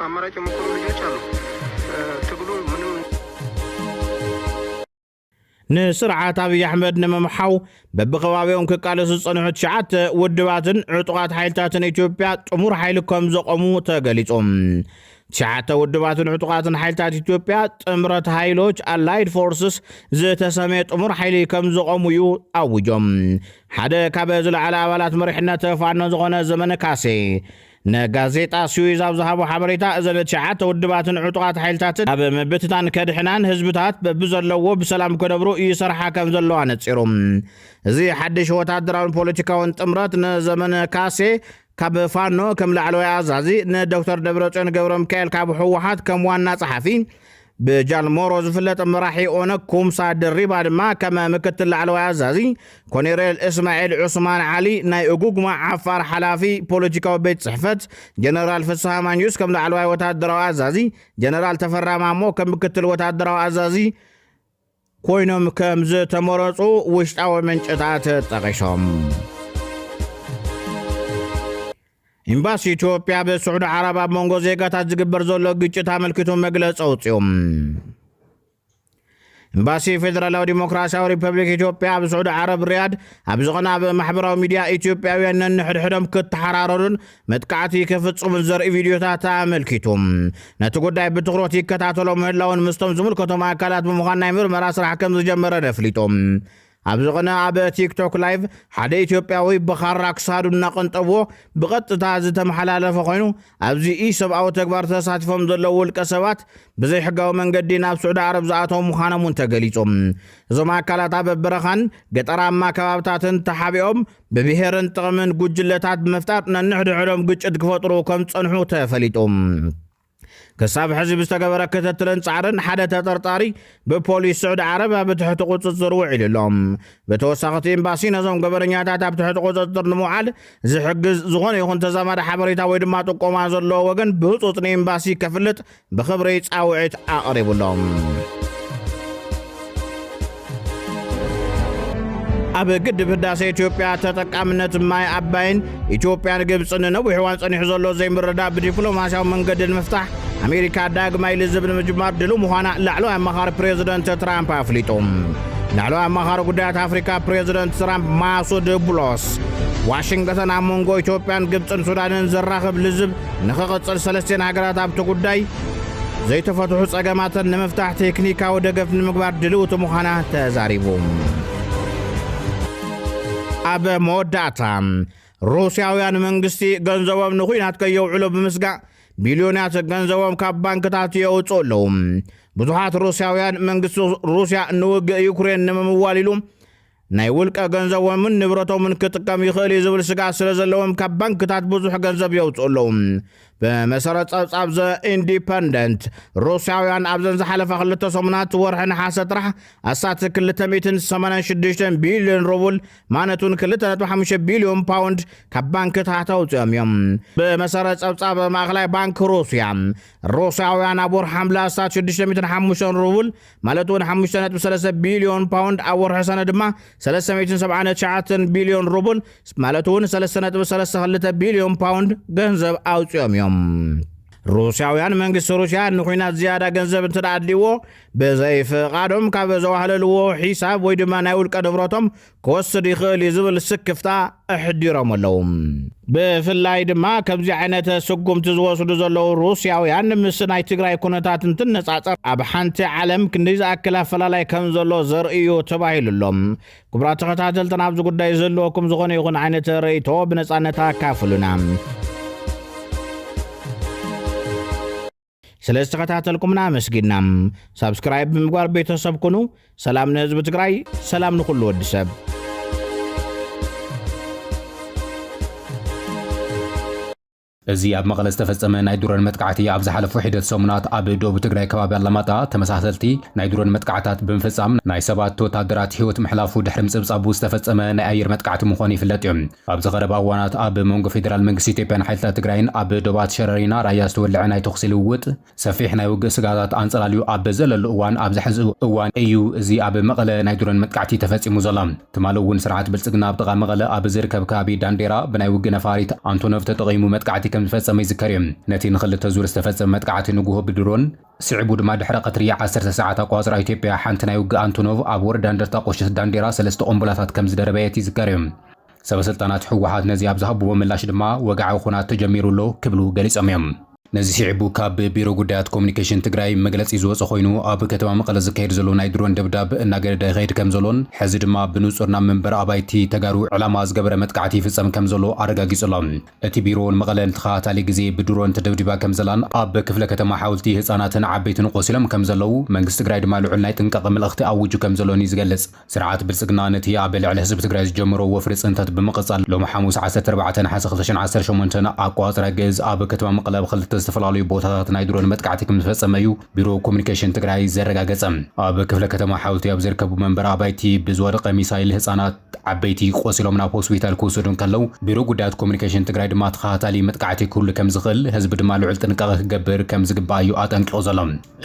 አማራጭ የሞከሩ ልጆች አሉ። እ፣ ትግሉ ምንም ንስርዓት ኣብይ ኣሕመድ ንምምሓው በብኸባቢኦም ክቃለሱ ዝጸንሑ ትሽዓተ ውድባትን ዕጡቓት ሓይልታትን ኢትዮጵያ ጥሙር ሓይሊ ከም ዘቖሙ ተገሊጹ። ትሽዓተ ውድባትን ዕጡቓትን ሓይልታት ኢትዮጵያ ጥምረት ሓይሎች፣ ኣላይድ ፎርስስ፣ ዝተሰመየ ጥሙር ሓይሊ ከም ዘቖሙ እዩ ኣዊጆም። ሓደ ካብ ዝለዓለ ኣባላት መሪሕነት ፋኖ ዝኾነ ዘመነ ካሴ ንጋዜጣ ስዊዝ ኣብ ዝሃቦ ሓበሬታ፣ እዘን ትሽዓተ ውድባትን ዕጡቓት ሓይልታትን ኣብ ምብትታን ከድሕናን ህዝብታት በብዘለዎ ብሰላም ክነብሩ ይሰርሓ ከም ዘለዋ ነጺሩ። እዚ ሓድሽ ወታደራውን ፖለቲካውን ጥምረት ንዘመነ ካሴ ካብ ፋኖ ከም ላዕለዋይ ኣዛዚ፣ ንዶክተር ደብረጽዮን ገብረ ሚካኤል ካብ ህወሓት ከም ዋና ጸሓፊ፣ ብጃልሞሮ ዝፍለጥ መራሒ ኦነግ ኩምሳ ድሪባ ድማ ከም ምክትል ላዕለዋይ ኣዛዚ፣ ኮኔሬል እስማኤል ዑስማን ዓሊ ናይ እጉጉማ ዓፋር ሓላፊ ፖለቲካዊ ቤት ጽሕፈት፣ ጀነራል ፍስሃ ማንጁስ ከም ላዕለዋይ ወታደራዊ ኣዛዚ፣ ጀነራል ተፈራ ማሞ ከም ምክትል ወታደራዊ ኣዛዚ ኮይኖም ከም ዝተመረጹ ውሽጣዊ ምንጭታት ጠቒሶም። ኤምባሲ ኢትዮጵያ ኣብ ስዑዲ ዓረብ ኣብ መንጎ ዜጋታት ዝግበር ዘሎ ግጭት ኣመልኪቱ መግለጺ ኣውጺኡ። ኤምባሲ ፌደራላዊ ዲሞክራሲያዊ ሪፐብሊክ ኢትዮጵያ ኣብ ስዑዲ ዓረብ ሪያድ ኣብ ዝቐነ ኣብ ማሕበራዊ ሚድያ ኢትዮጵያውያን ነንሕድሕዶም ክተሓራረዱን መጥቃዕቲ ክፍጽሙን ዘርኢ ቪድዮታት ኣመልኪቱ፣ ነቲ ጉዳይ ብትኹረት ይከታተሎ ምህላውን ምስቶም ዝምልከቶም ኣካላት ብምዃን ናይ ምርመራ ስራሕ ከም ዝጀመረ ኣፍሊጡ። ኣብዚ ቅነ ኣብ ቲክቶክ ላይቭ ሓደ ኢትዮጵያዊ ብኻራ ክሳዱ እናቐንጠብዎ ብቐጥታ ዝተመሓላለፈ ኮይኑ፣ ኣብዚ ኢሰብኣዊ ተግባር ተሳቲፎም ዘለዉ ውልቀ ሰባት ብዘይሕጋዊ መንገዲ ናብ ስዑዲ ዓረብ ዝኣተዉ ምዃኖም እውን ተገሊጹ። እዞም ኣካላት ኣብ በረኻን ገጠራማ ከባብታትን ተሓቢኦም ብብሄርን ጥቕምን ጉጅለታት ብምፍጣር ነንሕድሕዶም ግጭት ክፈጥሩ ከም ዝጸንሑ ተፈሊጡ። ክሳብ ሕዚ ብዝተገበረ ክትትልን ጻዕርን ሓደ ተጠርጣሪ ብፖሊስ ስዑዲ ዓረብ ኣብ ትሕቲ ቁጽጽር ውዒሉ ኣሎ። ብተወሳኺ እቲ ኤምባሲ ነዞም ገበነኛታት ኣብ ትሕቲ ቁጽጽር ንምውዓል ዝሕግዝ ዝኾነ ይኹን ተዛማዲ ሓበሬታ ወይ ድማ ጥቆማ ዘለዎ ወገን ብህጹጽ ንኤምባሲ ከፍልጥ ብኽብሪ ጻውዒት ኣቕሪቡ ኣሎ። ኣብ ግድብ ህዳሴ ኢትዮጵያ ተጠቃምነት ማይ ኣባይን ኢትዮጵያን ግብጽን ንነዊሕ እዋን ጸኒሑ ዘሎ ዘይምርዳእ ብዲፕሎማስያዊ መንገዲ ንምፍታሕ ኣሜሪካ ዳግማይ ልዝብ ንምጅማር ድሉው ምዃና ላዕለዋይ ኣማኻሪ ፕሬዚደንት ትራምፕ ኣፍሊጡ። ላዕለዋይ ኣማኻሪ ጉዳያት ኣፍሪካ ፕሬዚደንት ትራምፕ ማሱድ ቡሎስ ዋሽንግተን ኣብ መንጎ ኢትዮጵያን ግብጽን ሱዳንን ዘራኽብ ልዝብ ንኽቕጽል ሰለስቲኤን ሃገራት ኣብቲ ጉዳይ ዘይተፈትሑ ጸገማትን ንምፍታሕ ቴክኒካዊ ደገፍ ንምግባር ድልውቲ ምዃና ተዛሪቡ። ኣብ መወዳእታ ሩስያውያን መንግስቲ ገንዘቦም ንኹናት ከየውዕሉ ብምስጋእ ቢልዮናት ገንዘቦም ካብ ባንክታት የውፅኡ ኣለዉ። ብዙሓት ሩስያውያን መንግስቲ ሩስያ ንውግእ ዩክሬን ንምምዋል ኢሉ ናይ ውልቀ ገንዘቦምን ንብረቶምን ክጥቀም ይኽእል እዩ ዝብል ስጋት ስለ ዘለዎም ካብ ባንክታት ብዙሕ ገንዘብ የውፅኡ ኣለዉ። ብመሰረት ጸብጻብ ዘ ኢንዲፐንደንት ሩስያውያን ኣብዘን ዝሓለፋ ክልተ ሰሙናት ወርሒ ነሓሰ ጥራሕ ኣስታት ክልተ ሚእትን ሰማንያን ሽዱሽተን ቢልዮን ሩብል ማለት እውን ክልተ ነጥቢ ሓሙሽተ ቢልዮን ፓውንድ ካብ ባንክታት ኣውፅኦም እዮም። ብመሰረት ጸብጻብ ማእኸላይ ባንክ ሩስያ ሩስያውያን ኣብ ወርሒ ሓምለ ኣስታት ሽዱሽተ ሚእትን ሓሙሽተን ሩብል ማለት እውን ሓሙሽተ ነጥቢ ሰለስተ ቢልዮን ፓውንድ ኣብ ወርሒ ሰነ ድማ ሰለስተ ሚእትን ሰብዓን ትሽዓተን ቢልዮን ሩብል ማለት እውን ሰለስተ ነጥቢ ሰለስተ ክልተ ቢልዮን ፓውንድ ገንዘብ ኣውፅኦም እዮም። ሩስያውያን መንግስቲ ሩስያ ንኩናት ዝያዳ ገንዘብ እንተ ኣድልዎ ብዘይፍቓዶም ካብ ዘዋህለልዎ ሒሳብ ወይ ድማ ናይ ውልቀ ንብረቶም ክወስድ ይኽእል እዩ ዝብል ስክፍታ ኣሕዲሮም ኣለዉ። ብፍላይ ድማ ከምዚ ዓይነት ስጉምቲ ዝወስዱ ዘለዉ ሩስያውያን ምስ ናይ ትግራይ ኩነታት እንትነጻጸር ኣብ ሓንቲ ዓለም ክንደይ ዝኣክል ኣፈላላይ ከም ዘሎ ዘርእዩ ተባሂሉ ኣሎ። ክቡራት ተኸታተልትና ኣብዚ ጉዳይ ዘለኩም ዝኾነ ይኹን ዓይነት ርእይቶ ብነጻነት ኣካፍሉና። ስለ ዝተኸታተልኩምና ኣመስጊና። ሳብስክራይብ ብምግባር ቤተሰብ ኩኑ። ሰላም ንህዝቢ ትግራይ፣ ሰላም ንኹሉ ወዲ ሰብ። እዚ ኣብ መቐለ ዝተፈጸመ ናይ ድሮን መጥቃዕቲ ኣብ ዝሓለፉ ሒደት ሰሙናት ኣብ ደቡብ ትግራይ ከባቢ ኣላማጣ ተመሳሰልቲ ናይ ድሮን መጥቃዕታት ብምፍጻም ናይ ሰባት ወታደራት ህይወት ምሕላፉ ድሕሪ ምጽብጻቡ ዝተፈጸመ ናይ ኣየር መጥቃዕቲ ምዃኑ ይፍለጥ እዩ። ኣብዚ ቀረባ እዋናት ኣብ መንጎ ፌደራል መንግስቲ ኢትዮጵያን ሓይልታት ትግራይን ኣብ ዶባት ሸረሪና ራያ ዝተወልዐ ናይ ተኹሲ ልውውጥ ሰፊሕ ናይ ውግእ ስጋታት ኣንጸላልዩ ኣብ ዘለሉ እዋን ኣብዚ ሕዚ እዋን እዩ እዚ ኣብ መቐለ ናይ ድሮን መጥቃዕቲ ተፈጺሙ ዘሎ። ትማሊ እውን ስርዓት ብልጽግና ኣብ ጥቓ መቐለ ኣብ ዝርከብ ከባቢ ዳንዴራ ብናይ ውግእ ነፋሪት ኣንቶኖቭ ተጠቒሙ መጥቃዕቲ ከም ዝፈጸመ ይዝከር እዩ። ነቲ ንኽልተ ዙር ዝተፈጸመ መጥቃዕቲ ንጉሆ ብድሮን ስዒቡ ድማ ድሕሪ ቀትሪ ዓሰርተ ሰዓት ኣቋጽራ ኢትዮጵያ ሓንቲ ናይ ውግእ ኣንቶኖቭ ኣብ ወረዳ እንደርታ ቆሸት ዳንዴራ ሰለስተ ቆምቡላታት ከም ዝደረበየት ይዝከር እዩ። ሰበስልጣናት ህወሓት ነዚ ኣብ ዝሃብዎ ምላሽ ድማ ወግዓዊ ኹናት ተጀሚሩ ኣሎ ክብሉ ገሊጾም እዮም። ነዚ ስዒቡ ካብ ቢሮ ጉዳያት ኮሙኒኬሽን ትግራይ መግለጺ ዝወጸ ኮይኑ፣ ኣብ ከተማ መቐለ ዝካየድ ዘሎ ናይ ድሮን ደብዳብ እናገደደ ይኸይድ ከም ዘሎን፣ ሕዚ ድማ ብንጹር ናብ መንበሪ ኣባይቲ ተጋሩ ዕላማ ዝገበረ መጥቃዕቲ ይፍጸም ከም ዘሎ ኣረጋጊጹ ኣሎ። እቲ ቢሮ ንመቐለ ንተኸታታሊ ግዜ ብድሮን ተደብዲባ ከም ዘላን፣ ኣብ ክፍለ ከተማ ሓወልቲ ህጻናትን ዓበይትን ቆሲሎም ከም ዘለዉ፣ መንግስቲ ትግራይ ድማ ልዑል ናይ ጥንቃቐ መልእኽቲ ኣዊጁ ከም ዘሎን እዩ ዝገልጽ። ስርዓት ብልጽግና ነቲ ኣብ ልዕሊ ህዝቢ ትግራይ ዝጀመሮ ወፍሪ ጽንተት ብምቕጻል፣ ሎሚ ሓሙስ ዓሰርተ ኣርባዕተ ነሓሰ ክልተ ሽሕን ዓሰርተ ሸሞንተን ኣቆጻጽራ ግእዝ ኣብ ከተማ መቐለ ኣብ ክልተ ዝተፈላለዩ ቦታታት ናይ ድሮን መጥቃዕቲ ከም ዝፈጸመ እዩ ቢሮ ኮሙኒኬሽን ትግራይ ዘረጋገጸ። ኣብ ክፍለ ከተማ ሓወልቲ ኣብ ዝርከቡ መንበሪ ኣባይቲ ብዝወደቐ ሚሳይል ህጻናት፣ ዓበይቲ ቆሲሎም ናብ ሆስፒታል ክውሰዱ እንከለዉ፣ ቢሮ ጉዳያት ኮሙኒኬሽን ትግራይ ድማ ተኸታታሊ መጥቃዕቲ ክህሉ ከም ዝኽእል፣ ህዝቢ ድማ ልዑል ጥንቃቐ ክገብር ከም ዝግባእ እዩ ኣጠንቂቑ ዘሎ።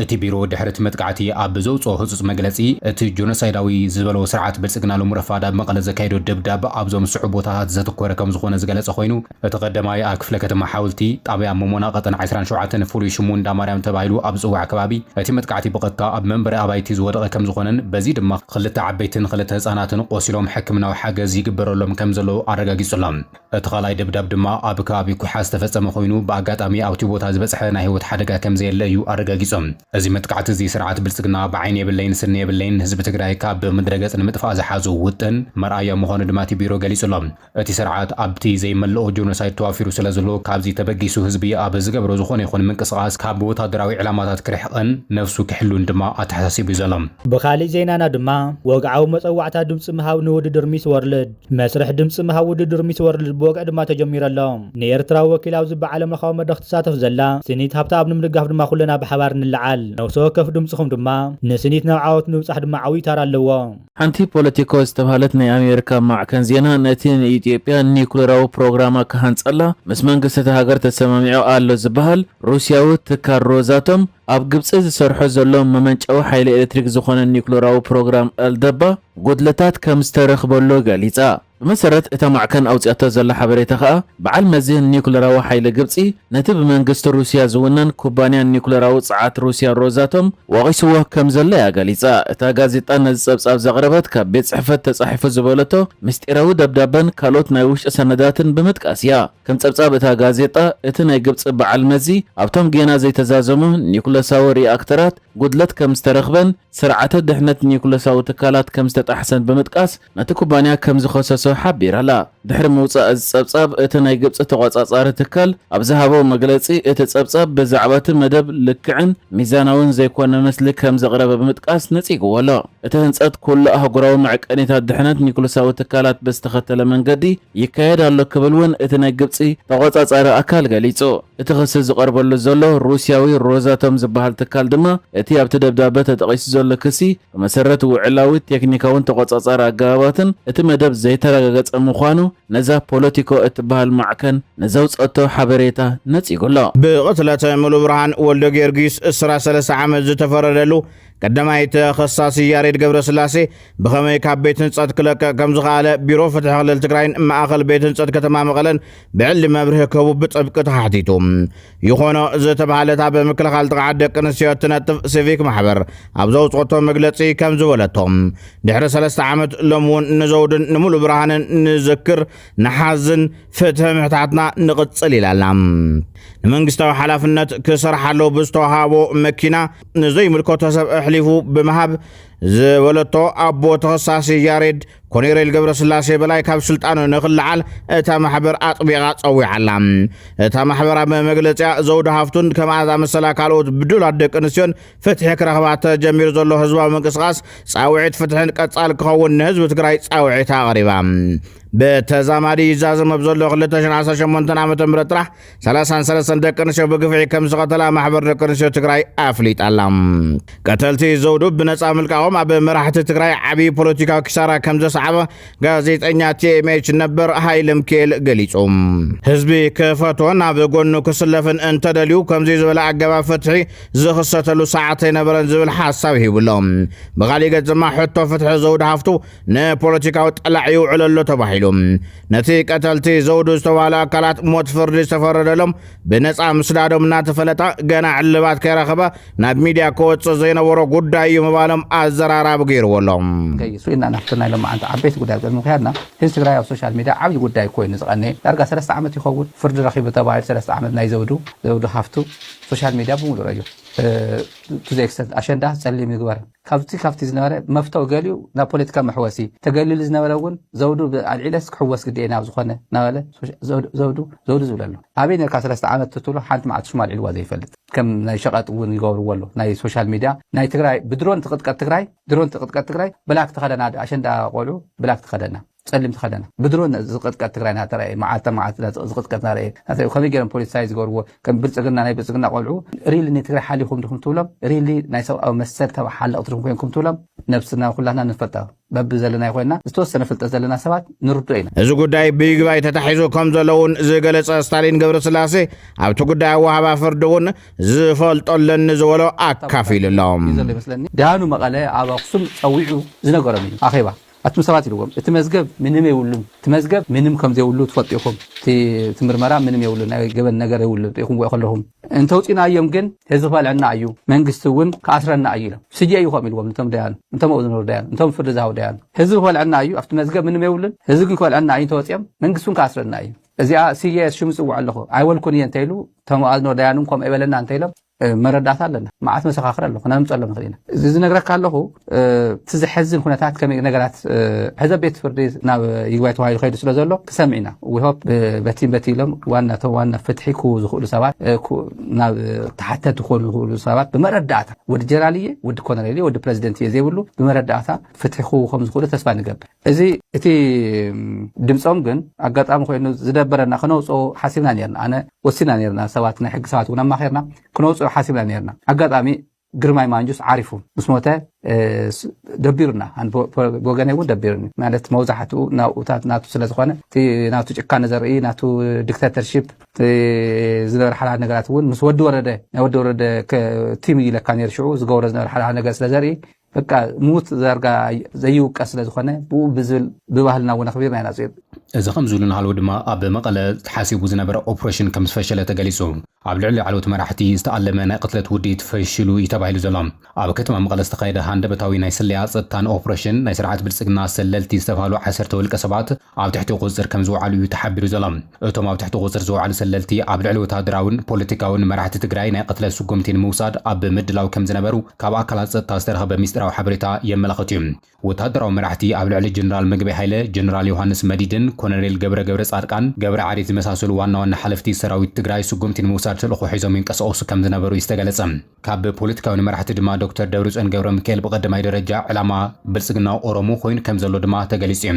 እቲ ቢሮ ድሕሪ እቲ መጥቃዕቲ ኣብ ዘውፅኦ ህፁፅ መግለፂ፣ እቲ ጆኖሳይዳዊ ዝበሎ ስርዓት ብልፅግና ሎሚ ረፋድ ኣብ መቐለ ዘካየዶ ደብዳብ ኣብዞም ዝስዕቡ ቦታታት ዘተኮረ ከም ዝኾነ ዝገለፀ ኮይኑ፣ እቲ ቀዳማይ ኣብ ክፍለ ከተማ ሓወልቲ፣ ጣብያ መሞና ቀጠና ዕስራን ሸውዓተን ፍሉይ ሽሙ እንዳ ማርያም ተባሂሉ ኣብ ዝፅዋዕ ከባቢ፣ እቲ መጥቃዕቲ ብቐጥታ ኣብ መንበሪ ኣባይቲ ዝወደቐ ከም ዝኾነን፣ በዚ ድማ ክልተ ዓበይትን ክልተ ህፃናትን ቆሲሎም ሕክምናዊ ሓገዝ ይግበረሎም ከም ዘሎ ኣረጋጊጹ ኣሎ። እቲ ካልኣይ ደብዳብ ድማ ኣብ ከባቢ ኩሓ ዝተፈጸመ ኮይኑ፣ ብኣጋጣሚ ኣብቲ ቦታ ዝበጽሐ ናይ ህይወት ሓደጋ ከም ዘየለ እዩ ኣረጋጊጾም። እዚ መጥቃዕቲ እዚ ስርዓት ብልጽግና ብዓይኒ የብለይን ስኒ የብለይን ህዝቢ ትግራይ ካብ ምድረ ገጽ ንምጥፋእ ዝሓዞ ውጥን መርኣያ ምዃኑ ድማ እቲ ቢሮ ገሊጹ ኣሎ። እቲ ስርዓት ኣብቲ ዘይመልኦ ጆኖሳይድ ተዋፊሩ ስለ ዘሎ፣ ካብዚ ተበጊሱ ህዝቢ ኣብ ዝገብሮ ዝኾነ ይኹን ምንቅስቓስ ካብ ወታደራዊ ዕላማታት ክርሕቕን ነፍሱ ክሕሉን ድማ ኣተሓሳሲቡ እዩ ዘሎ። ብኻሊእ ዜናና ድማ፣ ወግዓዊ መጸዋዕታ ድምጺ ምሃብ ንውድድር ሚስ ወርልድ። መስርሕ ድምጺ ምሃብ ውድድር ሚስ ወርልድ ብወግዒ ድማ ተጀሚሩ ኣሎ። ንኤርትራዊ ወኪል ኣብዚ በዓለም ለኻዊ መድረኽ ትሳተፍ ዘላ ስኒት ሃብተኣብ ንምድጋፍ ድማ ኩልና ብሓባር ንለዓል። ነፍሲ ወከፍ ድምጽኹም ድማ ንስኒት ናብ ዓወት ንምብጻሕ ድማ ዓብዪ ታራ ኣለዎ። ሓንቲ ፖለቲኮ ዝተባህለት ናይ ኣሜሪካ ማዕከን ዜና፣ ነቲ ንኢትዮጵያ ኒኩለራዊ ፕሮግራማ ክሃንጸላ ምስ መንግስቲ እታ ሃገር ተሰማሚዑ ኣሎ ዝበሃል ሩስያዊ ትካል ሮዛቶም፣ ኣብ ግብጺ ዝሰርሖ ዘሎ መመንጨዊ ሓይሊ ኤሌክትሪክ ዝኾነ ኒኩለራዊ ፕሮግራም ኣልደባ ጉድለታት ከም ዝተረኽበሉ ገሊጻ። ብመሰረት እታ ማዕከን ኣውጺኣቶ ዘላ ሓበሬታ ከኣ፣ በዓል መዚ ኒኩለራዊ ሓይሊ ግብጺ ነቲ ብመንግስቲ ሩስያ ዝውነን ኩባንያ ኒኩለራዊ ጸዓት ሩስያ ሮዛቶም ወቒስዎ ከም ዘሎ እያ ገሊጻ። እታ ጋዜጣ ነዚ ጸብጻብ ዘቕረበት ካብ ቤት ጽሕፈት ተጻሒፉ ዝበለቶ ምስጢራዊ ደብዳበን ካልኦት ናይ ውሽጢ ሰነዳትን ብምጥቃስ እያ። ከም ጸብጻብ እታ ጋዜጣ፣ እቲ ናይ ግብጺ በዓል መዚ ኣብቶም ጌና ዘይተዛዘሙ ኒኩለሳዊ ሪኣክተራት ጉድለት ከም ዝተረኽበን ስርዓተ ድሕነት ኒኩለሳዊ ትካላት ከም ዝተጣሕሰን ብምጥቃስ፣ ነቲ ኩባንያ ከም ዝኸሰሶ ሓቢራ'ላ። ድሕሪ ምውጻእ እዚ ጸብጻብ፣ እቲ ናይ ግብጺ ተቖጻጻሪ ትካል ኣብ ዝሃቦ መግለጺ፣ እቲ ጸብጻብ ብዛዕባ እቲ መደብ ልክዕን ሚዛናውን ዘይኮነ ምስሊ ከም ዘቕረበ ብምጥቃስ ነጺግዎ ኣሎ። እቲ ህንጸት ኩሉ ኣህጉራዊ መዕቀኒታት ድሕነት ኒኩለሳዊ ትካላት ብዝተኸተለ መንገዲ ይካየድ ኣሎ ክብል እውን እቲ ናይ ግብጺ ተቖጻጻሪ ኣካል ገሊጹ። እቲ ክሲ ዝቐርበሉ ዘሎ ሩስያዊ ሮዛቶም ዝበሃል ትካል ድማ፣ እቲ ኣብቲ ደብዳበ ተጠቒሱ ዘሎ ክሲ ብመሰረት ውዕላዊ ቴክኒካውን ተቖጻጻሪ ኣገባባትን እቲ መደብ ዘይተረጋገጸ ምዃኑ ነዛ ፖለቲኮ እትበሃል ማዕከን ንዘውጸቶ ሓበሬታ ነጺጉ ኣሎ። ብቕትለት ሙሉ ብርሃን ወልደ ጊዮርጊስ ዕስራ ሰለስተ ዓመት ዝተፈረደሉ ቀዳማይ ተኸሳሲ ያሬድ ገብረስላሴ ብኸመይ ካብ ቤት ህንጸት ክለቅቕ ከም ዝኸኣለ ቢሮ ፍትሒ ክልል ትግራይን ማእኸል ቤት ህንጸት ከተማ መቐለን ብዕሊ መብርሂ ክህቡ ብጥብቂ ተሓቲቱ። ይኾኖ ዝተባህለት ኣብ ምክልኻል ጥቕዓት ደቂ ኣንስትዮ እትነጥፍ ሲቪክ ማሕበር ኣብ ዘውፅኦቶ መግለፂ ከም ዝበለቶ፣ ድሕሪ ሰለስተ ዓመት ሎሚ እውን ንዘውድን ንሙሉ ብርሃንን ንዝክር፣ ንሓዝን፣ ፍትሒ ምሕታትና ንቕጽል ኢላ ኣላ። ንመንግስታዊ ሓላፍነት ክሰርሓ ኣለዎ ብዝተዋሃቦ መኪና ንዘይምልከቶ ሰብ ኣሕሊፉ ብምሃብ ዝበለቶ ኣቦ ተኸሳሲ ያሬድ ኮኔሬል ገብረስላሴ በላይ ካብ ስልጣኑ ንኽለዓል እታ ማሕበር ኣጥቢቓ ጸዊዓ ኣላ። እታ ማሕበር ኣብ መግለጺኣ ዘውዲ ሃፍቱን ከምኣ ዝኣመሰላ ካልኦት ብድላት ደቂ ኣንስትዮን ፍትሒ ክረኽባ ተጀሚሩ ዘሎ ህዝባዊ ምንቅስቓስ ጻውዒት ፍትሕን ቀጻሊ ክኸውን ንህዝቢ ትግራይ ጻውዒት ኣቕሪባ። ብተዛማዲ ይዛዘም ኣብ ዘሎ ክልተ ሽሕን ዓሰርተ ሸሞንተን ዓመተ ምህረት ጥራሕ ሰላሳን ሰለስተን ደቂ ኣንስትዮ ብግፍዒ ከም ዝቐተላ ማሕበር ደቂ ኣንስትዮ ትግራይ ኣፍሊጣ ኣላ። ቀተልቲ ዘውዱ ብነጻ ምልቃቖም ኣብ መራሕቲ ትግራይ ዓብዪ ፖለቲካዊ ኪሳራ ከም ዘስዓበ ጋዜጠኛ ቲ ኤም ኤች ነበር ሃይለ ሚካኤል ገሊጹ። ህዝቢ ክፈትዎን ኣብ ጎኑ ክስለፍን እንተደልዩ ከምዚ ዝበለ ኣገባብ ፍትሒ ዝኽሰተሉ ሰዓት ኣይነበረን ዝብል ሓሳብ ሂቡ ኣሎ። ብኻሊእ ገጽ ድማ ሕቶ ፍትሒ ዘውዱ ሃፍቱ ንፖለቲካዊ ጠላዕ ይውዕል ኣሎ ተባሂሉ። ነቲ ቀተልቲ ዘውዱ ዝተባህሉ ኣካላት ሞት ፍርዲ ዝተፈረደሎም ብነጻ ምስዳዶም እናተፈለጠ ገና ዕልባት ከይረኸበ ናብ ሚድያ ክወጽእ ዘይነበሮ ጉዳይ እዩ ምባሎም ኣዛ ተራራቢ ገይርዎ ኣሎ። ገይሱ ኢና ናብቲ ናይ ሎማዓንቲ ዓበይቲ ጉዳይ ኣብ ቅድሚ ምክያድና፣ ህዝቢ ትግራይ ኣብ ሶሻል ሚድያ ዓብዪ ጉዳይ ኮይኑ ዝቐነየ ዳርጋ ሰለስተ ዓመት ይኸውን። ፍርዲ ረኺቡ ተባሂሉ ሰለስተ ዓመት ናይ ዘውዱ ዘውዱ ሃፍቱ ሶሻል ሚድያ ብምሉእ ረዩ። To the extent ኣሸንዳ ጸሊም ይግበር ካብቲ ካብቲ ዝነበረ መፍተው ገሊኡ ናብ ፖለቲካ መሕወሲ ተገሊሉ ዝነበረ እውን ዘውዱ ኣልዒለስ ክሕወስ ግዲ ናብ ዝኾነ እናበለ ዘውዱ ዘውዱ ዝብለሉ ኣበይ ነርካ ሰለስተ ዓመት ትትብሎ ሓንቲ መዓልቲ ሽሙ ኣልዒልዋ ዘይፈልጥ ከም ናይ ሸቐጥ እውን ይገብርዎ ኣሎ። ናይ ሶሻል ሚድያ ናይ ትግራይ ብድሮን ትቕጥቀጥ ትግራይ ድሮን ትቕጥቀጥ ትግራይ ብላክ ተኸደና ኣሸንዳ ቆልዑ ብላክ ተኸደና ጸሊም ተኸደና ብድሮን ዝቕጥቀጥ ትግራይ ናተረኣየ መዓልተ መዓልቲ ዝቕጥቀጥ ናረኣየ ናተረኣየ ከመይ ገይሮም ፖለቲሳይ ዝገብርዎ ከም ብልፅግና ናይ ብልፅግና ቆልዑ ሪሊ ንትግራይ ሓሊኹም ድኹም ትብሎም ሪሊ ናይ ሰብኣዊ መሰል ተባሓለቕቲ ድኹም ኮይንኩም ትብሎም ነብስና ኩላትና ንፈልጣ በቢ ዘለና ኮይና ዝተወሰነ ፍልጠት ዘለና ሰባት ንርዶ ኢና። እዚ ጉዳይ ብይግባይ ተታሒዙ ከም ዘሎ እውን ዝገለጸ ስታሊን ገብረስላሴ ኣብቲ ጉዳይ ኣወሃባ ፍርዲ እውን ዝፈልጦ ኣለኒ ዝበሎ ኣካፊሉ ኣሎ። ይመስለኒ ዳኑ መቐለ ኣብ ኣክሱም ፀዊዑ ዝነገሮም እዩ ኣኼባ ኣቱም ሰባት ኢልዎም እቲ መዝገብ ምንም የብሉን እቲ መዝገብ ምንም ከም ዘይብሉ ትፈልጡ ኢኹም እቲ ምርመራ ምንም የብሉን ናይ ገበን ነገር የብሉን ኢኹም ከለኹም እንተውፂናዮም ግን ህዝቢ ክበልዐና እዩ መንግስቲ እውን ክኣስረና እዩ ኢሎም ስየ እዩ ከም ኢልዎም እቶም ደያኑ እንቶም ኣብኡ ዝነሩ ደያኑ እንቶም ፍርዲ ዝሃቡ ደያኑ ህዝቢ ክበልዐና እዩ ኣብቲ መዝገብ ምንም የብሉን ህዝቢ ግን ክበልዐና እዩ እንተወፂኦም መንግስቲ እውን ክኣስረና እዩ እዚኣ ስየ ሽም ዝፅውዕ ኣለኹ ኣይወልኩን እየ እንተኢሉ ተመኣዝኖ ደያኑ ከም ኣይበለና እንተኢሎም መረዳእታ ኣለና መዓት መሰኻኽር ኣለኹ ነምፀሎም ንኽእል ኢና እዚ ዝነግረካ ኣለኹ እቲ ዘሐዝን ኩነታት ከመይ ነገራት ሕዘ ቤት ፍርዲ ናብ ይግባይ ተባሂሉ ከይዱ ስለ ዘሎ ክሰምዕ ኢና ዊሆፕ በቲም በቲ ኢሎም ዋና እቶም ዋና ፍትሒ ክህቡ ዝኽእሉ ሰባት ናብ ተሓተቲ ክኾኑ ዝኽእሉ ሰባት ብመረዳእታ ወዲ ጀነራል እየ ወዲ ኮነሬል እየ ወዲ ፕሬዚደንት እየ ዘይብሉ ብመረዳእታ ፍትሒ ክህቡ ከም ዝኽእሉ ተስፋ ንገብር እዚ እቲ ድምፆም ግን ኣጋጣሚ ኮይኑ ዝደበረና ክነውፅኦ ሓሲብና ነርና ኣነ ወሲና ነርና ሰባት ናይ ሕጊ ሰባት እውን ኣማኺርና ክነውፅኦ ሓሲብና ነርና ኣጋጣሚ ግርማይ ማንጁስ ዓሪፉ ምስ ሞተ ደቢሩና ብወገነይ እውን ደቢሩኒ ማለት መብዛሕትኡ ናብኡታት ናቱ ስለ ዝኾነ እቲ ናቱ ጭካነ ዘርኢ ናቱ ዲክታተርሺፕ ዝነበረ ሓራ ነገራት እውን ምስ ወዲ ወረደ ናይ ወዲ ወረደ ቲም እዩ ለካ ነይሩ ሽዑ ዝገብሮ ዝነበረ ሓራ ነገር ስለ ዘርኢ በቃ ሙት ዘርጋ ዘይውቀስ ስለ ዝኾነ ብኡ ብዝብል ብባህልና እውን ኣኽቢርና ኢና ፅዮን እዚ ከም ዝብሉ ንሃለዉ ድማ ኣብ መቐለ ተሓሲቡ ዝነበረ ኦፕሬሽን ከም ዝፈሸለ ተገሊፁ ኣብ ልዕሊ ላዕለዎት መራሕቲ ዝተኣለመ ናይ ቅትለት ውዲት ፈሽሉ እዩ ተባሂሉ ዘሎ ኣብ ከተማ መቐለ ዝተኻየደ ሃንደበታዊ ናይ ስለያ ፀጥታን ኦፕሬሽን ናይ ስርዓት ብልፅግና ሰለልቲ ዝተባሃሉ ዓሰርተ ውልቀ ሰባት ኣብ ትሕቲ ቁፅፅር ከም ዝወዓሉ እዩ ተሓቢሩ ዘሎ እቶም ኣብ ትሕቲ ቁፅር ዝወዓሉ ሰለልቲ ኣብ ልዕሊ ወታደራውን ፖለቲካውን መራሕቲ ትግራይ ናይ ቅትለት ስጉምቲ ንምውሳድ ኣብ ምድላው ከም ዝነበሩ ካብ ኣካላት ፀጥታ ዝተረኸበ ሚስጢራዊ ሓበሬታ የመላኽት እዩ ወታደራዊ መራሕቲ ኣብ ልዕሊ ጀነራል ምግበይ ሃይለ፣ ጀነራል ዮሃንስ መዲድን ኮነሬል ገብረ ገብረፃድቃን ገብረዓዴት ዝመሳሰሉ ዋና ዋና ሓለፍቲ ሰራዊት ትግራይ ስጉምቲ ንምውሳድ ተልእኾ ሒዞም ይንቀሳቐሱ ከም ዝነበሩ እዩ ዝተገለፀ። ካብ ፖለቲካዊ መራሕቲ ድማ ዶክተር ደብረፅዮን ገብረሚካኤል ብቐዳማይ ደረጃ ዕላማ ብልፅግና ኦሮሞ ኮይኑ ከም ዘሎ ድማ ተገሊፁ እዩ።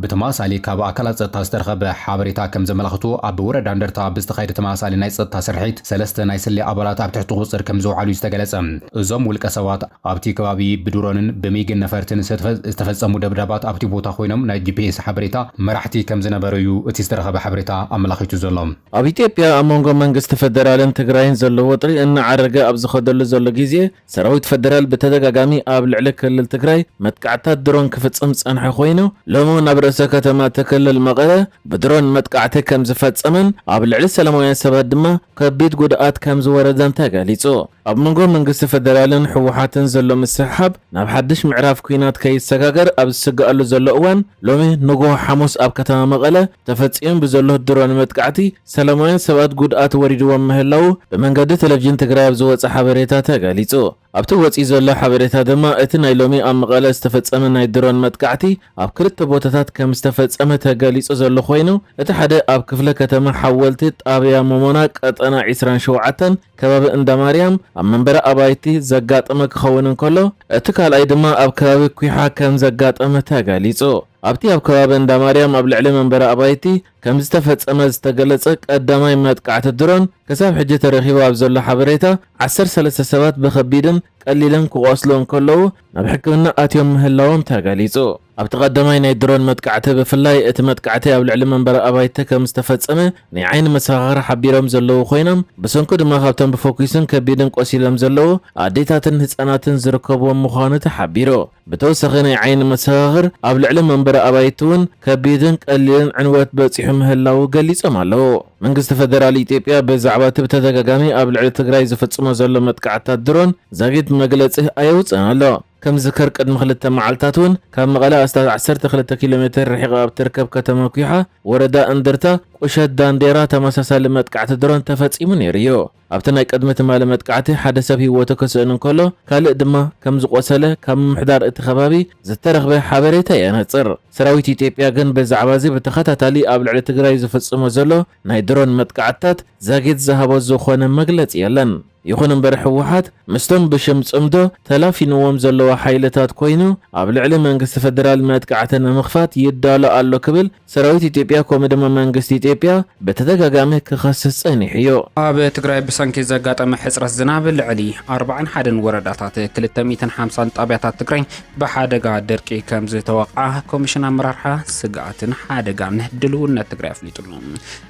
ብተመሳሳሊ ካብ ኣካላት ፀጥታ ዝተረኸበ ሓበሬታ ከም ዘመላኽቶ ኣብ ወረዳ እንደርታ ብዝተኻየደ ተመሳሳሊ ናይ ፀጥታ ስርሒት ሰለስተ ናይ ስለ ኣባላት ኣብ ትሕቲ ቁፅፅር ከም ዝውዓሉ እዩ ዝተገለፀ። እዞም ውልቀ ሰባት ኣብቲ ከባቢ ብድሮንን ብሚግን ነፈርትን ዝተፈፀሙ ደብዳባት ኣብቲ ቦታ ኮይኖም ናይ ጂፒኤስ ሓበሬታ መራሕቲ ከም ዝነበሩ እዩ እቲ ዝተረኸበ ሓበሬታ ኣመላኺቱ ዘሎ። ኣብ ኢትዮጵያ ኣብ መንጎ መንግስቲ ፈደራልን ትግራይን ዘሎ ወጥሪ እናዓረገ ኣብ ዝኸደሉ ዘሎ ግዜ ሰራዊት ፈደራል ብተደጋጋሚ ኣብ ልዕሊ ክልል ትግራይ መጥቃዕታት ድሮን ክፍፅም ዝፀንሐ ኮይኑ ሎሚ እውን ኣብ ርእሰ ከተማ እቲ ክልል መቐለ ብድሮን መጥቃዕቲ ከም ዝፈፀመን ኣብ ልዕሊ ሰላማውያን ሰባት ድማ ከቢድ ጉድኣት ከም ዝወረደን ተገሊፁ። ኣብ መንጎ መንግስቲ ፈደራልን ህወሓትን ዘሎ ምስሕሓብ ናብ ሓድሽ ምዕራፍ ኲናት ከይሰጋገር ኣብ ዝስግኣሉ ዘሎ እዋን ሎሚ ንግሆ ሓሙስ ኣብ ከተማ መቐለ ተፈፂሙ ብዘሎ ድሮን መጥቃዕቲ ሰላማውያን ሰባት ጉድኣት ወሪድዎም ምህላዉ ብመንገዲ ቴሌቪዥን ትግራይ ኣብ ዝወፀ ሓበሬታ ተገሊፁ። ኣብቲ ወፂኡ ዘሎ ሓበሬታ ድማ እቲ ናይ ሎሚ ኣብ መቐለ ዝተፈፀመ ናይ ድሮን መጥቃዕቲ ኣብ ክልተ ቦታታት ከም ዝተፈፀመ ተገሊፁ ዘሎ ኮይኑ እቲ ሓደ ኣብ ክፍለ ከተማ ሓወልቲ ጣብያ መሞና ቀጠና ዒስራን ሸውዓተን ከባቢ እንዳ ማርያም ኣብ መንበሪ ኣባይቲ ዘጋጠመ ክኸውን እንከሎ እቲ ካልኣይ ድማ ኣብ ከባቢ ኲሓ ከም ዘጋጠመ ተገሊፁ። ኣብቲ ኣብ ከባቢ እንዳ ማርያም ኣብ ልዕሊ መንበሪ ኣባይቲ ከም ዝተፈጸመ ዝተገለጸ ቀዳማይ መጥቃዕቲ ድሮን ክሳብ ሕጂ ተረኺቡ ኣብ ዘሎ ሓበሬታ ዓሰርተ ሰለስተ ሰባት ብኸቢድን ቀሊልን ክቖስሉ እንከለዉ ናብ ሕክምና ኣትዮም ምህላዎም ተገሊጹ። ኣብቲ ቀዳማይ ናይ ድሮን መጥቃዕቲ ብፍላይ እቲ መጥቃዕቲ ኣብ ልዕሊ መንበሪ ኣባይቲ ከም ዝተፈጸመ ናይ ዓይኒ መሰኻኽር ሓቢሮም ዘለዉ ኮይኖም ብሰንኩ ድማ ካብቶም ብፎኪስን ከቢድን ቆሲሎም ዘለዉ ኣዴታትን ህጻናትን ዝርከብዎም ምዃኑ ተሓቢሩ። ብተወሳኺ ናይ ዓይኒ መሰኻኽር ኣብ ልዕሊ መንበሪ ኣባይቲ እውን ከቢድን ቀሊልን ዕንወት በጺሑ ምህላዉ ገሊጾም ኣለዉ። መንግስቲ ፈደራል ኢትዮጵያ ብዛዕባ እቲ ብተደጋጋሚ ኣብ ልዕሊ ትግራይ ዝፍጽሞ ዘሎ መጥቃዕትታት ድሮን ዛጊት መግለጺ ኣየውጽእን ኣሎ። ከም ዝከር ቅድሚ ክልተ መዓልታት እውን ካብ መቐለ ኣስታት ዓሰርተ ክልተ ኪሎ ሜትር ርሒቓ ኣብ ትርከብ ከተማ ኩሓ ወረዳ እንድርታ ቁሸት ዳንዴራ ተመሳሳሊ መጥቃዕቲ ድሮን ተፈጺሙ ነይሩ እዩ። ኣብቲ ናይ ቅድሚ ትማሊ መጥቃዕቲ ሓደ ሰብ ህይወቱ ክስእን እንከሎ ካልእ ድማ ከም ዝቆሰለ ካብ ምምሕዳር እቲ ከባቢ ዝተረኽበ ሓበሬታ የነጽር። ሰራዊት ኢትዮጵያ ግን ብዛዕባ እዚ ብተኸታታሊ ኣብ ልዕሊ ትግራይ ዝፍጽሞ ዘሎ ናይ ድሮን መጥቃዕትታት ዛጊት ዝሃቦ ዝኾነ መግለጺ የለን። ይኹን እምበር ህወሓት ምስቶም ብሽም ጽምዶ ተላፊንዎም ዘለዋ ሓይልታት ኮይኑ ኣብ ልዕሊ መንግስቲ ፈደራል መጥቃዕቲ ንምኽፋት ይዳሎ ኣሎ ክብል ሰራዊት ኢትዮጵያ ከምኡ ድማ መንግስቲ ኢትዮጵያ ብተደጋጋሚ ክኸስስ ጸኒሑ እዩ። ኣብ ትግራይ ብሰንኪ ዘጋጠመ ሕጽረት ዝናብ ልዕሊ ኣርባዓን ሓደን ወረዳታት ክልተ ሚእትን ሓምሳን ጣብያታት ትግራይ ብሓደጋ ድርቂ ከም ዝተወቕዓ ኮሚሽን ኣመራርሓ ስግኣትን ሓደጋን ድልውነት ትግራይ ኣፍሊጡሉ።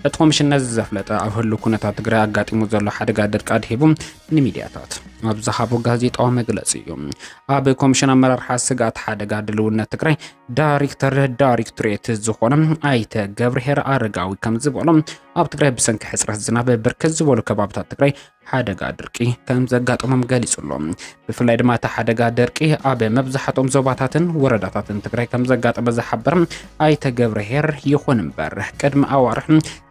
እቲ ኮሚሽን ነዚ ዘፍለጠ ኣብ ህሉ ኩነታት ትግራይ ኣጋጢሙ ዘሎ ሓደጋ ድርቂ ኣድሂቡ ንሚድያታት ኣብ ዝሃቦ ጋዜጣዊ መግለጺ እዩ። ኣብ ኮሚሽን ኣመራርሓ ስግኣት ሓደጋ ድልውነት ትግራይ ዳይሬክተር ዳይሬክቶሬት ዝኾነ ኣይተ ገብርሄር ኣረጋዊ ከም ዝበሎ ኣብ ትግራይ ብሰንኪ ሕጽረት ዝናብ ብርክት ዝበሉ ከባብታት ትግራይ ሓደጋ ድርቂ ከም ዘጋጠሞም ገሊጹ ኣሎ። ብፍላይ ድማ እቲ ሓደጋ ድርቂ ኣብ መብዛሕትኦም ዞባታትን ወረዳታትን ትግራይ ከም ዘጋጠመ ዝሓበር ኣይተ ገብርሄር፣ ይኹን እምበር ቅድሚ ኣዋርሕ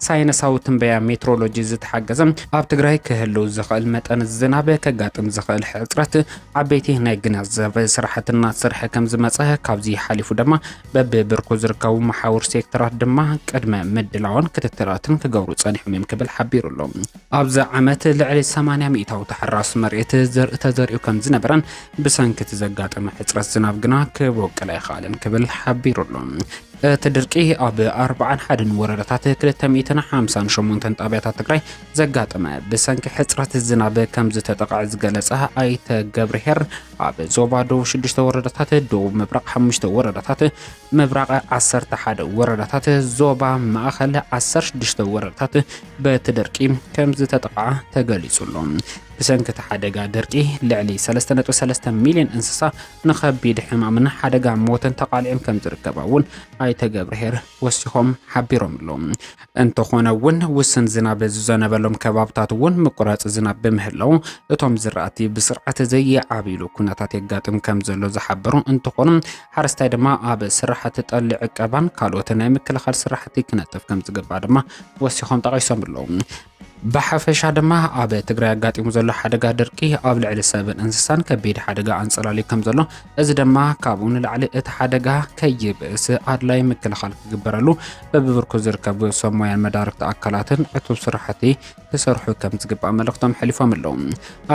ሳይንሳዊ ትንበያ ሜትሮሎጂ ዝተሓገዘ ኣብ ትግራይ ክህልው ዝኽእል መጠን ዝናብ ከጋጥም ዝኽእል ሕጽረት ዓበይቲ ናይ ግንዛበ ስራሕቲ እናተሰርሐ ከም ዝመጸ፣ ካብዚ ሓሊፉ ድማ በብብርኩ ዝርከቡ መሓውር ሴክተራት ድማ ቅድመ ምድላውን ክትትላትን ክገብሩ ጸኒሖም እዮም ክብል ሓቢሩ ኣሎ። ኣብዚ ዓመት ልዕሊ ሰማንያ ሚእታዊ ተሓራሲ መሬት ዘርኢ ተዘሪኡ ከም ዝነበረን ብሰንኪ እቲ ዘጋጠመ ሕጽረት ዝናብ ግና ክቦቅል ኣይኸኣለን ክብል ሓቢሩ ኣሎ። እቲ ድርቂ ኣብ ኣርባዓን ሓደን ወረዳታት ክልተ ሚእትን ሓምሳን ሸሞንተን ጣብያታት ትግራይ ዘጋጠመ ብሰንኪ ሕጽረት ዝናብ ከም ዝተጠቕዐ ዝገለጸ ኣይተ ገብርሄር፣ ኣብ ዞባ ደቡብ ሽዱሽተ ወረዳታት፣ ደቡብ ምብራቕ ሓሙሽተ ወረዳታት፣ ምብራቕ ዓሰርተ ሓደ ወረዳታት፣ ዞባ ማእኸል ዓሰርተ ሽዱሽተ ወረዳታት በቲ ድርቂ ከም ዝተጠቕዓ ተገሊጹ ኣሎ። ብሰንኪ እቲ ሓደጋ ድርቂ ልዕሊ ሰለስተ ነጥቢ ሰለስተ ሚልዮን እንስሳ ንኸቢድ ሕማምን ሓደጋ ሞትን ተቓሊዖም ከም ዝርከባ እውን ኣይተ ገብርሄር ወሲኾም ሓቢሮም ኣለዉ። እንተኾነ እውን ውስን ዝናብ ዝዘነበሎም ከባብታት እውን ምቁራጽ ዝናብ ብምህላው እቶም ዝራእቲ ብስርዓት ዘይዓብይሉ ኩነታት የጋጥም ከም ዘሎ ዝሓበሩ እንትኾኑ ሓረስታይ ድማ ኣብ ስራሕቲ ጠሊ ዕቀባን ካልኦት ናይ ምክልኻል ስራሕቲ ክነጥፍ ከም ዝግባእ ድማ ወሲኾም ጠቒሶም ኣለዉ። ብሓፈሻ ድማ ኣብ ትግራይ ኣጋጢሙ ዘሎ ሓደጋ ድርቂ ኣብ ልዕሊ ሰብን እንስሳን ከቢድ ሓደጋ ኣንጸላልዩ ከም ዘሎ፣ እዚ ድማ ካብኡ ንላዕሊ እቲ ሓደጋ ከይብእስ ኣድላይ ምክልኻል ክግበረሉ በብብርኩ ዝርከቡ ሰብ ሞያን መዳርግቲ ኣካላትን ዕቱብ ስራሕቲ ክሰርሑ ከም ዝግባእ መልእኽቶም ኣሕሊፎም ኣለዉ።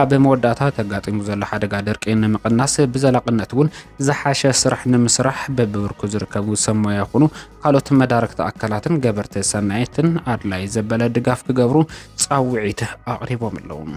ኣብ መወዳእታ ተጋጢሙ ዘሎ ሓደጋ ድርቂ ንምቕናስ ብዘላቕነት እውን ዝሓሸ ስራሕ ንምስራሕ በብብርኩ ዝርከቡ ሰብ ሞያ ይኹኑ ካልኦት መዳርግቲ ኣካላትን ገበርቲ ሰናይትን ኣድላይ ዘበለ ድጋፍ ክገብሩ ጻውዒት ኣቕሪቦም ኣለዉ።